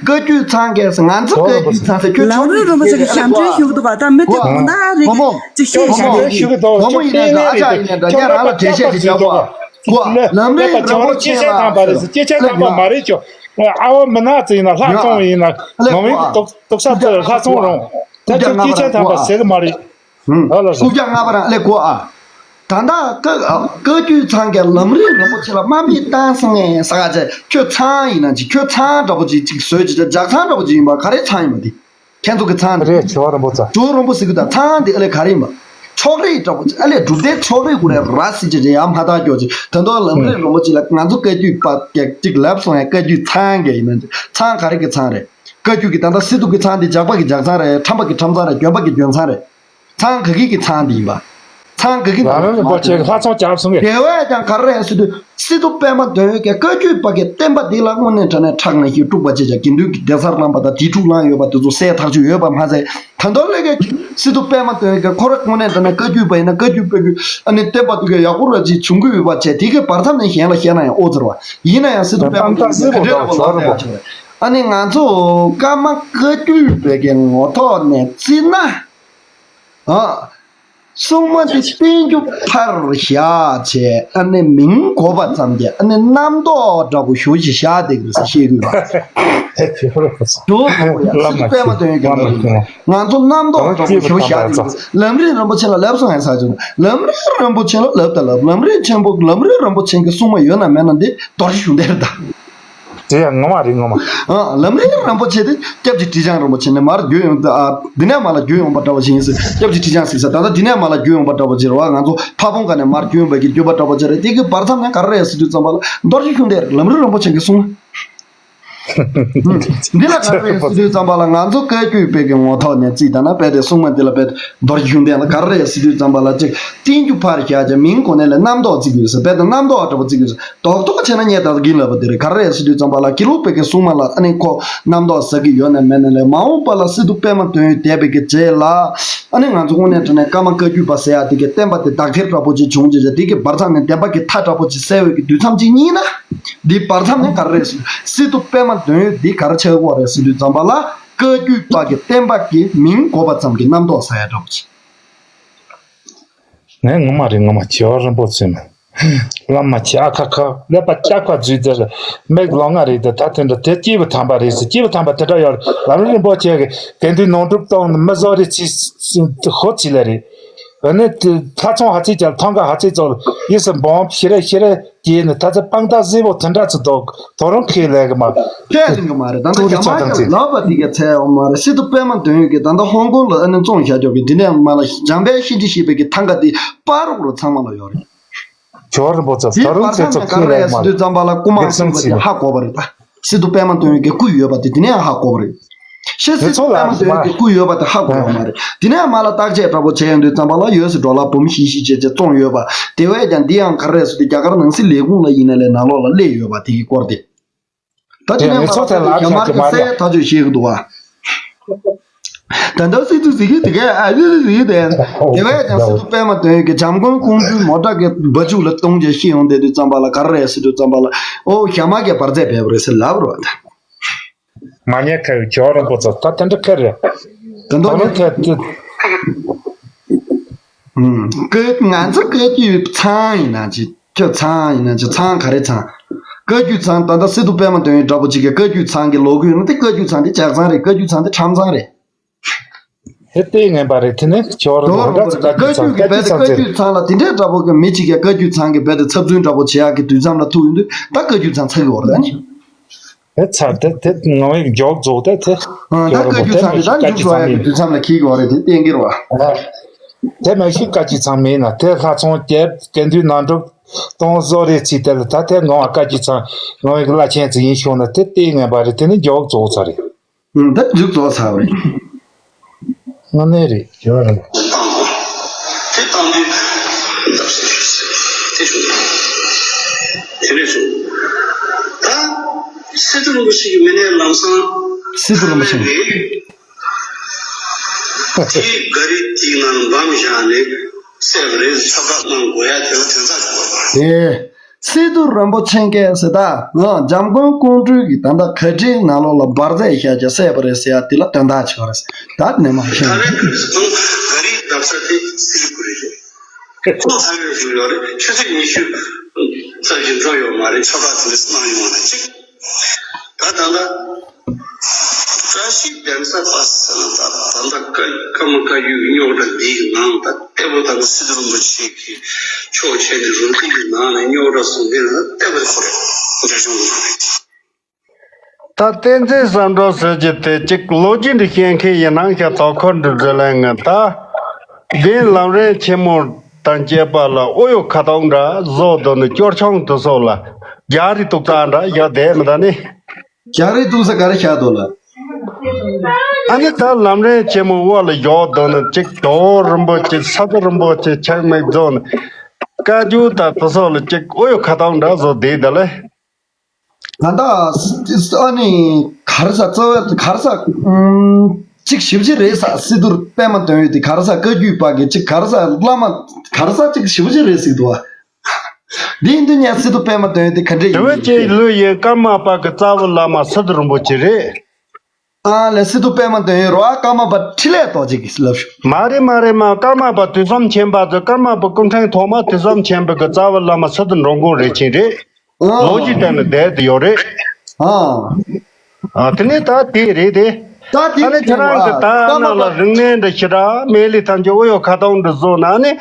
བཀའ་བརྒྱུད་ཚང་གས་ང་ཚོ་བཀའ་བརྒྱུད་ཚང་ཟེར་ཁྱོད་ལམ་རིམ་རིན་པོ་ཆེ་གི་ཞབས་འདྲེན་ཞུ་གི་འདུག་ག་ད་མི་དེ་གོ་ན་རེ་གི་ཅིག་བཤད་བཞག་རེ་གི། བུ་མོ་ཡིན་ན་ཨ་ཅག་ཡིན་ན་འདྲ་རྒྱ་རང་ལ་འགྲེལ་བཤད་ཅིག་བྱ་གོ། གོ་ལམ་རིམ་རིན་པོ་ཆེ་ལ་སྐྱེས་ཆེན་ཐམ་པ་རེད་ཟེར། སྐྱེས་ཆེན་ཐམ་པ་མ་རེད་ཅོ། ཨ་བ་མི་ནག་ཙི་ཡིན་ན་ལྷ་ཚོང་ཡིན་ན་ནང་མི་དུག་དུག་ས་ཚོ་ལྷ་ཚོང་རུང་ད་ཁྱོད་སྐྱེས་ཆེན་ཐམ་པ་ཟེར་གི་མ་རེད། ཨ་ལ་རྐུབ་བཀྱག་ལྔ་པ་རང་ཨ་ལས་གོ་ཨ། ད་ལྟ་བཀའ་བཀའ་བརྒྱུད་ཚང་གི་ལམ་རིམ་རིན་པོ་ཆེ་ལ་དམའ་འབེབས་བཏང་སོང་ངས་ཟེར་ག་ཅེ་ཁྱོད་ཚང་ཡིན་ན་ཅི་ཁྱོད་ཚང་འདྲ་པོ་ཅིག་ཅིག་བཟོས་ཅི་ཅི་ཇག་ཚང་འདྲ་པོ་ཅིག་ཡིན་པ་ག་རེ་ཚང་ཡིན་པ་དེ་ཁྱེད་ཚོ་གི་ཚང་དེ་རེད་ཇོ་བོ་རིན་པོ་ཆེ། ཇོ་བོ་རིན་པོ་ཆེ་གི་ད་ཚང་དེ་ཨ་ལས་ག་རེ་ཡིན་པ་ཕྱོགས་རིས་འདྲ་པོ་ཅིག་ཨ་ལས་སྒྲུབ་སྡེ་ཕྱོགས་རིས་གུ་རེ་ར་སི་ཅི་ཅི་ཡང་མ་ཐག་ཀྱོག་ཅིག་ད་དུང་ལམ་རིམ་རིན་པོ་ཆེ་ལ་ང་ཚོ་བཀའ་བརྒྱུད་པ་གེགས་ཅིག་ལབ་སོང་ཡང་བཀའ་བརྒྱུད་ཚང་གི་ཡིན་ན་ཅི་ཚང་ག་རེ་གི་ཚང་རེད། བཀའ་བརྒྱུད་ཀྱི་ད་ལྟ་སི་ཏུ་གི་ཚང་དེ་ཇག་པ་གི་ཇག་ཚང་རེད། ཁྲམ་པ་གི་ཁྲམ་ཚང་རེད། གྱོན་པ་གི་གྱོན་ཚང་རེད། ཚང་ག་གི་གི་ཚང་དེ་ཡིན་པ། ཚང་གི་གི་རང་རེ་རིན་པོ་ཆེ་ལྷ་ཚོང་རྒྱབ་སོང་གི། དེ་བས་ཀྱང་ག་རེ་ཟེར་དུས་སི་ཏུ་པད་མ་དོན་ཡོད་ཀྱི་བཀའ་བརྒྱུད་པ་གི་བསྟན་པ་འདི་ལ་དངོས་གནས་དྲང་གནས་ཁྲག་ནང་བཞིན་དཀྲུགས་པ་བྱེད་ཀྱང་དགེ་འདུན་གྱི་སྡེ་གསར་བླངས་པ་དང་དེ་དཀྲུག་བླངས་ཡོད་པ་དེ་ཚོ་གསལ་ཐག་ཆོད་ཡོད་པ་མ་ཟད། ད་མདོ་ལས་ཀྱི་སི་ཏུ་པད་མ་དོན་ཡོད་ཀྱི་ཁོ་ར་དངོས་གནས་དྲང་གནས་བཀའ་བརྒྱུད་པ་ཡིན་ན་བཀའ་བརྒྱུད་བཀའ་བརྒྱུད་ཨ་ནི་བསྟན་པ་དུ་ག་ཡག་པོ་ར་ཅིག་བྱུང་གི་ཡོད་པ་བྱས་དེ་གི་བར་མཚམས་ནས་གཞན་ལ་བཤད་ན་ཡང་ཨོ་ཟེར་བ་ཡིན་ན་ཡང་སི་ཏུ་པད་མ་དོན་ཡོད་ཀྱི་ག་འདྲ་ལ་ལབ་ཡང་ཆོག་རེད། ཨ་ནི་ང་ཚོ་ཀརྨ་བཀའ་བརྒྱུད་པའི་གི་ངོ་ཐོག་ནས་བརྩིས་ན། ཨ། སྲུང་མ་འདི་བསྟན་རྒྱུ་ཕར་བཞག་བྱས་ཨ་ནི་མིང་གོ་བ་ཙམ་གྱིས་ཨ་ནི་རྣམ་རྟོག་འདྲ་པོ་ཞུ་ཞིག་བཞག་བསྡད་ཀྱི་རེད་ཟེར་བཤད་དགོས་པ། དེ་ཕྱི་རོལ་པ་ཚོ། དུ་ཐོག་ཡ་བླ་མ་སྲིད་པད་མ་སྟོན་ཡོད་ཀྱི་ང་ཚོ་ང་ཚོ་རྣམ་རྟོག་འདྲ་པོ་ཞུ་བཞག་བསྡད་ཀྱི་རེད། ལམ་རིམ་རིན་པོ་ཆེ་ལ་ལབ་སོང་ཡང་ཟ་ཆོག་ལམ་རིམ་རིན་པོ་ཆེ་ལ་ལབ་ད་ལབ་ལམ་རིམ་ཆེན་པོ་ལམ་རིམ་རིན་པོ་ཆེ་གི་སྲུང་མ་ཡོད་ན་མེད་ན་འདི་རྡོ་རྗེ་གཞུང་འདིར་ད། དེ་ཡང་ངོ་མ་རེད་ངོ་མ། ཨ། ལམ་རིམ་རིན་པོ་ཆེ་དེ་སྐྱབས་རྗེ་ཁྲི་བྱང་རིན་པོ་ཆེ་ནས་མར་བརྒྱུད་ཡོང་། ཨ། འདི་ནས་མར་ལ་བརྒྱུད་ཡོང་པ་འདྲ་བ་ཞིག་ཡིན་ཟེར། སྐྱབས་རྗེ་ཁྲི་བྱང་ཟེར་ས་ད་ལྟ་འདི་ནས་མར་ལ་བརྒྱུད་ཡོང་པ་འདྲ་བ་ཅིག་རེད་བ། ང་ཚོ་ཕ་བོང་ཁ་ནས་མར་བརྒྱུད་ཡོང་པའི་གི་བརྒྱུད་པ་འདྲ་བ་ཅིག་རེད། དེ་གི་བར་མཚམས་ནས་ག་རེ་རེད་ཟེར་དུས་ཙམ་པ་ལ་རྡོ་རྗེ་གཞུང་འདིར་ལམ་རིམ་རིན་པོ་ཆེ་གི་གསུང་། འདི་ལ་ག་རེ་རེད་ཟེར་དུས་ཙམ་པ་ལ་ང་ཚོ་བཀའ་བརྒྱུད་པའི་གི་ངོ་ཐོག་ནས་བརྩིས་ད་ན་དཔེ་དེ་སྲུང་མ་འདི་ལ་དཔེ་རྡོ་རྗེ་གཞུང་འདི་ལ་ག་རེ་རེད་ཟེར་དུས་ཙམ་པ་ལ་ཅིག་བསྟན་རྒྱུ་ཕར་བཞག་ཅིག་མིང་གོ་ནས་ལ་རྣམ་རྟོག་བརྩི་གི་ཡོད་ཟེར། དཔེ་དེ་རྣམ་རྟོག་འདྲ་པོ་བརྩི་གི་ཡོད་ཟེར། རྡོག་རྡོག་བྱས་ན་ངས་ད་གིན་ལབ་པ་དེ་རེད། ག་རེ་རེད་ཟེར་དུས་ཙམ་པ་ལ་དགེ་ལུགས་པའི་གི་སྲུང་མ་ལ་ཨ་ནི་ཁོ་རྣམ་རྟོག་ཟ་གི་ཡོད་ན་མེད་ན་ལས་མ་འོངས་པ་ལ་སི་ཏུ་པད་མ་དོན་ཡོད་འདས་པའི་གི་རྗེས་ལ་ཨ་ནི་ང་ཚོ་དངོས་གནས་དྲང་གནས་ཀརྨ་བཀའ་བརྒྱུད་པ་ཟེར་ཡ་དེ་གི་བསྟན་པ་དེ་དག་ཐེར་འདྲ་པོ་ཅིག་བྱུང་རྗེས་དེ་གི་བར་མཚམས་ནས་བདེན་པ་གི་མཐའ་འདྲ་པོ་ཅིག་གསལ་བའི་གི་དུས་མཚམས་ཅིག་རྙེད་ན་འདི་བར་མཚམས་ནས་ག་རེ་རེད་ཟེར། སི་ཏུ་པད་མ་དོན་ཡོད་འདི་ག་རེ་ཆགས་ཀྱི་ཡོད་རེད་ཟེར་དུས་ཙམ་པ་ལ་བཀའ་བརྒྱུད་པ་གི་བསྟན་པ་གི་མིང་གོ་བ་ཙམ་གྱི་རྣམ་རྟོག་ཟ་ཡ་འདྲ་པོ་ཅིག་ངས་ངོ་མ་རེད་ངོ་མ་བྱེ་བ་རིན་པོ་ཆེ་མ། བླ་མ་ཁྱེད་ཨ་ཁ་ཁ་ཀླད་པ་ལྕགས་པ་འཛུལ་ཚར་ལ་མིག་ལོང་ང་རེད་དེ་ད་དེ་འདྲ་དེ་སྐྱེས་བུ་དམ་པ་རེད་ཟེར། སྐྱེས་བུ་དམ་པ་དེ་འདྲ་ཡོད་རེད། ལམ་རིམ་རིན་པོ་ཆེ་གི་དགེ་འདུན་ནང་སྒྲུབ་གཏོང་ནི་མི་བཟོ་རེ་ཚིག་ཧོ་ཚིག་ལ་རེད། འོ་ན་དེ་ལྷ་ཚོང་ཧ་ཚིག་ཀྱང་ཐང་ག་ཧ་ཚིག་ཙོག་ཡིད་སུ་འབོམ་ཤི་རེ་ཤི་རེ་སྐྱེས་ནི་ད་ཚེ་སྤང་ཐང་སྲིད་པོ་དེ་འདྲ་ཚོ་དོ་དོ་རུང་ཁས་ལེན་གི་མ། ཁས་ལེན་གི་མ་རེད། ད་ནི་རྒྱ་མ་ཡང་ལབ་པ་དེ་ག་ཚད་ཡོད་མ་རེད། སི་ཏུ་པད་མ་དོན་ཡོད་ཀྱི་ད་ལྟ་ཧོང་ཀོང་ལ་ཨ་ནི་བཙོང་བཞག་ཀྱོག་གི་འདི་ནས་མ་ལ་འཇམ་དཔལ་ཤིན་ཏུ་ཞི་བའི་གི་ཐང་ག་དེ་པར་རོགས་རོགས་ཚང་མ་ལ་ཡོད་རེད། ཇོ་རིན་པོ་ཆེ་དེའི་ད་རུང་བར་ཚེ་མཚམས་ཚོ་ནས་ག་ཁས་རེ་ལེན་ཡ་མ་ཟེར་དུས་ཙམ་པ་ལ་སྐུ་མང་གསུངས་པ་དེ་ཧ་གོ་བ་རེད། ད་སི་ཏུ་པད་མ་དོན་ཡོད་ཀྱི་སྐུ་ཡོད་པ་དེ་དེ་ནས་ཡང་ཧ་གོ་བ་རེད། ཤེས་སི་ཏུ་པད་མ་དོན་ཡོད་ཀྱི་སྐུ་ཡོད་པ་དེ་ཧ་གོ་བ་མ་རེད། དེ་ནས་མ་ལ་བརྟག་དཔྱད་འདྲ་པོ་བྱས་ཡོང་དུས་ཙམ་པ་ལ་ཡོད་སི་འགྲོ་ལ་འབུམ་བཞི་བཞི་བྱས་བྱས་བཙོང་ཡོད་པ། དེ་བས་ཀྱང་འདི་ཡང་ག་རེ་ཟེར་དུས་རྒྱ་གར་ནང་སྲིད་ལས་ཁུངས་ལ་ཡིན་ན་ལས་ནང་ལོགས་ལ་སླེབས་ཡོད་པ་དེ་གི་སྐོར་དེ། ད་དེ་ནས་མ་ལ་རྒྱ་དམར་གྱི་གསལ་ཐག་ཆོད་བཤད་གི་འདུག་བ། ད་ལྟ་སི་ཏུ་ཟེར་གི་དེ་གས་ཨ་ལི་ལི་ཟེར་གི་དེ། དེ་བས་ཀྱང་སི་ཏུ་པད་མ་དོན་ཡོད་ཀྱི་འཇམ་མགོན་ཀོང་སྤྲུལ་མོ་ཊ་གི་སྦ་ཆུ་ལ་གཏོང་རྒྱུ་ཤི་ཡོང་བསྡད་དུས་ཙམ་པ་ལ་ག་རེ་རེད་ཟེར་དུས་ཙམ་པ་ལ་ཨོ་ཞྭ་དམར་གྱི་བར་ཆད་བས་པ་རེད་ཟེར་ལབ་རོགས་ད། མ་ཉེས་ཁ་ཡོད་ཇོ་རིན་པོ་ཆེ་ད་དེ་འདྲ་ཁ་རེད། ད་མདོ་ནི་ཁ་དེ། ཀ་ང་ཚོ་བཀའ་བརྒྱུད་ཚང་ཡིན་ན་ཅི། ཁྱོད་ཚང་ཡིན་ན་ཅི་ཚང་ག་རེ་ཚང་། བཀའ་བརྒྱུད་ཚང་ད་ལྟ་སི་ཏུ་པད་མ་དོན་ཡོད་འདྲ་པོ་ཅིག་གི་བཀའ་བརྒྱུད་ཚང་གི་ལོ་རྒྱུས་ཡིན་ན་དེ་བཀའ་བརྒྱུད་ཚང་དེ་ལྕགས་ཚང་རེད། བཀའ་བརྒྱུད་ཚང་དེ་ཁྲམ་ཚང་རེད། དེ་ལྟས་ངན་པ་རེད། དེ་ནས་ཁྱོད་རང་འདྲ་ཚོ་བཀའ་བརྒྱུད་ཚང་བཀའ་བརྒྱུད་ཚང་ཟེར། བཀའ་བརྒྱུད་ཚང་ལ་དེ་འདྲའི་འདྲ་པོ་གི་མི་གཅིག་གིས་བཀའ་བརྒྱུད་ཚང་གི་རྦད་དེ་ཚབ་མཚོན་འདྲ་པོ་བྱེད་ཡག་གི་དུས་མཚམས་ལ་ཐུག་ཡོང་དུས་ད་བཀའ་བརྒྱུད་ཚང་ཚར་གི་བར་ད་ནི། དེ་ཚར་དེ་དེ་ངོ་བོའི་མགྱོགས་རྫོགས་དེ་དེ། ད་བཀའ་བརྒྱུད་ཚང་གི་ད་མཇུག་རྫོགས་ཡག་གི་དུས་མཚམས་ལ་འཁེལ་གི་བ་རེད། དེ་གཏན་འཁེལ་བ། དེ་མ་གཞི་བཀའ་བརྒྱུད་ཚང་མིན་ན་དེ་ལྷ་ཚོང་རྒྱབ་དགེ་འདུན་ནང་སྒྲུབ་གཏོང་བཟོ་རེ་ཚིག་དེ་ལ་ད་དེ་ངོ་བ་བཀའ་བརྒྱུད་ཚང་ངོ་བོའི་བླ་ཆེན་ཚོ་ཡིན་ཤོག་ན་དེ་ལྟས་ངན་པ་རེད། དེ་ནི་མགྱོགས་རྫོགས་ཚར་རེད། ད་མཇུག་རྫོགས་ཚར་བ་རེད། དངོས་གནས་རེད་ཡོད་རེད། དེ་བཏང་དུས་འདབ་སེ་ཞུ་སེ་དེ་ཞུ་དེ་རེད་སོ། ད་སི་ཏུ་རིན་པོ་ཆེ་གི་མི་སྣའི་ལམ་སང་སི་ཏུ་རིན་པོ་ཆེ་དེ་ག་རེ་དེའི་ནང་འབམ་བཞག་ནས་བསད་པ་རེད། ཆབ་བྲག་གནང་དགོས་ཡ་དེ་ལ་དོན་དག་ཞུ་བ་རེད། སི་ཏུ་རིན་པོ་ཆེ་གིས་ཟེར་ད་ང་འཇམ་མགོན་ཀོང་སྤྲུལ་གྱིས་ད་ལྟ་ག་ཁྲིའི་ནང་ལོགས་ལ་འབར་རྫས་བཞག་ཀྱང་བསད་པ་རེད་ཟེར་ཡ་དེ་ལ་དོན་དག་ཆོག་རེད། ད་ནས་མ་ཤེས། ད་རེས་ཁོང་ག་རེའི་རྡབ་ས་དེ་སི་ལི་གུ་རི་རེད། ཁོང་ཚང་མས་ཞུ་ཡོད་རེད། ཆུ་ཚོད་ཉི་ཤུ་ཙམ་ཞིག་འགྲོ་ཡོད་མ་རེད། ཆབ་བྲག་དེ་འདྲ་གནང་ཡོང་བ་ན་གཅིག་ད་ད་ལྟ་བཀྲ་ཤིས་གདན་ས་པ་ཟེར་ན་ད་ད་ལྟ་ཀ་ཀརྨ་བཀའ་བརྒྱུད་རྙོག་དྲ་འདིའི་ནང་ད་ལྟད་པོ་ད་ལྟ་སི་ཏུ་རིན་པོ་ཆེ་གིས་ཕྱོགས་ཆེ་ནས་རུ་ཏི་གི་ནང་ནས་རྙོག་དྲ་བཟོ་མཁན་ལ་ལྟད་པོ་ཁོ་རེད། རྒྱ་གཞུང་གི་ནང་ནས། ད་བསྟན་འཛིན་བསམ་གྲུབ་ཟེར་གྱི་དེ་གཅིག་ལོ་རྒྱུས་འདི་ཤེས་མཁན་ཡིན་ནའང་ཤ་དོ་ཁུར་འདི་འཛུལ་ལེན་ངེས། ད་འདིའི་ལམ་རིམ་ཆེན་མོ་དང་བཅས་པ་ལ་ཨོ་ཡོ་ཁ་ཏོག་འདྲ་བཟོ་འདུག་ནི་སྐྱོར་ཆུང་དུ་སོགས་ལ་རྒྱ་རི་ཏུག་ཙག་འདྲ་བཞག་བསྡད་མི་ད་ནི། རྒྱ་རི་ཏུག་ས་ག་རེ་བཞག་འདུག་ལ། ཨ་ནི་ད་ལམ་རིམ་ཆེན་མོ་འོག་ལ་ཡོག་དོ་ནི་གཅིག་ཇོ་བོ་རིན་པོ་ཆེ་ས་ཏྭ་རིན་པོ་ཆེ་ཆག་མེད་རྫོགས་ནི་བཀའ་བརྒྱུད་དང་དེ་སོགས་ལ་གཅིག་ཨོ་ཡོ་ཁ་ཏོང་འདྲ་བཟོ་བསྡད་ད་ལེ། ད་ལྟ་ཨ་ནི་ག་རེ་ཟ་རྩ་བའི་ག་རེ་ཟ་ཨུམ་གཅིག་ཞིབ་ཅིག་རེད་ས་སི་ཏུ་པད་མ་དོན་ཡོད་དེ་ག་རེ་ཟ་བཀའ་བརྒྱུད་པ་གི་གཅིག་ག་རེ་ཟ་བླ་མ་ག་རེ་ཟ་གཅིག་ཞིབ་ཅིག་རེད་ཟེར་འདུག་བ། འདི་ཡིན་དུས་ངས་སི་ཏུ་པད་མ་དོན་ཡོད་དེ་ག་འདྲ་དེ་ཡིན་བས་ཅེས་ལོས་ཡིན། ཀརྨ་པ་གི་རྩ་བའི་བླ་མ་སི་ཏུ་རིན་པོ་ཆེ་རེད། ཨ་ལས་སི་ཏུ་པད་མ་དོན་ཡོད་རོ་ཨ་ཀརྨ་པ་འཕྲིན་ལས་རྡོ་རྗེ་གིས་ལབ་ཞུ། མ་རེད་མ་རེད་མ། ཀརྨ་པ་དུས་གསུམ་མཁྱེན་པ་ཚོ་ཀརྨ་པ་སྐུ་ཕྲེང་ཐོག་མ་དུས་གསུམ་མཁྱེན་པའི་གི་རྩ་བའི་བླ་མ་སི་ཏུ་འགྲོ་མགོན་རིན་ཆེན་རེད། ཨ་ལོ་རྒྱུས་བལྟས་ན་བསྡད་དེ་ཡོད་རེད། ཨ་ཨ་དེ་ནས་ད་དེ་རེད་དེ། ད་དེ་ཨ་ནི་ཁྱེད་རང་གི་ད་ཀརྨ་ནང་ལ་པ་རིག་གནས་འདི་ཞེ་དྲག་མེད་ལི་ཐམས་ཅད་ཨོ་ཡོ་ཁ་ཏོང་འདི་བཟོ་ན་ནི།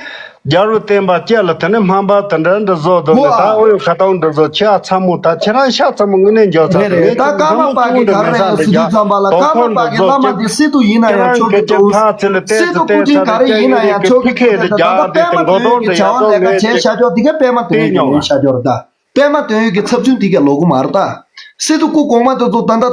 རྒྱལ་བའི་བསྟན་པ་སྤྱི་ལ་དེ་ནས་སྨན་པ་དེ་འདྲ་འདི་བཟོ་དོ་ནས་ད་ཨོ་ཡོ་ཁ་ཏོང་འདི་བཟོ་ཆེ་ཨ་ཚ་མོ་ད་ཁྱེད་རང་ཤ་ཚ་མོ་དངོས་གནས་འཇོག་ཚ་རེད་རེད། ད་ཀརྨ་པ་གི་ག་རེ་ཡང་སི་ཏུ་ཙམ་པ་ལ་ཀརྨ་པ་གི་བླ་མ་འདི་སི་ཏུ་ཡིན་ན་ཡང་ཆོག་གི་འདུག་སི་ཏུ་སྐུ་ཕྲེང་ག་རེ་ཡིན་ན་ཡང་ཆོག་གི་འདུག་ད་ལྟ་པད་མ་དོན་ཡོད་ཀྱི་བྱ་བ་ལས་ཀ་བྱས་ཤ་ཆོག་འདི་ག་པད་མ་དོན་ཡོད་ཀྱི་ཡིན་ཤ་ཆོག་རེད་ད། པད་མ་དོན་ཡོད་ཀྱི་ཚབ་ཚུན་འདི་ག་ལོ་གུ་མ་རེད་ད། སི་ཏུ་སྐུ་གོང་མ་དེ་ཚོ་ད་ལྟ་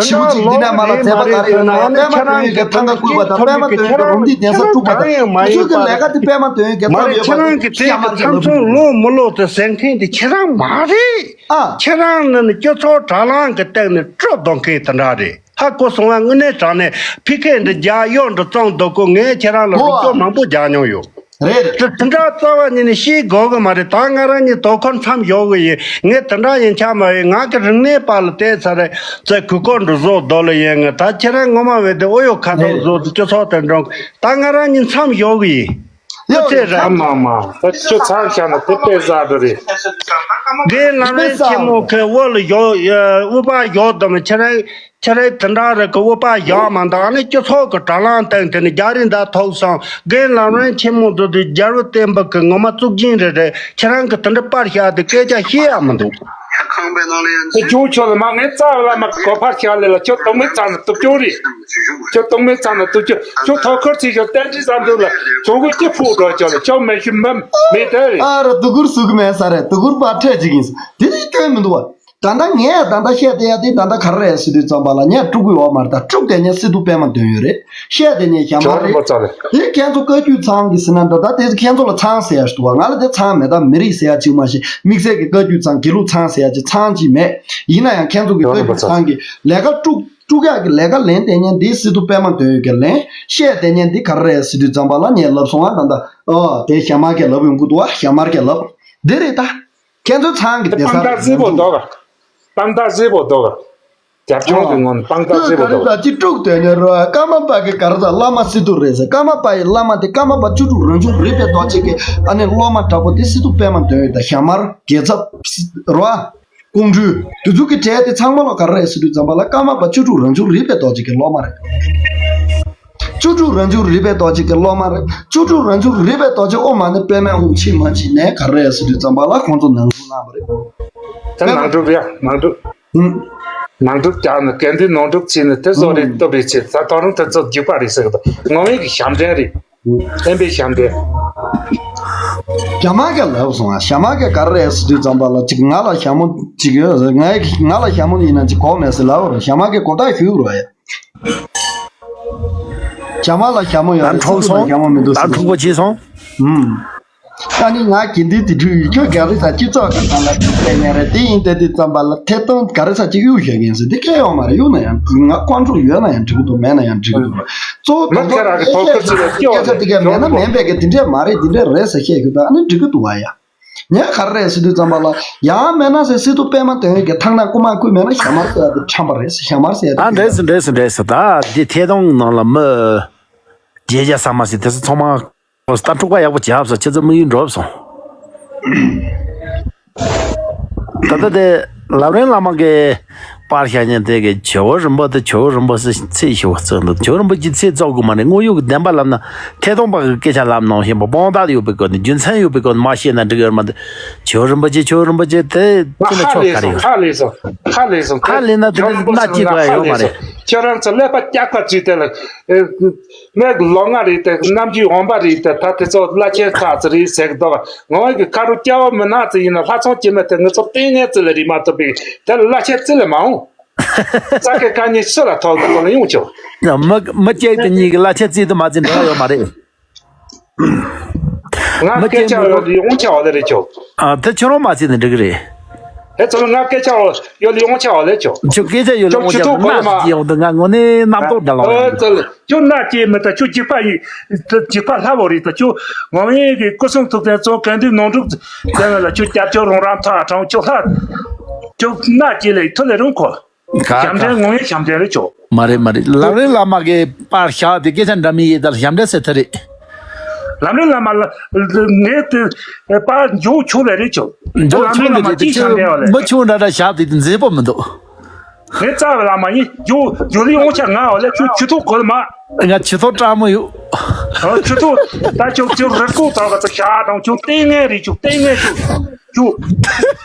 ཞི་བ་གཅིག་འདི་ནས་མ་ལ་མཛད་པ་ག་རེ་ཡོད་ན་པད་མ་དོན་ཡོད་ཀྱི་ཐང་ག་བསྐུལ་བ་དང་པད་མ་དོན་ཡོད་ཀྱི་རུམ་འདི་གདན་ས་དཀྲུགས་པ་དང་ཁོ་ཚོ་གི་ལས་ཀ་དེ་པད་མ་དོན་ཡོད་ཀྱི་མ་རེད། ཁྱེད་རང་གི་དེ་གི་ཚམ་ཚོམ་ལོ་མི་ལོ་དེ་ཟེར་མཁན་དེ་ཁྱེད་རང་མ་རེད། ཨ་ཁྱེད་རང་ནི་ནི་སྤྱི་ཚོགས་དྲ་ལམ་གི་སྟེང་ནས་སྤྲོ་འདོང་མཁན་དེ་འདྲ་རེད། ཧ་གོ་སོང་བ་དངོས་གནས་དྲང་གནས་ཕི་ཁེ་འདི་རྒྱག་གཡོག་འདི་བཙོང་སྡོད་གོ་ངས་ཁྱེད་རང་ལ་རོགས་སྐྱོར་མང་པོ་རྒྱག་མྱོང་ཡོད། རེད། དེ་དེ་འདྲ་རྩ་བ་ཉིད་ནས་ཤེས་དགོས་གི་མ་རེད། ད་ང་རང་ཉིད་དོ་ཁོར་མཚམས་ཞོག་གི་ཡིན། ངས་དེ་འདྲ་ཡིན་ཆ་མ་ཡིན། ང་གི་རིག་གནས་པ་ལ་བལྟས་ཚར་རེད། ཚེ་གུས་སྐོར་འདྲ་བཟོ་རྡོ་ལ་ཡིན་ངས། ད་ཁྱེད་རང་ངོ་མ་བས་དེ་ཨོ་ཡོ་ཁ་ཐོག་བཟོ་དེ་སྤྱི་ཚོགས་དེ་འགྲོ་ད་ང་རང་ཉིད་མཚམས་ཞོག་གི་ཡིན། ཨོ་ཚེ་ར། ཨ་མ་མ་ད་ཁྱོད་ཚར་བཞག་ན་དེ་དཔེ་ཟ་འགྲོ་རེད། དེ་ལམ་རིམ་ཆེན་མོ་ཁའི་འོག་ལ་ཡོད་དབུ་པ་ཡོད་དམ། ཁྱེད་རང་ཁྱེད་རང་དེ་འདྲ་རེད་གི་དབུ་པ་ཡག་མ་འདུག་ཨ་ནི་སྤྱི་ཚོགས་གི་དྲ་ལམ་སྟེང་དེ་ནི་རྒྱ་རིགས་འདྲ་ཐོག་སོང་རྒན་ལམ་རིམ་ཆེན་མོ་འདི་དུས་རྒྱལ་བའི་བསྟན་པ་གི་ངོ་མ་གཙུག་རྒྱན་རེད་རེད། ཁྱེད་རང་གི་དེ་འདྲ་པར་བཞག་དེ་སྐད་ཆ་བཤད་ཡག་མི་འདུག་ཁང་པའི་ནང་ལ་ཡང་ཨེ་ཇོ་ཁྱོད་ལ་མ་ངའི་རྩ་བ་ལ་མ་གོ་ཕར་བཞག་ལེ་ལ་ཁྱོད་དུང་མི་གཙང་ན་སྟུབ་ཅོ་རེད། ཁྱོད་དུང་མི་གཙང་ན་སྟུབ་ཅོ་ཁྱོད་ཐོག་ཁུར་ཚིག་ཁྱོད་བསྟན་འདྲི་བསམ་འདུག་ལ་ཁྱོད་གི་སྐྱི་ཕུག་འགྲོ་ཁྱོད་ལ་ཁྱོད་མེ་ཤི་མམ་མེ་ཏེ་རེད། ཨ་ར་དུ་གུར་ཟུག་གི་མེད་ས་རེད། དུ་གུར་པ་ཁྲལ་ཅིག་ཡིན་ས་དེ་དུས་སྐྱོན་མི་འདུག་བ། ད་ལྟ་ངས་ད་ལྟ་བཤད་བསྡད་ཡ་དེ་ད་ལྟ་ག་རེ་རེད་ཟེར་དུས་ཙམ་པ་ལ་ངས་དཀྲུག་གི་ཡོད་མ་རེད། ད་དཀྲུག་དེ་ངས་སི་ཏུ་པད་མ་དོན་ཡོད་རེད། བཤད་དེ་ངས་ཞྭ་དམར་རེད། དེ་ཁྱེད་ཚོ་བཀའ་བརྒྱུད་ཚང་གི་ཟེར་ན་འདྲ། ད་དེ་ཁྱེད་ཚོ་ལ་ཚང་ཟེར་ཡ་ཞིག་འདུག་བ། ང་ལ་དེ་ཚང་མེད། ད་མི་རིགས་ཟེར་ཡ་གཅིག་མ་གཏོགས་དམིགས་བསལ་གྱི་བཀའ་བརྒྱུད་ཚང་དགེ་ལུགས་ཚང་ཟེར་ཡ་གཅིག་ཚང་གཅིག་མེད། ཡིན་ན་ཡང་ཁྱེད་ཚོ་གི་བཀའ་བརྒྱུད་ཚང་གི་ལས་ཀ་དཀྲུག་དཀྲུག་ཡག་གི་ལས་ཀ་ལེན་བསྡད་མཁན་འདི་སི་ཏུ་པད་མ་དོན་ཡོད་ཀྱི་ལེན། བཤད་བསྡད་མཁན་འདི་ག་རེ་རེད་ཟེར་དུས་ཙམ་པ་ལ་ངས་ལབ་སོང་ང་། ད་ལྟ་ཨོ་དེ་ཞྭ་དམར་གྱིས་ལབ་ཡོང་གི་འདུག་བ། ཞྭ་དམར་གྱིས་ལབ་འདི་རེད་ད། ཁྱེད་ཚོ་ཚང་གི་དེ་སང་དཔང་རྟགས་རྩིས་པོ་འདུག་ག་དཔང་རྟགས་རྩིས་པོ་འདུག་ག་རྒྱབ་ལྗོངས་ཀྱི་ངོས་ནས་དཔང་རྟགས་རྩིས་པོ་འདུག་ག་ག་རེ་ད་ཅི་དཀྲུག་དོན་ནི་རོ། ཀརྨ་པ་གི་ག་རེ་ད་བླ་མ་སི་ཏུ་རེད་ཟེར། ཀརྨ་པ་ཡི་བླ་མ་དེ་ཀརྨ་པ་བཅུ་དྲུག་རང་བྱུང་རིག་པའི་རྡོ་རྗེ་གི་ཨ་ནི་སློབ་མ་དྲག་པོ་དེ་སི་ཏུ་པད་མ་དོན་ཡོད་ད་ཞྭ་དམར་རྒྱལ་ཚབ་རོ། ཀོང་སྤྲུལ་དེ་ཚོ་གི་གྲས་དེ་ཚང་མ་ལ་ག་རེ་རེད་ཟེར་དུས་ཙམ་པ་ལ་ཀརྨ་པ་བཅུ་དྲུག་རང་བྱུང་རིག་པའི་རྡོ་རྗེ་གི་སློབ་མ་རེད། བཅུ་དྲུག་རང་བྱུང་རིག་པའི་རྡོ་རྗེ་གི་སློབ་མ་རེད། བཅུ་དྲུག་རང་བྱུང་རིག་པའི་རྡོ་རྗེ་ཨོ་མ་ནི་པད་མའི་དབུགས་ཕྱིན་མ་ཕྱིན་ནས་ག་རེ་ཟེར་དུས་ཙམ་པ་ལ་ཁོང་ཚོ་ནང་བཟུང་གནང་བ་རེད། དེ་ནང་སྒྲུབ་རེད། ནང་སྒྲུབ། ཨུམ། ནང་སྒྲུབ་རྒྱག་ནས་གན་དུས་ནང་སྒྲུབ་བྱས་ནས་དེ་བཟོ་རེད། ཨུམ། བཏུབ་རེད་བྱས་ད་དོ་རུང་དེ་ཚོ་རྒྱུག་པ་རེད་ཟེར་གི་འདུག་ངོ་མའི་གི་ཞབས་འདྲེན་རེད། ཨུམ། བསྟན་པའི་ཞབས་འདྲེན། ཞྭ་དམར་གྱིས་ལབ་སོང་ང་། ཞྭ་དམར་གྱིས་ག་རེ་རེད་ཟེར་དུས་ཙམ་པ་ལ་ཅིག་ང་ལ་ཞྭ་མོ་ཅིག་ཡོད་ཟེར། ང་ང་ལ་ཞྭ་མོ་ཡིན་ན་ཅིག་གོ་མེད་ཟེར་ལབ་རོགས། ཞྭ་དམར་གྱིས་གོ་བརྡ་ཞུ་རོགས་ཡ། ཞྭ་དམར་ལ་ཞྭ་མོ་ཡོད་རེད། ད་འཁྲུག་སོང་། ཞྭ་མོ་མི་འདུག་ད་ཟེར། འཁྲུག་པོ་བྱས་སོང་། ཨུམ། ད་ནི་ང་དགེ་འདུན་དེ་འཁྲུག་ཡོད། ཁྱོད་ག་རེ་ཟ་སྤྱི་ཚོགས་ཀྱི་ནང་ལ་འཁྲུག་བསྡད་ཉན་རེད། དེ་ཡིན་དེ་དུས་ཙམ་པ་ལ་ཐད་གཏོང་ག་རེ་ཟ་ཅིག་གཡུག་བཞག་གིན་ཟེར། དེ་སྐད་ཡོང་མ་རེད། གཡུག་ན་ཡང་ང་ཀོན་ཀྲོལ་ཡོད་ན་ཡང་འགྲིག་གི་འདུག་མེད་ན་ཡང་འགྲིག་གི་འདུག་གཙོ་བོ་མི་ཁྱེད་རང་གི་ཐོག་ཁུར་ཚུར་ལ་སྐྱོ་སྐད་ཆ་དེ་ག་མེད་ན་མེད་པའི་གི་དེ་འདྲས་མ་རེད། དེ་འདྲས་རེད་ཟེར་བཤད་རྒྱུ་ད་ནི་འགྲིག་གི་འདུག་བ་ཡ། ངས་ག་རེ་རེད་ཟེར་དུས་ཙམ་པ་ལ་ཡང་མེད་ན་ཟེར། སི་ཏུ་པད་མ་དོན་ཡོད་ཀྱི་ཐང་ནག་རྐུ་མ་རྐུས་མེད་ན་ཞྭ་དམར་ཟེར་ཡ་དེ་ཁྲམ་པ་རེད་ཟེར། ཞྭ་དམར་ཟེར་ཡ་དེ། ཨ་འདྲས་སེ་འདྲས་སེ་འདྲས་སེ། ད་འདི་ཐད་གཏོང་ནང་ལ་མི་བརྗེད་བྱ་ས་མ་ཟེར་དེ་ཚོ་ཚང་མ་ད་འཁྲུག་པ་ཡག་པོ་བྱབ་སོང་། ཁྱེད་ཚོ་དམིགས་ཡུལ་འགྲུབ་སོང་། ད་ལྟ་དེ་ལམ་རིམ་བླ་མ་གི་པར་ཤ་ཉན་དེ་གི་ཇོ་བོ་རིན་པོ་ཆེ་ཇོ་བོ་རིན་པོ་ཆེ་ཚེ་ཞི་བ་གཙོ་འདུག་ཇོ་བོ་རིན་པོ་ཆེ་ཚེ་བཙོག་གི་མ་རེད། དངོས་ཡོད་ཀྱི་བདེན་པ་ལབ་ན་ཐད་གཏོང་པ་གི་སྐད་ཆ་ལབ་ནང་བཞིན་པ་དཔང་རྟགས་ཡོད་པའི་སྐོར་ནས་རྒྱུ་མཚན་ཡོད་པའི་སྐོར་ནས་མ་བཤད་ན་འགྲིག་གི་ཡོད་མ་རེད། ཇོ་བོ་རིན་པོ་ཆེ་ཇོ་བོ་རིན་པོ་ཆེ་དེ་ཁྱོད་ནི་ཆོ་ག་རེད། ཧ་ལས་སོང་། ཧ་ལས་སོང་། ཧ་ལས་ན་དེ་ནི་མནའ་སྐྱེལ་དགོས་ཡ་ཡོད་མ་རེད། ཁྱོད་རང་ཚོ་ཀླད་པ་སྐྱག་པ་བྱས་དེ་ལ། ངས་ལོ་ལྔ་རེད་དེ་ནམ་རྒྱུན་འོང་པ་རེད་དེ་ད་དེ་ཚོ་བླ་ཆེན་ཚ་ཚ་རེད་ཟེར་གི་འདུག་ངོ་མ་གི་ཁ་རུ་སྐྱ་བོ་མི་ནག་ཚོ་ཡིན་ན་ལྷ་ཚང་སྐྱེ་མེད་དེ་ངི་ཚོ་ལྟས་ངན་ཚོ་ལ་རེད་མ་གཏོགས་པའི་དེ་ལ་བླ་ཆེན་རྩི་ལ་མ་འོང་། ས་ཀའི་བཀའ་ཉན་སུ་ལ་ཐོག་ཐོག་ལ་ཡོང་ཆོག་མི་མི་སྐྱེས་དེ་གཉིས་ཀྱི་གླ་ཆ་རྩིས་དུ་མ་རྩིས་འགྲོ་ཡ་ཡོད་མ་རེད། ང་མི་སྐད་སྐྱེས་ཆ་མི་ཡོད་ཡོང་ཆ་བ་ལ་རེད་ཆོག་ཨ་དེ་ཁྱོད་རང་མ་རྩིས་ནས་འགྲིག་གི་རེད། ཨེ་ཙོ་ང་སྐད་ཆ་ཡོད་ཡོང་ཆ་བ་ལས་ཆོག་ཁྱོད་སྐད་ཆ་ཡོད་ལ་ཁྱོད་ཡོང་ཆ་ཆུ་ཐོག་གོ་ལ་མ་ན་ཡོང་དུ་ང་དངོས་གནས་རྣམ་རྟོག་འདྲ་ལོང་ཨེ་ཡོང་། ཙོ་ཁྱོད་ན་སྐྱེས་མི་ད་ཁྱོད་འཇིགས་པ་ཡི་འཇིགས་པ་ལྷ་བོ་རེད་ད་ཁྱོད་ངོ་མའི་གི་སྐུ་གསུང་ཐུགས་རྟེན་གཙོ་གལ་འདུས་ནོར་འགྲུབ་དེ་ལ་ཁྱོད་སྐྱབས་ཆོས་རོང་རམ་ཐག་དྲང་ཁྱོད་ལྷ་ཁྱོད་ན་སྐྱེས་ལས་ཐུ་ལས་རུང་ཁོ། ག་ཞབས་འདྲེན་ངོ་ཡི་ཞབས་འདྲེན་རེད་ཆོག་མ་རེད་མ་རེད། ལམ་རིམ་བླ་མ་གི་པར་བཞག་དེ་སྐད་ཆ་འདྲ་མི་ཡིས་ད་ཞབས་འདྲེན་ཟེར་ཐུབ་རེད། ལམ་རིམ་བླ་མ་ལ་ངས་དེ་པར་འཇོག་ཆོག་རེད་རེད་ཆོག་འཇོག་ཆོག་ལམ་རིམ་བླ་མ་ཅིག་ཞབས་འདྲེན་བ་ལས་མི་ཆུང་འདྲ་འདྲ་བཞག་དེ་དེ་མཛེས་པོ་མི་འདུག་ངས་རྩ་བའི་བླ་མ་ཡིན་འཇོག་འཇོག་ལི་ཡོང་ཆ་ང་བ་ལས་ཁྱོད་ཆུ་ཐོག་གོ་ལ་མ། ང་ཆུ་ཐོག་སྐྲག་མོ་ཡོད། ཨ་ཆུ་ཐོག་ད་ཁྱོད་ཁྱོད་རི་སྐོགས་དག་ག་ཚ་ཤ་དང་ཁྱོད་ལྟས་ངན་རེད་ཁྱོད་ལྟས་ངན་ཁྱོད། ཁྱོད།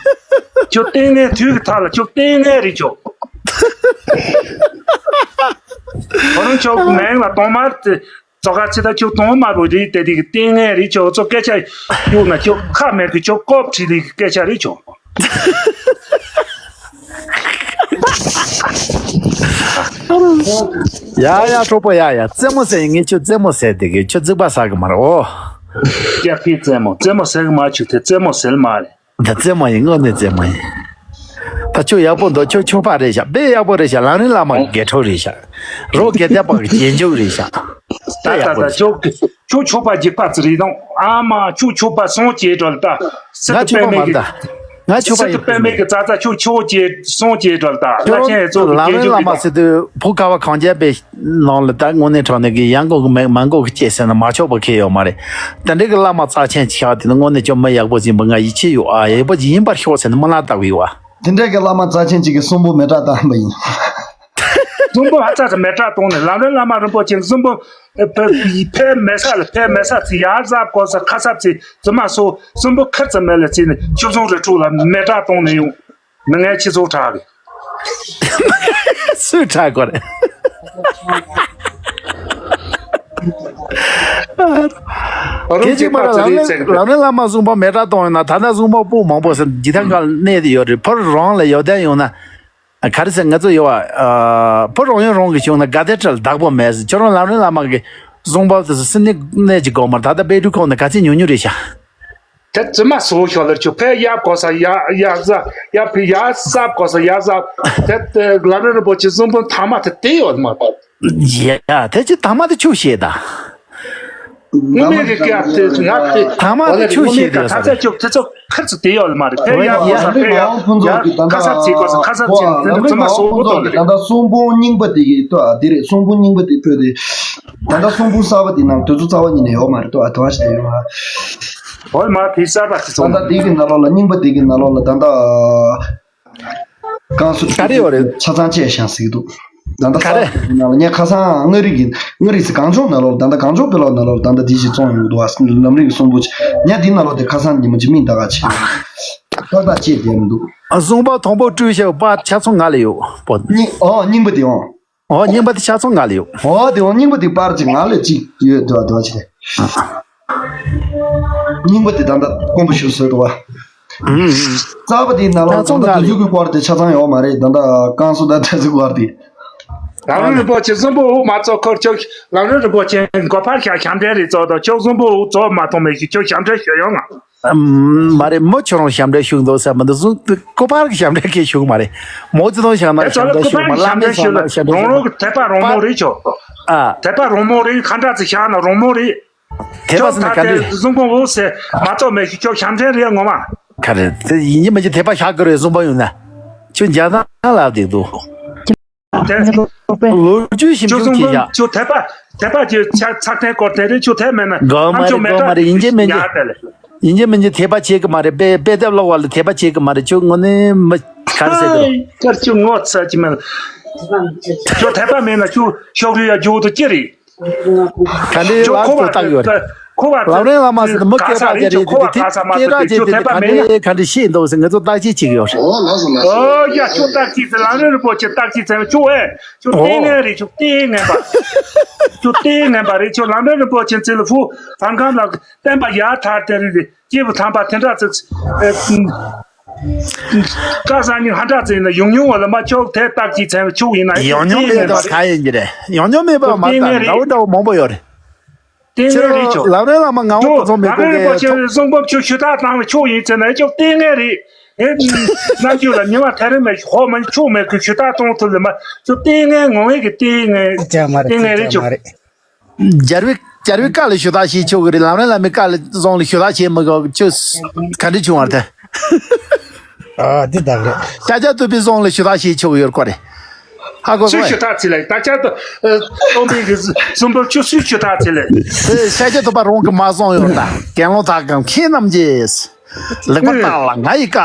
ཁྱོད་ལྟས་ངན་དུས་ཀྱི་མཐའ་ལ་ཁྱོད་ལྟས་ངན་རེད་ཁྱོད། ཁོ་རང་ཁྱོད་མེང་ལ་གཏོང་མར་དེ་ཙོ་ག་ཚེ་ད་ཁྱོད་གཏོང་མ་རུ་རེད་དེ་དེ་གི་ལྟས་ངན་རེད་ཁྱོད་ཚོ་སྐད་ཆ་གཡུག་ན་ཁྱོད་ཁ་མེད་གི་ཁྱོད་ཀོབ་ཁྲི་ལི་གི་སྐད་ཆ་རེད་ཁྱོད། ཡ་ཡ་གྲོགས་པོ་ཡ་ཡ་རྩེད་མོ་ཟེར་ངས་ཁྱོད་རྩེད་མོ་ཟེར་དེ་གི་ཁྱོད་རྩིག་པ་ཟ་གི་མ་རེད་ཨོ། ཀྱ་ཕི་རྩེད་མོ་རྩེད་མོ་ཟེར་གི་མ་བྱུང་དེ་རྩེད་མོ་ཟེར་མ་རེད། ད་རྩེད་མོ་ཡིན་དངོས་གནས་རྩེད་མོ་ཡིན། ད་ཁྱོད་ཡག་པོ་འདུག་ཁྱོད་ཁྱོད་ཕ་རེད་ཤག་དཔེ་ཡག་པོ་རེད་ཤག་ལམ་རིམ་བླ་མ་གི་དགེ་ཕྲུག་རེད་ཤག་རོགས་དགེ་ལྡན་པ་གི་རྗེས་འཇུག་རེད་ཤག་ད་དཔེ་ཡག་ད་པོ་ད་རེད་ཤག་ཁྱོད་ཁྱོད་ཁྱོད་ཕ་རྒྱུད་པ་ཙི་རེད་དང་ཨ་མ་ཁྱོད་ཁྱོད་ཕ་སོང་སྐྱེས་འགྲོ་ལ་ད་སི་ང་ཏུ་ཁྱོད་པད་ཕ་མ་མིག་གི་རེད་ད། ང་ཆོས་པ་སི་ཏུ་ཡིན་པས་པད་མེད་ཀྱི་ཙ་ཙ་ཁྱོད་ཁྱོད་ཀྱི་སོང་ཀྱི་འགྲོ་ལ་ད་ཁྱོད་བླ་ཆེན་ཨེ་ཚོགས་ཀྱི་ལམ་རིམ་བླ་མ་ཟེར་དུས་བུ་ཁ་བ་གངས་ཅན་པའི་ནང་ལ་ད་དངོས་གནས་དྲང་གནས་ཀྱི་ཡང་སྒོ་གི་མེད་མང་སྒོ་གི་སྐྱེས་ཟེར་ན་མ་ཆོག་པ་ཁེལ་ཡོད་མ་རེད། དེ་འདྲའི་གི་བླ་མ་རྩ་ཆེན་ཆགས་དེ་ནི་དངོས་གནས་ཅོ་མི་ཡག་པོ་ཟིན་པ་ང་ཡིད་ཆེས་ཡོད་ཨ་ཡག་པོ་ཡིན་པར་ཤོག་ཟེར་ནས་སྨོན་ལམ་བཏབ་ཡོད་བ། དེ་འདྲའི་གི་བླ་མ་རྩ་ཆེན་གཅིག་གི་གསུང་འབུམ་མེ་སྲེག་བཏང་བ་ཡིན། གསུང་འབུམ་ཧ་ཙ་ཙི་མེ་སྲེག་བཏང་ནས་ལམ་རིམ་བླ་མ་རིན་པོ་ཆེ་གི་གསུང་འབུམ་ཕེ་ཕེ་མེ་ས་ལ་ཕེ་མེ་ས་ཚི་ཡར་ཟབ་གོ་ས་ཁ་ས་ཚི་ཙི་མ་སོ་གསུང་འབུམ་ཁིར་ཙི་མེ་ལ་ཚི་ནི་ཆུ་ཚོང་རི་ཁྲུག་ལ་མེ་སྲེག་བཏང་ནས་ཡོང་། མི་ངན་ཁྱི་ཚོ་དྲག་གི། སུས་དྲག་གོ་རེད། རུང་སྐྱེས་པ་ཚི་རེད་ཚེ་གི་ལམ་རིམ་བླ་མ་གསུང་འབུམ་མེ་སྲེག་བཏང་ཡོད་ན་ད་ལྟ་གསུང་འབུམ་སྤུ་མང་པོ་ཟེར་ཇི་ཐང་ག་གནས་དེ་ཡོད་རེད་ཕར་རང་ལ་ཡོད་དན་ཡོང་ན། ག་རེ་ཟེར་ང་ཚོ་ཡོད་བ། བུ་རང་ཡོད་རང་གི་བྱུང་ན་དགའ་དད་བྲལ་བདག་པོ་མེད་ཟེར་ཁྱོད་རང་ལམ་རིམ་བླ་མ་གི་གསུང་འབུམ་དེ་ཚོ་སི་ནི་གནས་ཀྱི་གོ་མར་ད་ལྟ་དཔལ་སྤྲུལ་ཁོང་ནས་ག་ཚད་ཉུང་ཉུང་རེད་ཤག་དེ་ཙི་མ་སོ་ཤོ་ལར་ཆུ་ཕེ་ཡབ་གོ་ས་ཡ་ཡ་ཟ་ཡ་ཕི་ཡ་སབ་གོ་ས་ཡ་ཟབ་དེ་དེ་ལམ་རིམ་རིན་པོ་ཆེ་གསུང་འབུམ་ཐ་མ་དེ་དེ་ཡོད་མ་པ། ཡ་དེ་ཅི་ཐ་མ་དེ་ཆུ་ཤེས་ད། དངོས་གནས་ཀྱི་སྐད་དེ་ང་དེ་ཐ་མ་དེ་ཆུ་ཤེས་དེ་ད་ས་ཚ་ཆུ་དེ་ཚོ་ཁར་ཚུ་དེ་ཡོད་མ་རེད་ཕེ་ཡ་གོ་ས་ཕེ་ཡ་ཁ་ས་ཚི་གོ་ས་ཁ་ས་ཚི་དེ་ཚོ་ཙི་མ་སོ་བོ་དོ་རེད། ད་ལྟ་གསུང་འབུམ་རྙིང་པ་དེ་གི་ཏོ་ཨ་དེ་རེད་གསུང་འབུམ་རྙིང་པ་དེ་ཕོད་དེ། ད་ལྟ་གསུང་འབུམ་གསར་པ་དེ་ནང་དུས་ཚོད་རྩ་བ་ཉིད་ནས་ཡོད་མ་རེད་ཏོ་ཨ་དོ་ཨ་ཞིག་དེ་ཡོད་མ་རེད། ཧོལ་མ་ཕི་གསར་པ་ཅི་ཚོ་ད་ལྟ་དེ་གི་ནང་ལོགས་ལ་རྙིང་པ་དེ་གི་ནང་ལོགས་ལ་ད་ལྟ་བཀང་སུ་ག་རེ་ཡོད་རེད། ཆ་ཚང་བཅས་ཤང་ཟིག་འདུག་ད་ལྟ་ག་རེ། གསར་པ་དེ་ནང་ལ་ངས་ཁ་སང་མངའ་རིས་ཀྱི་མངའ་རིས་སི་གངས་ལྗོངས་ནང་ལོགས་ལ་ད་ལྟ་གངས་ལྗོངས་དཔེ་ལོག་ནང་ལོགས་ལ་ད་ལྟ་དེ་ཞིག་བཙོང་ཡོང་འདུག་ཨ་ལམ་རིམ་གྱི་གསུང་འབུམ་ཆེ་ངས་དེ་ནང་ལོགས་དེ་ཁ་སང་ཉི་མ་གཅིག་མིང་ད་ག་ཆེ་ཏག་ཏག་བཅས་བསྡད་མི་འདུག་གསུང་འབུམ་དང་པོ་སྤྲུལ་བྱས་པ་ཆ་ཚང་ང་ལ་ཡོད་པོ། རྙིང་ཨོ་རྙིང་པ་དེ་ཨོ། ཨོ་རྙིང་པ་དེ་ཆ་ཚང་ང་ལ་ཡོད། ཨོ་དེ་ཨོ་རྙིང་པ་དེ་པར་ཅིག་ང་ལ་གཅིག་ཡོད་དོ་དོ་ཅིག་རྙིང་པ་དེ་ད་ལྟ་དཀོན་པོ་ཞུ་སྲོལ་དུ་བ། རྩ་བ་དེ་ནང་ལོགས་ད་ལྟ་དུས་ཚོད་ཀྱི་སྐོར་དེ་ཆ་ཚང་ཡོད་མ་རེད་ད་ལྟ་རྐང་སོ་ད་དུས་ཚོད་སྐོར་དེ། ལམ་རིམ་རིན་པོ་ཆེ་གསུང་འབུམ་དབུ་མ་ཚོ་འཁོར་ཆོག་ལམ་རིམ་རིན་པོ་ཆེ་མགོ་འཕར་ཤག་ཞབས་འདྲེན་རེད་ཚོགས་དང་ཆོག་གསུང་འབུམ་དབུ་ཚོགས་མ་གཏོང་མེད་ཀྱི་ཆོག་ཞབས་འདྲེན་ཞུ་ཡོང་ང་། མ་རེད་མོ་ཁྱོད་རང་ཞབས་འདྲེན་ཞུགས་འདུག་ཟེར་མི་འདུག་གཟུགས་སྐུ་པར་གྱི་ཞབས་འདྲེན་གྱི་ཞུགས་མ་རེད། མོ་ཚོ་དང་ཞག་ན་ཞབས་འདྲེན་ཞུགས་མ་བླ་མའི་ཞབས་འདྲེན་ཞུ་ལ་རོང་རོང་གི་དད་པ་རོང་མོ་རེད་ཆོག་ཨ། དད་པ་རོང་མོ་རེད་ཁ་འདྲ་ཚོ་ཞག་ན་རོང་མོ་རེད། དད་པ་ཟེར་ན་ག་འདྲ། གཟུགས་ཕུང་འོ་ཟེར་མ་གཏོགས་མེད་ཞིག་ཁྱོད་ཞབས་འདྲེན་རེད་ངོ་མ། ག་རེ་དེ་ཡིན་གྱི་མིན་གྱི་དད་པ་བཞག་གི་རེད་གསུངས་པ་ཡོང་ན། ཁྱོད་འཇག་ཐང་ལབ་བསྡད་འདུག་དེ་ལོ་རྒྱུས་ཞིབ་ཁྱོད་འཇུག་གསུངས་བྱེད་པ་ཡ། ཁྱོད་དད་པ་དད་པ་ཀྱི་ཆ་ཚགས་ཐན་སྐོར་དེ་རེད་ཁྱོད་དད་མེད་ན་གོ་མ་ཨམ་ཆོ་རེད་མེད་གོ་མ་རེད་ཡིན་གྱི་མིན་གྱི་ཡ་དེ་ལས། ཡིན་གྱི་མིན་གྱི་དད་པ་བྱེད་གི་མ་རེད་དཔེ་དཔེ་དེབ་ཀློག་པ་ལ་དད་པ་བྱེད་གི་མ་རེད་ཁྱོད་དངོས་གནས་མི་ག་རེ་ཟེར་གི་རེད། ཀར་ཁྱོད་ངོ་ཚ་གྱི་མིན། ཁྱོད་དད་པ་མེད་ན་ཁྱོད་ཤོག་རུས་ཡ་རྒྱུ་དུ་ཅི་རེད། ག་འདྲའི་ལག་ཏུ་བཏགས་ཡོད་རེད། ཁོ་བ་ལམ་རིམ་བླ་མ་ཟེར་ན་མི་སྐྱེ་བ་ཅན་རེད་དེ་དེ་དེ་སྐད་གྲགས་ཅན་དེ་དེ་ག་འདྲའི་ག་འདྲའི་ཤེས་འདུག་ཟེར་ངེད་ཚོ་བརྟག་དཔྱད་བྱེད་ཀྱི་ཡོད་རེད། ཨོ་ཡ་ཁྱོད་བརྟག་དཔྱད་ཟེར་ལམ་རིམ་རིན་པོ་ཆེ་བརྟག་དཔྱད་ཟེར་ཁྱོད་ཨེ་ཁྱོད་ལྟས་ངན་རེད་ཁྱོད་ལྟས་ངན་པ། ཁྱོད་ལྟས་ངན་པ་རེད་ཁྱོད་ལམ་རིམ་རིན་པོ་ཆེ་ཚེ་ལ་ཕུ་ལམ་ཁང་ལ་བསྟན་པ་ཡར་དར་དེ་རེད་དེ་སྐྱེས་བུ་དམ་པ་དེ་འདྲ་ཚིག་ཀ་ས་ནི་ཧ་འདྲ་ཚེ་ན་ཡོང་ཉུང་བ་ལ་མ་ཆོག་དེ་རྟགས་ཀྱི་ཚན་ཆོག་ཡིན་ན་ཡོང་ཉུང་མེད་པ་ག་ཡིན་གྱི་རེད། ཡོང་ཉུང་མེད་པ་མ་ལྟ་འདྲ་བོ་འདྲ་བོ་མང་པོ་ཡོད་རེད། ལྟས་ངན་རེད་ཆོག་ལམ་རིམ་བླ་མ་ངག་དབང་ཕུན་ཚོགས་མི་དགོས་གལ་ཆོག་གསུང་འབུམ་ཆོག་ཞུ་དག་བཏང་བའི་ཆོག་ཡིན་ཚེ་ན་ཆོག་ལྟས་ངན་རེད། ཨེ། རྣམ་འགྱུར་ལ་ཉི་མ་ཐེ་རེ་མེད་ཧོ་མ་ཆོག་མེད་ཀི་ཞུ་དག་གཏོང་ཐུབ་ལ་མ་ཆོག་ལྟས་ངན་ངོ་བོའི་གི་ལྟས་ངན་ལྟས་ངན་རེད་ཆོག་རྒྱལ་བའི་རྒྱལ་བའི་བཀའ་ལ་ཞུ་དག་བྱེད་ཆོག་གི་རེད། ལམ་རིམ་བླ་མའི་བཀའ་ལ་བཟུང་ལ་ཞུ་དག་བྱེད་མི་དགོས་ཆོག་ག་འདྲ་བྱུང་བར་ཐལ། ཨ་འདི་དག་རེད། ཤཱཀྱ་ཐུབ་པའི་གསུང་ལ་ཞུ་དག་བྱེད་ཆོག་ཡོད་སྐོར་རེད། ཧ་གོ་སོང་། སུས་ཞུ་དག་ཚིག་ལ་ད་ཆ་ད་སྟོན་པའི་གི་གསུང་འབུམ་ཆུ་སུས་ཞུ་དག་ཚིག་ལ། ཤཱཀྱ་ཐུབ་པ་རང་གི་མ་གསུང་ཡོད་ད། དགེ་སློང་དག་གམ་མཁས་རྣམས་ཀྱིས། ལེགས་པར་བརྟགས་ལ་ང་ཡི་བཀའ།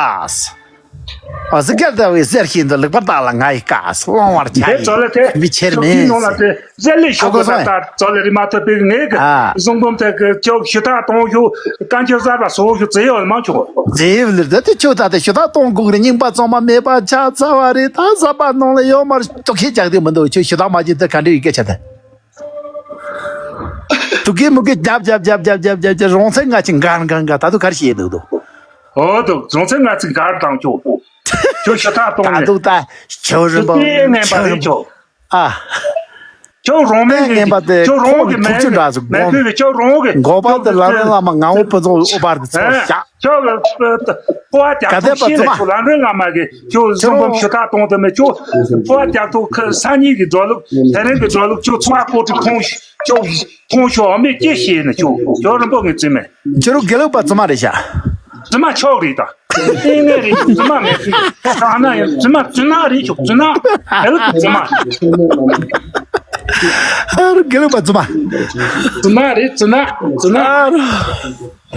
ཨ་ཟི་སྐད་ལྟ་བུའི་གསེར་བཞིན་དུ་ལེགས་པར་བརྟགས་ལ་ང་ཡི་བཀའ། སློང་བར་བྱ་ཡི་ཚོ་ལ་དེ་མི་ཆེར་ཆོག་མིན། ནང་ལ་དེ་རྩལ་ལས་ཤོག་གོ་ས་ལྟར་ཚོ་ལ་རི་མ་ཐོབ་པའི་ངེས་ཀྱི་ཨ་གསུང་འབུམ་དེ་གི་ཆོག་ཞུ་དག་གཏོང་ཞུ་བཀའ་འགྱུར་གསར་པ་བཟོ་ཞུ་རྩེ་ཡོད་མང་ཆོག་རྫས་ཡོད་ལེར་ད་དེ་ཆོག་ད་དེ་ཞུ་དག་གཏོང་དགོས་རེད། རྙིང་པ་གཙང་མ་མེད་པ་ཆགས་ཚར་བ་རེད། ད་གསར་པ་ནང་ལ་ཡོད་མར་ཏོ་ཁེ་རྒྱག་དེ་མི་འདུག་ཆོག་ཞུ་དག་མ་བྱེད་དེ་ག་འདྲ་ཡི་སྐད་ཆ་དེ། དུ་གེ་མུ་གེ་རྒྱབ་རྒྱབ་རྒྱབ་རྒྱབ་རྒྱབ་རྒྱབ་རྒྱབ་རོང་ཚེ་ང་ཅི་འགར་འགར་འགར་ད་དུ་གར་ཤེས་འདུག་དུ། ཨོ་དུ་རོང་ཚེ་ང་ཅི་འགར་དང་ཆོག་ཁྱོད་ཤ་ཐག་གཏོང་ད་ནས་དུ་ད་ཁྱོད་རིན་པོ་ཁྱོད་ངན་པ་རེད་ཁྱོད། ཨ། ཁྱོད་རོང་མེན་ངན་པ་དེ་ཁྱོད་རོང་གི་མེན་ཐུག་ཆུ་འདྲ་ཟུག་མེན་ཁུལ་གི་ཁྱོད་རོང་གི་འགོག་པ་དེ་ལ་རེ་ལ་མ་ངང་བོ་ཕུན་ཚོགས་ཨུ་པར་དུ་ཚོ་ཤག་ཁྱོད་ལ་ཕོ་བ་རྒྱག་ཐོག་ཤེས་ནས་ཁྱོད་ལམ་རིམ་ལ་མ་གི་ཁྱོད་གསུང་འབུམ་ཞུ་དག་གཏོང་དུ་མེད་ཁྱོད་ཕོ་བ་རྒྱག་ཐོག་ཁ་སང་ཉིན་གི་འགྲོ་ལུགས་དེ་རིང་གི་འགྲོ་ལུགས་ཁྱོད་ཚོང་བ་ཀོ་ཁྲི་ཁོང་ཁྱོད་ཁོང་ཤོ་ཨ་མེ་སྐྱེ་ཤེས་ནས་ཁྱོད་ཁྱོད་རིན་པོ་ངའི་བཙུན་མས། ཁྱོད་རུ་དགེ་ལུགས་པ་བཙུན་མ་རེད་ཤག་བཙུན་མ་ཆོག་རེད་ད། ལྟས་ངན་རེད་བཙུན་མ་མེད་ཁུལ་ཁ་ན་ཡང་བཙུན་མ་བཙུན་ནག་རེད་ཆོག་བཙུན་ནག་དེ་ལ་བཙུན་མ་རེད། ཨ་རུ་དགེ་ལུགས་པ་བཙུན་མ། བཙུན་མ་རེད་བཙུན་ནག་བཙུན་ནག་ཨ་རུ།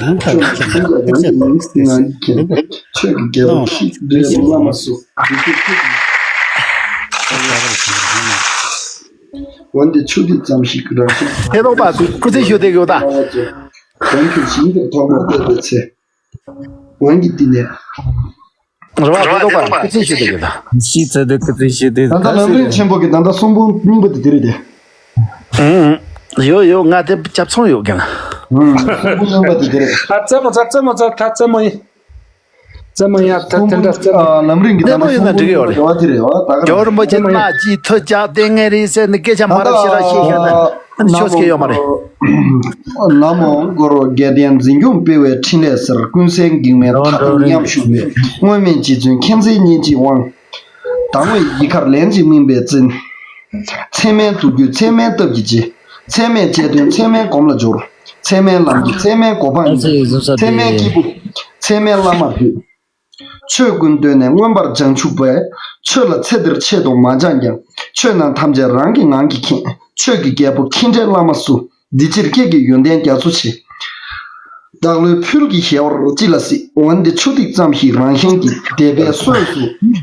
རང་ཐག་རང་ཐག་རང་ཐག་རང་ཐག་རང་ཐག་ཆོས་ཀྱི་རྒྱལ་པོ་ཁྱེད་འདྲའི་བླ་མ་སུ། འོན་ཏེ་ཆུ་ཐིགས་ཙམ་ཞིག་རང་བཞིན། ཐེ་རོགས་པ་སྐུ་ཚེ་ཞུ་བདེ་གི་ཡོད་ད། གོང་གི་ཞིང་དུ་ཐོག་མར་བལྟས་པའི་ཚེ། འོན་ཀྱང་འདི་ནས། རེ་བ་ཐེ་རོགས་པ་སྐུ་ཚེ་ཞུ་བདེ་གི་ཡོད་ད། ཤིས་ཚེ་འདི་སྐུ་ཚེ་ཞུ་བདེ། ད་ལྟ་ལམ་རིམ་ཆེན་པོ་གི་ད་ལྟ་གསུང་འབུམ་རྙིང་པ་དེ་དེ་རེད་དེ། ཡོད་ཡོད་ང་དེ་རྒྱབ་ཚོང་ཡོད་ཀྱང་། གསུང་འབུམ་རྙིང་པ་དེ་དེ་རེད། ད་རྩེད་མོ་རྩེ་རྩེད་མོ་རྩེ་ད་རྩེད་མོ་ཡིན། རྩེད་མོ་ཡང་ད་དེ་འདྲ་རྩེད་མོ། ལམ་རིམ་གྱི་ནས་མོ་ཡོད་ན་འགྲིག་གི་ཡོད་རེད། རེ་བ་དེ་རེད་བ་ད་ག་རྒྱལ་བ་རིན་པོ་ཆེ་མ་ཅིག་ཐུགས་ཅག་ལྟས་ངན་རེད་ཟེར་ནས་སྐད་ཆ་མ་རབས་ཤེས་རབས་ཤེས་ཤེས་ན་ཆོག་སྐད་ཡོད་མ་རེད། ན་མོ་གུ་རུ་རྒྱལ་བསྟན་འཛིན་སྐྱོང་སྤེལ་བའི་ཕྲིན་ལས་གསེར། ཀུན་གསལ་འགྱིང་མེད་མཐའ་དང་མཉམ་བཞུགས་པའི། སྔོན་མེད་རྗེ་བཙུན་མཁྱེན་བརྩེ་སྙིང་རྗེའི་དབང་། དང་བའི་ཡིད་མཁར་ལན་གཅིག་སྨིན་པའི་བཙུན། ཚད་མའི་མཛུབ་རྒྱུད་ཚད་མའི་སྟབས་ཀྱིས་འབྱེད། ཚད་མས་དཔྱད་དོན་ཚད་མའི་སྒོམ་ལ་སྦྱོར། ཚད་མའི་ལམ་གྱི་ཚད་མའི་གོ་འཕང་ཉིད། ཚད་མའི་སྐྱེས་བུ་ཚད་མའི་བླ་མར་འདུད། ཆོས་ཀུན་གདོད་ནས་མངོན་པར་བྱང་ཆུབ་པས། ཆོས་ལ་ཚེ་འདིར་ཆེད་དུ་མ་སྦྱངས་ཀྱང་། ཆོས་རྣམས་ཐམས་ཅད་རང་གི་ངང་གིས་མཁྱེན། ཆོས་ཀྱི་རྒྱལ་པོ་མཁྱེན་བརྩེའི་བླ་མ་སུ། འདི་ཕྱིར་ཁྱེད་ཀྱི་ཡོན་ཏན་རྒྱ་མཚོ་ཆེ། བདག་བློའི་ཕུལ་གྱིས་གཞལ་བར་ཅི་ལ་སྲིད། འོན་ཏེ་ཆུ་ཐིགས་ཙམ་ཞིག་རང་གཞན་གྱི། དད་པའི་གསོས་སུ་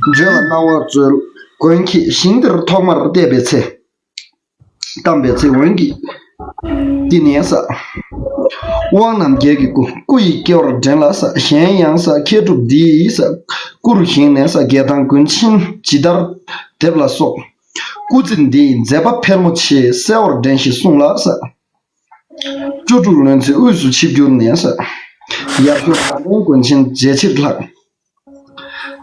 བརྗོད་ལ་གནང་བར་མཛོད། མགོན་ཁྱེད་ཞིང་འདིར་ཐོག་མར་བལྟས་པའི་ཚེ། བལྟམས་པའི་ཚེ་འོན་ཀྱང་། འདི་ནས་ས། དབང་རྣམས་རྒྱལ་གྱི་སྐུ། སྐུ་ཡི་སྐྱེ་བར་འདྲེན་ལ་ས། གཞན་ཡང་ས། མཁས་གྲུབ་འདིའི་ས། སྐུ་རུ་བཞེངས་ནས་ས། རྒྱལ་ཐང་མགོན་ཆེན་ཇི་ལྟར་འདེབས་ལ་སོགས། སྐུ་ཚེ་འདི་ཡི་མཛད་པ་ཕལ་མོ་ཆེ། གསལ་བར་འདྲེན་ཞེས་གསུངས་ལ་ས། བཅུ་དྲུག་ལོན་ཚེ་དབུས་སུ་ཆིབས་བསྒྱུར་ནས་ས། ཡར་འཕེལ་དང་ལྡན་མགོན་ཆེན་མཇལ་ཕྱིར་ལྷགས།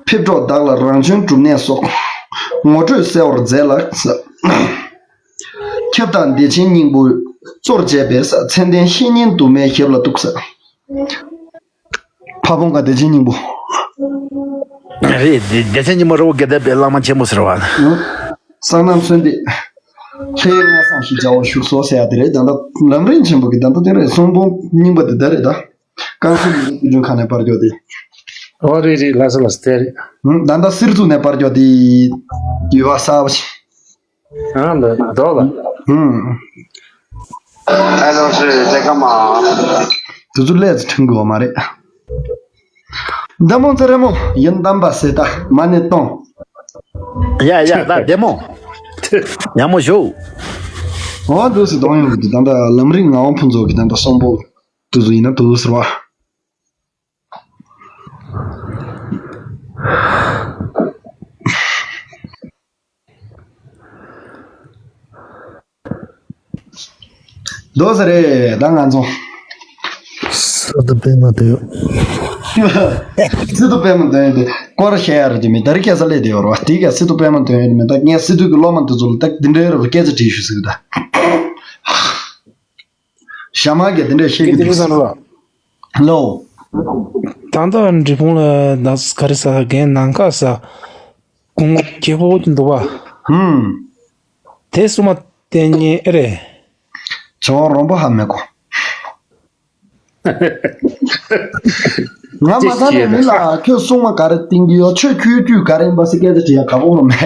ཕེབས་གྲོགས་བདག་ལ་རང་བྱོན་སྒྲུབ་གནས་སོགས། ངོ་སྤྲོད་གསལ་བར་མཛད་ལགས་ས། ཁྱབ་བདག་བདེ་ཆེན་སྙིང་པོས་གཙོར་བྱས་པའི་ས། མཚན་ལྡན་བཤེས་གཉེན་དུ་མའི་ཞབས་ལ་གཏུགས་ས། ཕ་བོང་ཁ་བདེ་ཆེན་སྙིང་པོ། རེད་བདེ་བདེ་ཆེན་སྙིང་པོ་རི་བོ་དགེ་ལྡན་པའི་བླ་མ་ཆེན་པོ་ཟེར་བ། སང་གནངས་གསོལ་འདེབས། ལྷའི་མངའ་བཟང་ཞེས་བྱ་བ་བཞུགས་སོ་ཟེར་ཡ་དེ་རེད། ད་ལྟ་ལམ་རིམ་ཆེན་པོ་གི་ད་ལྟ་དེ་རེད། གསུང་འབུམ་རྙིང་པ་དེ་ད་རེད་ད། ཀན་སུའུ་མི་རིགས་སྐུ་རྒྱུན་ཁང་ནས་པར་རྒྱག་དེ། ཨོ་རེད་རེད་ལགས་སོ་ལགས་སོ་དེ་རེད། ད་ལྟ་སིར་ཚུགས་ནས་པར་རྒྱག་དེ། ཡུལ་བ་གསར་པ་ཞིག་ཨ་ལ་རྡོ་ལ། ཧུམ། ཨ་ལོ་ཧྲི་ལེ་ཀ་མ། དུ་ཚུར་ལས་ཚུར་ཁྲིམས་དགོས་མ་རེད། མདའ་མོ་ཙེ་རེ་མོ་ཡིན་གཏམ་པ་ཟེར་ད་མ་ནས་གཏོང་། ཡ་ཡ་ད་བདེ་མོ། ཡ་མོ་ཞོ། འོ་འདུག་སེ་གཏོང་ཡོང་གི་འདུག་ད་ལྟ་ལམ་རིམ་ངག་དབང་ཕུན་ཚོགས་ཀྱི་ད་ལྟ་གསུང་འབུམ་དུ་ཚུར་ཡིན་ན་དུ་ཟེར་བ། དོ་ཟེར་རེད་ད་ང་ཚོ། ཚོགས་འདུ་སྤེལ་མ་ཐུབ། སི་ཏུ་པད་མ་འདོན་ཡོད་དེ་སྐོར་བཤད་ཡ་རེད་དེ་མི་ད་རི་སྐད་ས་སླེབས་དེ་ཡོད་རེད་བ། དེ་ག་སི་ཏུ་པད་མ་འདོན་ཡོད་དེ་མི་ད་ངས་སི་ཏུ་གི་སློབ་མ་འདི་ཚོ་ལ་ད་འདི་འདྲའི་རེད་བ་སྐད་ཆ་དྲིས་ཞུ་ཟེར་གི་ད། ཞྭ་དམར་གྱིས་དེ་འདྲས་བཤད་ཀྱི་འདུག་ཟེར་བ། ལོ། ད་ལྟ་འབྲས་སྤུངས་ལ་ད་ག་རེ་ཟ་རྒན་ནམ་མཁའ་ཟ། སྐུ་ངོ་སྐྱེ་བོ་འདུག་བ། ཧུམ། དེ་སྲུང་མ་བསྟེན་མཁན་ཨེ་རེད། ཇོ་རོང་པོ་ཧ་མེ་ཀོ། ང་མ་ཚང་ནས་མི་ལ་ཁྱོད་སྲུང་མ་ག་རེ་བསྟེན་གྱི་ཡོད། ཁྱོད་ཁྱོད་རྒྱུད་ག་རེ་ཡིན་པ་ཟེར་སྐད་ཆ་དྲི་ཡ་ག་པོ་ལོ་མེད།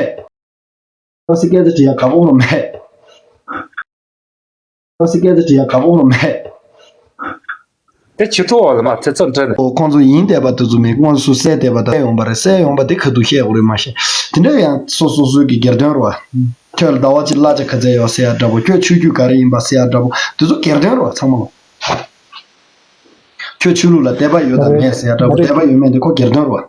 ཨ་སི་སྐད་ཆ་དྲི་ཡ་ག་པོ་མེད། ཨ་སི་སྐད་ཆ་དྲི་ཡ་ག་པོ་མེད། དེ་ཆུ་ཐོག་ལ་མ་ཚེ་ཚོ་འདྲ་ནས། ཨོ་ཁོང་ཚོ་ཡིན་བསྡད་པ་དེ་ཚོ་མིན། ཁོང་ཚོ་བསད་བསྡད་པ་དང་བསད་ཡོང་པ་རེད། བསད་ཡོང་པ་དེ་ཁ་ཐུག་བཤད་དགོས་རེད་མ་གཞི། དེ་འདྲ་ཡང་སོ་སོ་སོའི་གི་སྒེར་དོན་རེད་བ། ཁྱོད་ལ་ཟླ་བ་གཅིག་གླ་ཆ་ག་ཚད་ཡོད་ཟེར་ཡ་འདྲ་པོ། ཁྱོད་ཆོས་བརྒྱུད་ག་རེ་ཡིན་པ་ཟེར་ཡ་འདྲ་པོ། དེ་ཚོ་སྒེར་དོན་རེད་བ་ཚང་མ་ལ། ཁྱོད་ཆོས་ལུགས་ལ་དད་པ་ཡོད་དམ་མེད་ཟེར་ཡ་འདྲ་པོ། དད་པ་ཡོད་མེད་དེ་ཁོ་སྒེར་དོན་རེད་བ།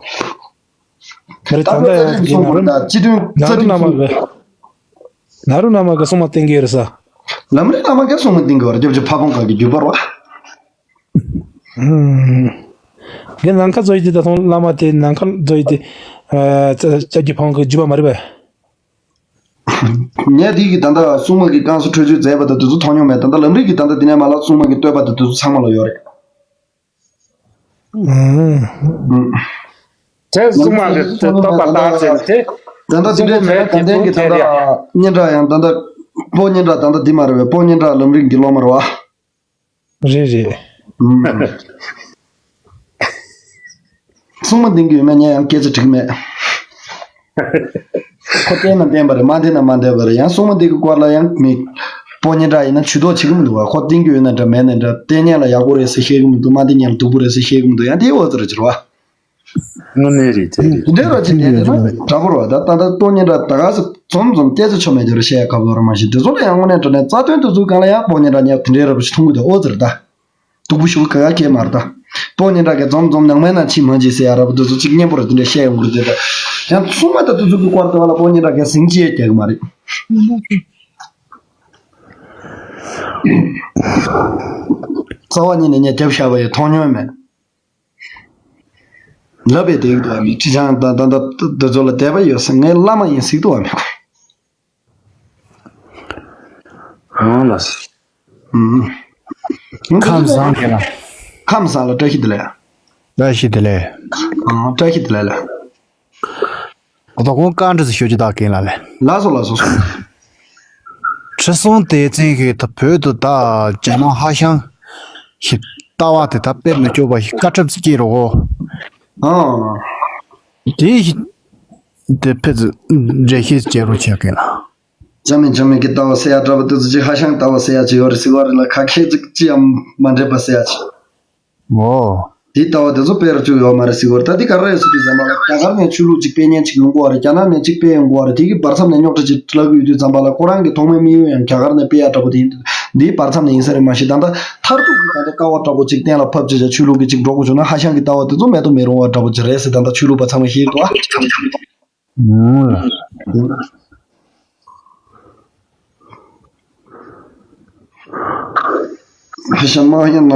མ་རེད། ད་ལྟ་ད་ལྟ་ལས་ཚོང་ལ་སྤྱི་མཐུན་ནཱ་རོ་བླ་མ་གི་ནཱ་རོ་བླ་མ་གི་སྲུང་མ་བསྟེན་གྱི་ཡོད་རེད་ས། ལམ་རིམ་བླ་མ་གི་སྲུང་མ་བསྟེན་གྱི་ཡོད་རེད། སྐྱབས་རྗེ་ཕ་བོང་ཁ་གི་བརྒྱུད་པ་རེད་བ། ཧུམ། དེ་ནམ་མཁའ་མཛོད་ཡིན་དེ་ད་དུང་བླ་མ་དེ་ནམ་མཁའ་མཛོད་ཡིན་དེ། ཨ་ཙ་ཙ་གི་ཕ་བོང་ཁ་བརྒྱུད་པ་མ་རེད་པས། ངས་དེ་གི་ད་ལྟ་སྲུང་མ་གི་བསྐང་གསོ་ཁྲོ་ཆུ་མཛད་པ་དང་དེ་ཚོ་མཐོང་མྱོང་མེད། ད་ལྟ་ལམ་རིམ་གི་ད་ལྟ་དེ་ནས་མ་ལ་སྲུང་མ་གི་བསྟོད་པ་དང་དེ་ཚོ་ཚང་མ་ལ་ཡོད་རེད། ཨང་། ཨང་། དེ་སྲུང་མ་གི་བསྟོད་པ་ལྟར་ཟེར་ཏེ། ད་ལྟ་དེ་འདྲའི་བྱས་ན་ད་ལྟའི་གི་ད་ལྟ་སྙན་གྲགས་ཡང་ད་ལྟ་སྤོ་སྙན་གྲགས་ད་ལྟ་འདི་མ་རེད་པས། སྤོ་སྙན་གྲགས་ལམ་རིམ་གི་སློབ་མ་རེད་བ། རེད་རེད། ཨང་། སྲུང་མ་བསྟེན་གྱི་ཡོད་མེད་ངས་ཡང་སྐད་ཆ་དྲིས་མེད། ཁོ་བསྟེན་ན་བསྟེན་པ་རེད། མ་བསྟེན་ན་མ་བསྟེན་པ་རེད། ཡང་སྲུང་མ་དེ་གི་སྐོར་ལ་ཡང་མི་སྤོ་སྙན་གྲགས་ཡིན་ན་ཇུས་གཏོགས་བྱེད་ཀྱི་མི་འདུག་བ། ཁོ་བསྟེན་གྱི་ཡོད་ན་འདྲ་མེད་ན་འདྲ། བསྟེན་མཁན་ལ་ཡག་པོ་རེད་ཟེར་བཤད་ཀྱི་མི་འདུག་མ་བསྟེན་མཁན་ལ་སྡུག་པོ་རེད་ཟེར་བཤད་ཀྱི་མི་འདུག་ཡང་དེའི་འོ་ཙི་རེ་བྱེད་རོགས། དངོས་གནས་རེད་དེ་རེད། དེ་འདྲའི་རོགས་ཅིག་བསྟེན་ན་འདྲ་པོ་རོགས། ད་ད་ལྟ་སྤོ་སྙན་གྲགས་ད་ག་ས་འཛོམས་འཛོམས་སྐད་ཆ་ཆོ་མེད་དེ་རོགས་བཤད་ཡ་ཁ་བོ་ར་མ་ཤེས། དེ་ཚོ་ལ་ཡང་དངོས་གནས་དྲང་གནས་རྩ་དོན་དེ་ཚོའི་སྒང་ལ་ཡང་སྤོ་སྙན་གྲགས་ཉེ་བ་དེ་འདྲའི་ར་བ་ཞིག་མཐོང་གི་འདུག་འོ་ཙི་རེད་ད། སྡུག་པོ་ཞེ་པོ་ག་ག་སྐྱེས་མ་རེད་ད། སྤོ་སྙན་གྲགས་ཀྱི་འཛོམས་འཛོམས་ནང་མའི་ནང་ཕྱིན་མ་མཆིས་ཟེར་ཡ་ར་བ་དེ་ཚོ་ཅིག་སྙན་པོ་ར་དེ་འདྲ་བཤད་ཡོང་གི་རེད་དེ། ད་ཡང་སྲུང་མ་ད་དེ་ཚོ་གི་སྐོར་དེ་བ་ལ་སྤོ་སྙན་གྲགས་ཀྱི་ཟིང་ཆ་རྒྱག་གི་མ་རེད། རྩ་བ་ཉིད་ནས་ངས་རྒྱབ་བཞག་པ་ཡི་མཐོང་མྱོང་མེད། ལབ་པའི་དེ་གི་འདུག་བ་མི་ཁྲི་བྱང་ད་ད་ད་འདི་ཚོ་ལ་དད་པ་ཡོད་ཟེར། ངའི་བླ་མ་ཡིན་ཟིག་འདུག་བ་མི་ཁོ། ཨང་ལགས། ཨུམ། ཁམས་བཟང་གི་ལ། ཁམས་བཟང་ལ་བཀྲ་ཤིས་བདེ་ལེགས། བཀྲ་ཤིས་བདེ་ལེགས། ཨང་བཀྲ་ཤིས་བདེ་ལེགས་ལ། ད་དུང་བཀའ་འདྲི་ཞུ་རྒྱུ་དག་གིན་ལ་ལས། ལགས་སོ་ལགས་སོ་སོ། ཁྲི་སྲོང་ལྡེ་བཙན་གྱིས་ད་བོད་དུ་ད་རྒྱ་ནག་ཧྭ་ཤང་ཞིག་ལྟ་བ་དེ་ད་སྤེལ་མི་བཅུག་པ་ཞིག་བཀའ་ཁྲིམས་སུ་སྐྱེལ་རོགས། ཨང་། དེ་ཞིག་དེ་ཕེ་ཚུ་འགྲེལ་བཤད་བྱེད་རོགས་བྱེད་གིན་ལ། འཇམ་མི་འཇམ་མི་གི་ལྟ་བ་ཟེར་ཡ་འདྲ་པོ་དེ་ཚོ་ཅིག་ཧྭ་ཤང་ལྟ་བ་ཟེར་ཡ་ཅིག་ཡོད་རེད་ཟེར་བ་རེད་ལ། ཁ་ཁྱེད་ཅིག་ཅི་ཡང་མ་འདྲེས་པ་ཟེར་ཡ་ཅིག་འོ། དེ་ལྟ་བ་དེ་ཚོ་སྤེལ་ར་བཅུག་ཡོད་མ་རེད་ཟེར་གི་རེད། ད་དེ་ག་རེ་རེད་ཟེར་དུས་ཙམ་པ་ལ་རྒྱ་གར་ནས་ཆོས་ལུགས་ཅིག་སྤེལ་མཁན་ཅིག་ཡོང་གི་ཡོད་རེད། རྒྱ་ནག་ནས་ཅིག་སྤེལ་ཡོང་གི་ཡོད་རེད། དེ་གི་བར་མཚམས་ནས་རྙོག་དྲ་ཅིག་སླེབས་ཀྱི་ཡོད་དུས་ཙམ་པ་ལ་ཁོ་རང་གི་ཐོག་མའི་དམིགས་ཡུལ་ཡང་རྒྱ་གར་ནས་སྤེལ་ཡ་འདྲ་པོ་དེ་ཡིན་དུས། འདིའི་བར་མཚམས་ནས་ཡིན་ས་རེད་མ་གཞི། ད་ལྟ་མཐར་ཐུག་གི་ད་ལྟ་ཀ་བ་འདྲ་པོ་ཅིག་གཏན་ལ་ཕབ་བྱས་བྱས་ཆོས་ལུགས་ཀྱི་ཅིག་འགྲོ་དགོས་བྱུང་ན་ཧྭ་ཤང་གི་ལྟ་བ་དེ་ཚོ་མེད་དུ་མི་རུང་བ་འདྲ་པོ་ཅིག་རེད་ཟེར་ད་ལྟ་ཆོས་ལུགས་པ་ཚང་མས་ཤེས་ཀྱི་འདུག་ཨ། ཨང་། ཧྭ་ཤང་མ་ཡིན་ན།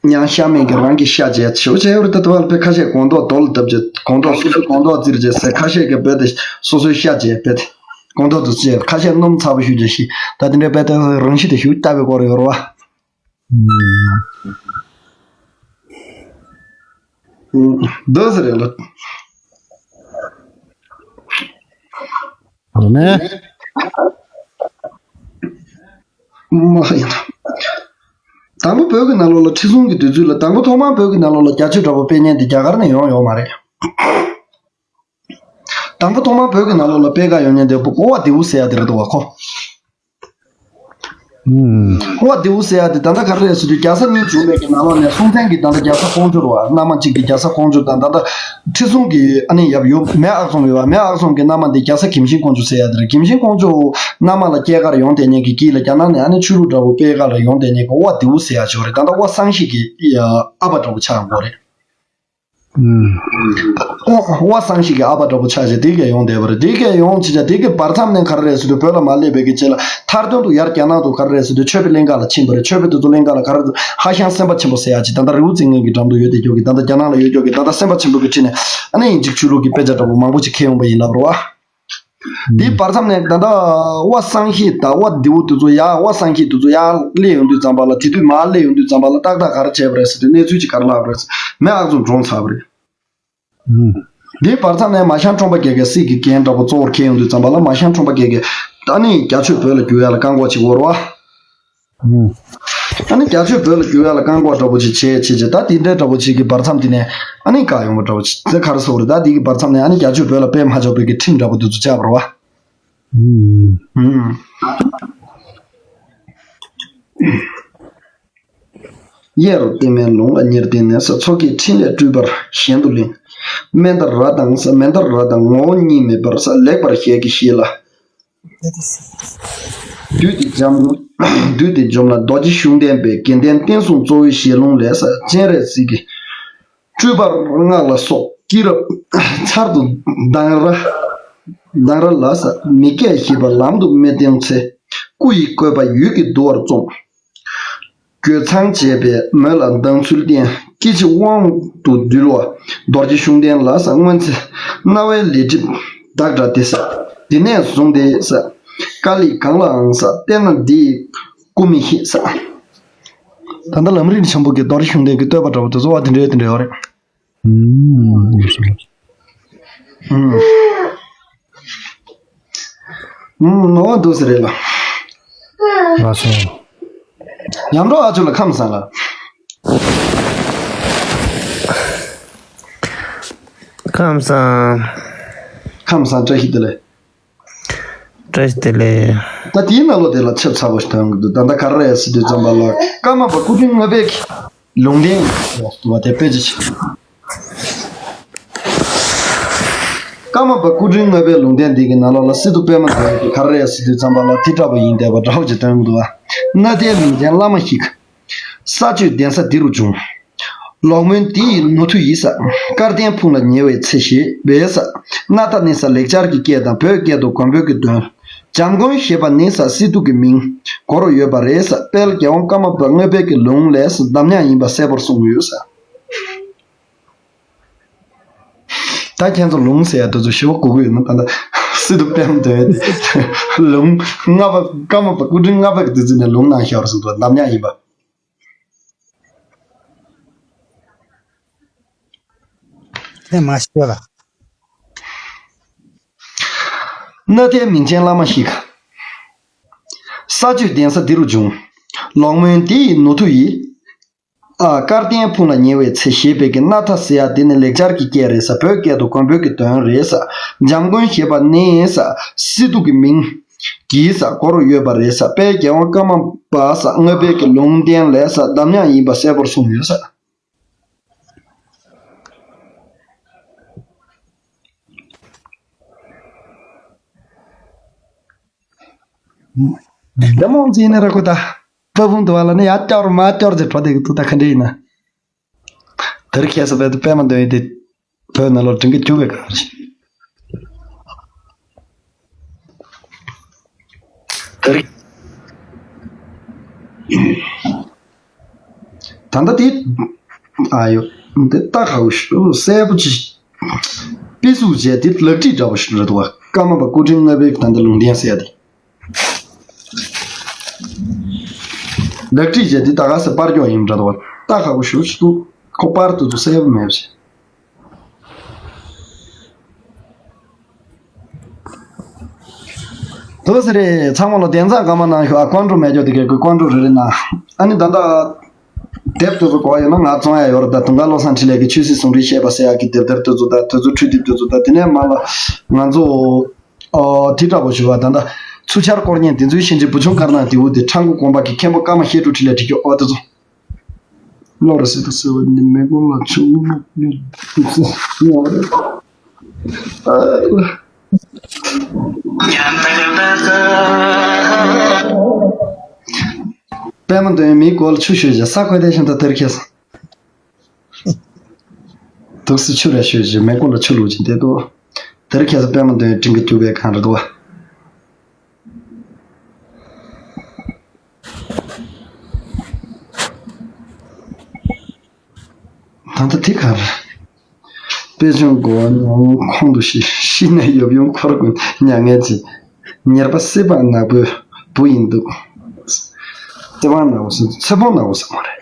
ཉང་ཤ་མེད་ཀྱི་རང་གི་ཤ་བྱས་ཆེ་བོ་བྱས་ཡོད་རེད། ད་ལྟ་བར་དཔེ་ཁ་ཤས་སྒོང་རྡོག་རྡོ་ལ་བརྡབས་བྱས། སྒོང་རྡོག་སོ་སོའི་སྒོང་རྡོག་བཙིར་བྱས་ཟེར། ཁ་ཤས་ཀྱི་རྦད་དེ་སོ་སོའི་ཤ་བྱས་རྦད་དེ་སྒོང་རྡོག་ཏུ་བཙིར། ཁ་ཤས་སྣུམ་ཚ་པོ་ཞུ་རྒྱུ་ཞིག་ད་དེ་འདྲའི་རྦད་དེ་རང་བཞིན་དེ་ཞུ་ལྟ་བའི་སྐོར་ཡོད་རེད་བ། འདི་ཟེར་རེད་ལ། རེད་མེད། མ་ཡིན། དང་པོ་བོད་ཀྱི་ནང་ལོགས་ལ་ཁྲི་སྲོང་གི་དུས་ཚོད་ལ། དང་པོ་ཐོག་མར་བོད་ཀྱི་ནང་ལོགས་ལ་རྒྱ་ཆོས་འདྲ་པོ་སྤེལ་མཁན་དེ་རྒྱ་གར་ནས་ཡོང་ཡོད་མ་རེད། དང་པོ་ཐོག་མར་བོད་ཀྱི་ནང་ལོགས་ལ་སྤེལ་ག་ཡོང་མཁན་དེ་ཨོ་བ་དེའུ་ཟེར་ཡ་དེ་རེད་འདུག་བ་ཁོ། ཨོ་བ་དེའུ་ཟེར་ཡ་དེ་ད་ལྟ་ག་རེ་རེད་ཟེར་དུས་རྒྱལ་ས་གཉིས་བྱུང་བའི་གི་ནང་ལོགས་ནས་སྲོང་བཙན་གྱི་ད་ལྟ་རྒྱལ་ས་ཀོང་ཇོ་རེད་བ། མནའ་མ་གཅིག་གི་རྒྱལ་ས་ཀོང་ཇོ་དང་། ད་ལྟ་ཁྲི་སྲོང་གི་ཨ་ནི་ཡབ་ཡུམ་མེས་ཨག་ཚོམ་ཡོད་བ། མེས་ཨག་ཚོམ་གྱི་མནའ་མ་དེ་རྒྱལ་ས་གིམ་ཤིང་ཀོང་ཇོ་ཟེར་ཡ་དེ་རེད། གིམ་ཤིང་ཀོང་ཇོ་མནའ་མ་ལ་སྐྱེས་སྐར་ཡོང་བསྡད་མཁན་གྱི་དཀྱིལ་ལ་རྒྱ་ནག་ནས་ཨ་ནི་ཆོས་ལུགས་འདྲ་པོ་སྤེལ་ག་ལ་ཡོང་བསྡད་མཁན་གྱི་ཨོ་བ་དེའུ་ཟེར་ཡ་ཅིག་ཡོད་རེད། ད་ལྟ་ཨོ་བ་སངས་ཤིང་གི་ཨ་ཕ་འདྲ་པོ་ཆགས་ཡོང་གི་རེད། ཨུམ། ཨོ། དབའ་སངས་ཤིང་གི་ཨ་ཕ་འདྲ་པོ་ཆགས་བྱས་དེ་གས་ཡོང་བསྡད་པ་རེད། དེ་གས་ཡོང་བྱས་བྱས་དེ་གས་བར་མཚམས་ནས་ག་རེ་རེད་ཟེར་དུས་བོད་ལ་མར་སླེབས་པའི་གི་རྗེས་ལ་མཐར་དོན་དུ་ཡར་རྒྱ་ནག་ཏུ་ག་རེ་རེད་ཟེར་དུས་ཆོས་པའི་གླིང་ག་ལ་ཕྱིན་པ་རེད། ཆོས་པ་དེ་ཚོ་གླིང་ག་ལ་ག་རེ་ཧྭ་ཤང་སེམས་དཔའ་ཆེན་པོ་ཟེར་ཡག་ཅིག་ད་ལྟ་རི་བོ་རྩེ་ལྔའི་གི་འགྲམ་དུ་ཡོད་བསྡད་རྒྱུ་གི་ད་ལྟ་རྒྱ་ནག་ལ་ཡོད་རྒྱུ་གི་ད་ལྟ་སེམས་དཔའ་ཆེན་པོ་གི་ཁྲིད་ནས་ཨ་ནི་ཡིན་གཅིག་ཆོས་ལུགས་ཀྱི་དཔེ་ཆ་འདྲ་པོ་མང་པོ་ཅིག་ཁྱེར་ཡོང་པ་ཡིན་ལབ་རེད་བ། དེའི་བར་མཚམས་ནས་ད་ལྟ་དབའ་སངས་ཤིང་དང་དབའ་རྡེའུ་དེ་ཚོ་ཡར་དབའ་སངས་ཤིང་དེ་ཚོ་ཡར་སླེབས་ཡོང་དུས་ཙམ་པ་ལ་དེ་དུས་མར་སླེབས་ཡོང་དུས་ཙམ་པ་ལ་ཏག་ཏག་ག་རེ་བྱས་པ་རེད་ཟེར་དུས་གནས་ཚུལ་ཅིག་ག་རེ་ལབ་པ་རེད་ཟེར་མེ་ཨག་ཚོམ་འདྲོངས་ཚར་བ་རེད། ཨུམ། དེའི་བར་མཚམས་ནས་མ་ཤང་ཁྲོམ་པ་རྒྱལ་ཁའི་སྲིད་ཀྱི་འགན་འདྲ་པོ་གཙོ་བོར་འཁྱེར་ཡོང་དུས་ཙམ་པ་ལ་མ་ཤང་ཁྲོམ་པ་རྒྱལ་ཁས་ད་ནི་རྒྱ་ཆོས་བོད་ལ་བསྒྱུར་ཡ་ལ་བཀག་འགོག་ཅིག་བོར་བ། ཨུམ། ཨ་ནི་རྒྱ་ཆོས་བོད་ལ་བསྒྱུར་ཡ་ལ་བཀག་འགོག་འདྲ་པོ་ཅིག་བྱས་བྱས་བྱས་ད་དེ་འདྲའི་འདྲ་པོ་ཅིག་གི་བར་མཚམས་དེ་ནས་ཨ་ནི་བཀག་ཡོང་བ་འདྲ་པོ་ཅིག་དེ་ག་རེ་ཟེར་དགོས་རེད། ད་དེ་གི་བར་མཚམས་ནས་ཨ་ནི་རྒྱ་ཆོས་བོད་ལ་སྤེལ་མ་ཆོག་པའི་གི་ཁྲིམས་འདྲ་པོ་དེ་ཚོ་བཅག་པ་རེད་བ། ཨུམ། གཡས་རུ་བསྟན་མའི་ལུང་ལ་ཉེར་བསྟན་ནས་ས། མཚོ་སྐྱེས་ཕྲིན་ལས་སྤྲུལ་པར་གཞན་དུ་ལེན། མནྡ་ར་དང་ས། མནྡ་ར་དང་ངོ་བོ་ཉིད་མེད་པར་ས། ལེགས་པར་བཤད་ཀྱི་ཞེས་ལ། བདུད་དེ་འཇོམས། བདུད་དེ་འཇོམས་ལ་རྡོ་རྗེ་ཤུགས་ལྡན་པའི་དགེ་ལྡན་བསྟན་སྲུང་གཙོ་བོའི་ཞལ་ལུང་ལས་ས། སྤྱན་རས་གཟིགས་ཀྱི་སྤྲུལ་པར་སྔགས་ལ་སོགས་སྐྱེས་རབས་མཚར་དུ་མདངས་ར། མདངས་ར་ལ་ས། མི་སྐད་ཤེས་པ་ལམ་དུ་མི་སྟོན་ཚེ། སྐུ་ཡི་བཀོད་པ་ཡུད་ཀྱིས་བསྡུ་བར་རྩོམ། འགོད་ཚང་བྱས་པའི་མོད་ལ་མདངས་ཚུལ་བསྟན། སྐྱེ་འཆི་དབང་དུ་འདུལ་བ་རྡོ་རྗེ་ཤུགས་ལྡན་ལ་ས། སྔོན་ཚེ་རྣ་བའི་ལས་སྒྲིབ་དག་འདྲ་སྟེ་ས། དེ་ནས་བཟུང་སྟེ་ས། ཀ་ལི་གང་ལའང་ས། བལྟས་ན་འདི་ཡི་སྐུ་མི་ཤེས་ས། ད་ལྟ་ལམ་རིམ་ཆེན་པོ་གི་རྡོ་རྗེ་ཤུགས་ལྡན་གྱི་བསྟོད་པ་འདྲ་པོ་དེ་ཚོ་བ་དེ་འདྲའི་དེ་འདྲ་ཡོད་རེད། ཨུམ། ཨུམ། ཨུམ། ནོར་བ་འདུག་ཟེར་རེད་ལ། ལགས་སོ། ཉམས་རོགས་ཨ་ཅོ་ལ་ཁམས་བཟང་ལ། ཁམས་བཟང་། ཁམས་བཟང་། བཀྲ་ཤིས་བདེ་ལེགས། བཀྲ་ཤིས་བདེ་ལེགས། ད་དེའི་ནང་ལོགས་དེ་ལ་ཆབ་ཚ་པོ་ཞིག་ཐོན་གི་འདུག་ད་ལྟ་ག་རེ་རེད་ཟེར་དུས་ཙམ་པ་ལ་ཀརྨ་པ་སྐུ་ཕྲེང་ལྔ་པའི་ལུང་བསྟན་ཡོད་འདུག་བ། དེ་དཔེ་ཅི་ཆེ། ཀརྨ་པ་སྐུ་ཕྲེང་ལྔ་པའི་ལུང་བསྟན་འདི་གི་ནང་ལོགས་ལ་སི་ཏུ་པདྨ་འདི་གི་ག་རེ་རེད་ཟེར་དུས་ཙམ་པ་ལ་དེ་འདྲ་པོ་ཡིན་བསྡད་པ་འདྲ་པོ་ཅིག་སྟོན་གི་འདུག་བ། གནའ་དེང་མིང་ཅན་བླ་མ་ཞིག་ས་སྤྱོད་གདན་ས་འདི་རུ་བྱུང་། ལོག་སྨོན་དེ་ཡི་ནོར་མཐུ་ཡིས། སྐལ་ལྡན་ཕུང་ལ་ཉེ་བའི་ཚེ་ཞེས་པས། སྣར་ཐ་ནི་ས་ལེགས་སྦྱར་གྱི་སྐད་དང་བོད་སྐད་དུ་མགོན་པོའི་གི་དོན། འཇམ་མགོན་ཞེས་པ་ནི་ས་སི་ཏུ་གི་མིང་གོ་རུ་ཡོད་པ་རེད། དཔལ་རྒྱལ་དབང་ཀརྨ་པ་ལྔ་པའི་གི་ལུང་ལས་འདམ་ཉག་ཡིན་པ་གསལ་པོར་གསུངས་ཡོད། ད་ཁྱེད་ཚོ་ལུང་ཟེར་ཡ་དེ་ཚོ་ཞེ་པོ་གོ་གི་ཡོད་ན། ད་ལྟ་སི་ཏུ་པདྨ་འདོན་ཡ་དེ་ལུང་ལྔ་པ་ཀརྨ་པ་སྐུ་ཕྲེང་ལྔ་པ་གི་དུས་ཚོད་ནས་ལུང་གནང་བཞག་པ་རེད་གསུངས་འདུག་འདམ་ཉག་ཡིན་པ། དེ་མ་ཤེས་ལ། གནའ་དེང་མིང་ཅན་བླ་མ་ཞིག་ས་སྤྱོད་གདན་ས་འདི་རུ་བྱུང་། ལོག་སྨོན་དེ་ཡི་ནོར་མཐུ་ཡིས། ཨ། སྐལ་ལྡན་ཕུང་ལ་ཉེ་བའི་ཚེ་ཞེས་པའི་གི་གནའ་ཐ་ཟེར་ཡ་དེ་ནི་ལེགས་སྦྱར་གྱི་སྐད་རེད་ས། བོད་སྐད་དུ་མགོན་པོའི་གི་དོན་རེད་ས། འཇམ་མགོན་ཞེས་པ་ནི་ས་སི་ཏུ་གི་མིང་གིས་ས་གོ་རུ་ཡོད་པ་རེད་ས། དཔལ་རྒྱལ་དབང་ཀརྨ་པ་ས་ལྔ་པའི་གི་ལུང་བསྟན་ལས་ས་འདམ་ཉག་ཡིན་པ་གསལ་པོར་གསུངས་ཡོད་ས། རྒྱ་མོ་འཛིན་ནི་ར་ཁོ་ད། པ་བུང་དུ་བ་ལ་ནི་ཡ་སྐྱོར་མ་སྐྱོར་ཟེར་འགྲོ་བསྡད་ཀྱི་འདུག་ད་ག་འདྲ་ཡིན་ན། དེར་ཁྱད་ས་བས་དུ་པད་མ་འདོན་ཡི་དེ་བོད་ནང་ལོགས་དྲན་གི་རྒྱུ་བས་ག་རེ་ད་ལྟ་དེ་ཨ་ཡོ་འདི་ལྟ་ཁག་པོ་ཞིག་གསལ་པོ་ཅིག་དཔེ་གཟུགས་བྱས་དེ་ལག་བྲིས་འདྲ་པོ་ཞིག་རེད་འདུག་བ། ཀརྨ་པ་སྐུ་ཕྲེང་ལྔ་པའི་ད་ལྟ་ལུང་བསྟན་ཟེར་ཡ་དེ། ལག་བྲིས་བྱས་དེ་ད་ག་སེ་པར་སྐྱོག་ཡིན་འདྲ་འདུག་བ། ལྟ་ཁག་པོ་ཞེ་པོ་ཅིག་འདུག་ཁོ་པར་དེ་ཚོ་གསལ་པོ་མེད་པ་བྱས། དུ་ཟེར་རེད། ཚང་མ་ལ་བདེན་ཚང་སྐར་མ་གནང་ཤོག་ཨ་ཀོན་ཀྲོ་མེད་ཀྱོག་དེ་གའི་ཀོན་ཀྲོ་རེ་རེ་གནང་། ཨ་ནི་ད་ལྟ་དེབ་དེ་ཚོ་གོ་བ་ཡོད་ན་ང་བཙོང་ཡ་ཡོད་རེད། ད་དུང་དཀར་བློ་བཟང་འཕྲིན་ལས་ཀྱི་ཆོས་སྲིད་ཟུང་འབྲེལ་བཤད་པ་ཟེར་ཡག་གི་དེབ་ཐེར་དེ་ཚོ་དང་དེ་ཚོ་འཕྲུལ་དེབ་དེ་ཚོ་དང་དེ་ནས་མ་ལ་ང་ཚོ་ཨོ་དེ་འདྲ་པོ་ཞུ་བ་ད་ལྟ་ཚུར་འཆར་སྐོར་ཉན་དེ་ཚོའི་ཤན་འབྱེད་བུ་ཆུང་དཀར་ནག་དེའུ་དེ་ཁྲ་འགུ་དགོན་པ་གི་མཁན་པོ་ཀརྨ་བཤད་སྒྲུབ་འཕྲིན་ལས་བྲིས་རྒྱུ་ཨོ་དེ་ཚོ། བློ་རུ་སྲིད་དུ་གསོལ་བ་འདི་མེ་དགུང་ལ་ཆུ་བོ་ཉོ་རེད། པད་མ་འདོན་མིའི་མགོ་ལ་ཆུ་བཞུར་བྱས་ས་ཁོལ་ཏེ་ཤིང་རྟ་དེར་ཁེལ་སོང་། འདུག་སེ་ཆུ་རེ་ཞོད་བཞིན་མེ་འཁོར་ལ་ཆུ་བླུགས་བཞིན་བསྡད་འདུག་དེར་ཁྱེད་ཚོ་པད་མ་འདོན་དྲིན་གི་རྒྱུག་པའི་གང་རེད་འདུག་བ། ད་ལྟ་དེ་གར། དཔལ་ཆུང་མགོ་བ་ཉམས་ཁོང་དུ་ཤི། ཤི་ནས་ཡབ་ཡུམ་འཁོར་ཀུན་མྱ་ངན་བྱེད། ཉེར་པ་སྲིད་པ་ནག་པོའི་བུ་ཡིན་འདུག་སྲིད་པ་ནག་པོ་ཟེར་ཚེ་ཕོ་ནག་པོ་ཟེར་མ་རེད།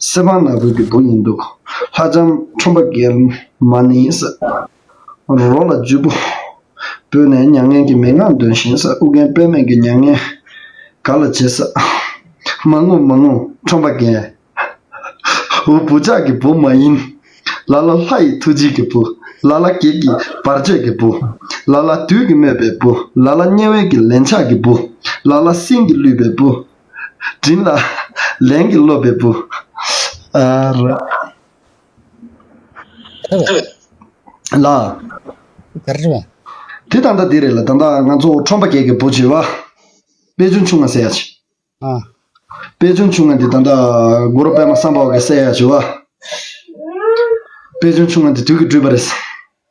སྲིད་པ་ནག་པོའི་གི་བུ་ཡིན་འདུག་ལྷ་ལྕམ་ཁྲོམ་པ་རྒྱལ་མ་ནི་ཟེར། རོ་ལ་རྒྱུ་བུ་བོས་ནས་མྱ་ངན་གྱི་མན་ངག་འདོན་བཞིན་ཟེར། ཨུ་རྒྱན་པདྨས་ཀྱི་མྱ་ངན་ག་ལ་བྱེད་ཟེར། མ་ངུ་མ་ངུ་ཁྲོམ་པ་རྒན། འུ་བུ་ཅག་གི་བུ་མ་ཡིན། ལ་ལ་ལྷ་ཡི་ཐུགས་རྗེ་གི་བུ། ལ་ལ་བགེགས་ཀྱི་བར་ཆད་ཀྱི་བུ། ལ་ལ་བདུད་ཀྱིས་སྨོད་པའི་བུ། ལ་ལ་དམྱལ་བའི་གི་ལན་ཆགས་ཀྱི་བུ། ལ་ལ་སྲིན་གྱིས་བསླུས་པའི་བུ། དྲིན་ལ་ལན་གྱིས་སློབ་པའི་བུ། ཨ་ར། ལ། ག་རེ་རེད་བ། དེ་ད་ལྟ་འདི་རེད་ལ། ད་ལྟ་ང་ཚོ་ཁྲོམ་པ་རྒྱལ་གྱི་བུ་བྱེད་བ། དཔལ་ཆུང་ཆུང་ང་ཟེར་ཡ་ཆེ། ཨ། དཔལ་ཆུང་ཆུང་ང་འདི་ད་ལྟ་གུ་རུ་པདྨ་སམྦྷ་ཝ་གིས་གསལ་ཡ་བྱེད་བ། དཔལ་ཆུང་ཆུང་ང་འདི་དུས་ཀྱི་སྤྲུལ་པ་རེད།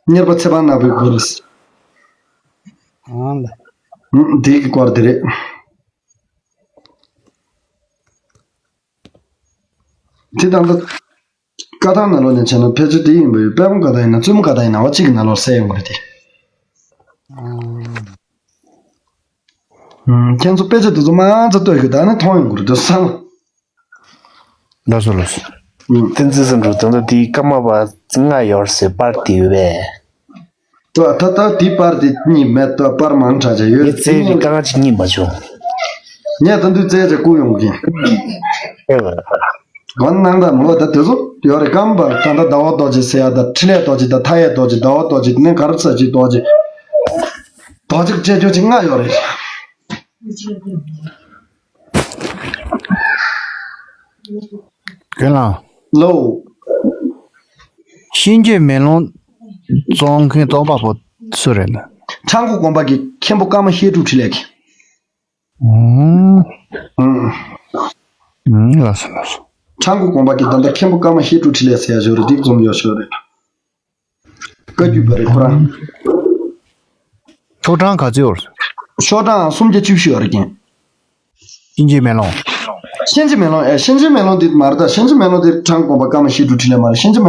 གཉེར་པ་ཚེ་དཔག་ནག་པོའི་བུ་རེད། ཨང་ལ། ཨང་། དེ་གི་སྐོར་དེ་རེད། དེ་ད་ལྟ་བཀའ་ཐང་ནང་ལོགས་ནས་བྱས་ན་ཕལ་ཆེར་དེ་ཡིན་པ་ཡོད། དཔལ་མོ་བཀའ་ཐང་ཡིན་ན་བཙུན་མོ་བཀའ་ཐང་ཡིན་ན་བ་གཅིག་གི་ནང་ལོགས་གསལ་ཡོང་གི་རེད་དེ། ཨང་། ཨང་། ཁྱེད་ཚོ་དཔེ་ཆ་དེ་ཚོ་མང་ཙམ་ལྟོས་ཀྱི་ད་ནི་མཐོང་ཡོང་གི་རེད་དེ་བསམ། ལགས་སོ་ལགས་སོ། ཨང་། བསྟན་འཛིན་བསམ་འགྲུབ་ད་ལྟ་དེའི་ཀརྨ་པ་ལྔ་ཡོད་རེད་ཟེར་པར་དེ་ཡོད་པས། ད་ད་ད་དེའི་པར་དེ་གཉིས་མེད་ད། པར་མང་དྲགས་ཅིག་ཡོད། ངས་བཙལ་བའི་དཀའ་ངལ་ཅིག་རྙེད་མ་བྱུང་། ངས་ད་དུང་བཙལ་བྱས་བསྐུར་ཡོང་གི་ཡིན། ཨེ་ཝ། གོ་ནང་ད་མོ་ད་དེ་ཚོ་ཡོད་རེད། ཀརྨ་པ་ད་ལྟ་ཟླ་བ་རྡོ་རྗེ་ཟེར་ཡ་ད། འཕྲིན་ལས་རྡོ་རྗེ་ད། མཐའ་ཡས་རྡོ་རྗེ། ཟླ་བ་རྡོ་རྗེ། དེ་ནས་ག་རེ་ཟེར་གྱི་རྡོ་རྗེ། རྡོ་རྗེ་བཅས་རྒྱུ་ཅིག་ལྔ་ཡོད་རེད། རྒན་ལགས། ལོ། གཤིན་རྗེ་མེ་ལོང་བཙོང་མཁན་བཙོང་པ་པོ་སུ་རེད་ན། ཁྲ་འགུ་དགོན་པ་གི་མཁན་པོ་ཀརྨ་བཤད་སྒྲུབ་འཕྲིན་ལས་ཀྱི། ཨུམ། ཨུམ། ཨུམ། ལགས་སོ་ལགས་སོ། ཁྲ་འགུ་དགོན་པ་གི་ད་ལྟ་མཁན་པོ་ཀརྨ་བཤད་སྒྲུབ་འཕྲིན་ལས་ཟེར་ཡ་ཞིག་རེད། འདི་རྩོམ་ཡོད་ཞིག་རེད། བཀའ་བརྒྱུད་པ་རེད་ཁོ་རང་། ཤོག་གྲངས་ག་ཚོད་ཡོད་རེད། ཤོག་གྲངས་སུམ་བརྒྱ་བཅུ་བཞི་ཡོད་རེད་རྒན། གཤིན་རྗེ་མེ་ལོང་། གཤིན་རྗེ་མེ་ལོང་། ཨེ། གཤིན་རྗེ་མེ་ལོང་འདི་མ་རེད་ད། གཤིན་རྗེ་མེ་ལོང་འདི་ཁྲ་འགུ་དགོན་པ་ཀརྨ་བཤད་སྒྲུབ་འཕྲིན་ལས་མ་རེད། གཤིན་རྗེ་མེ།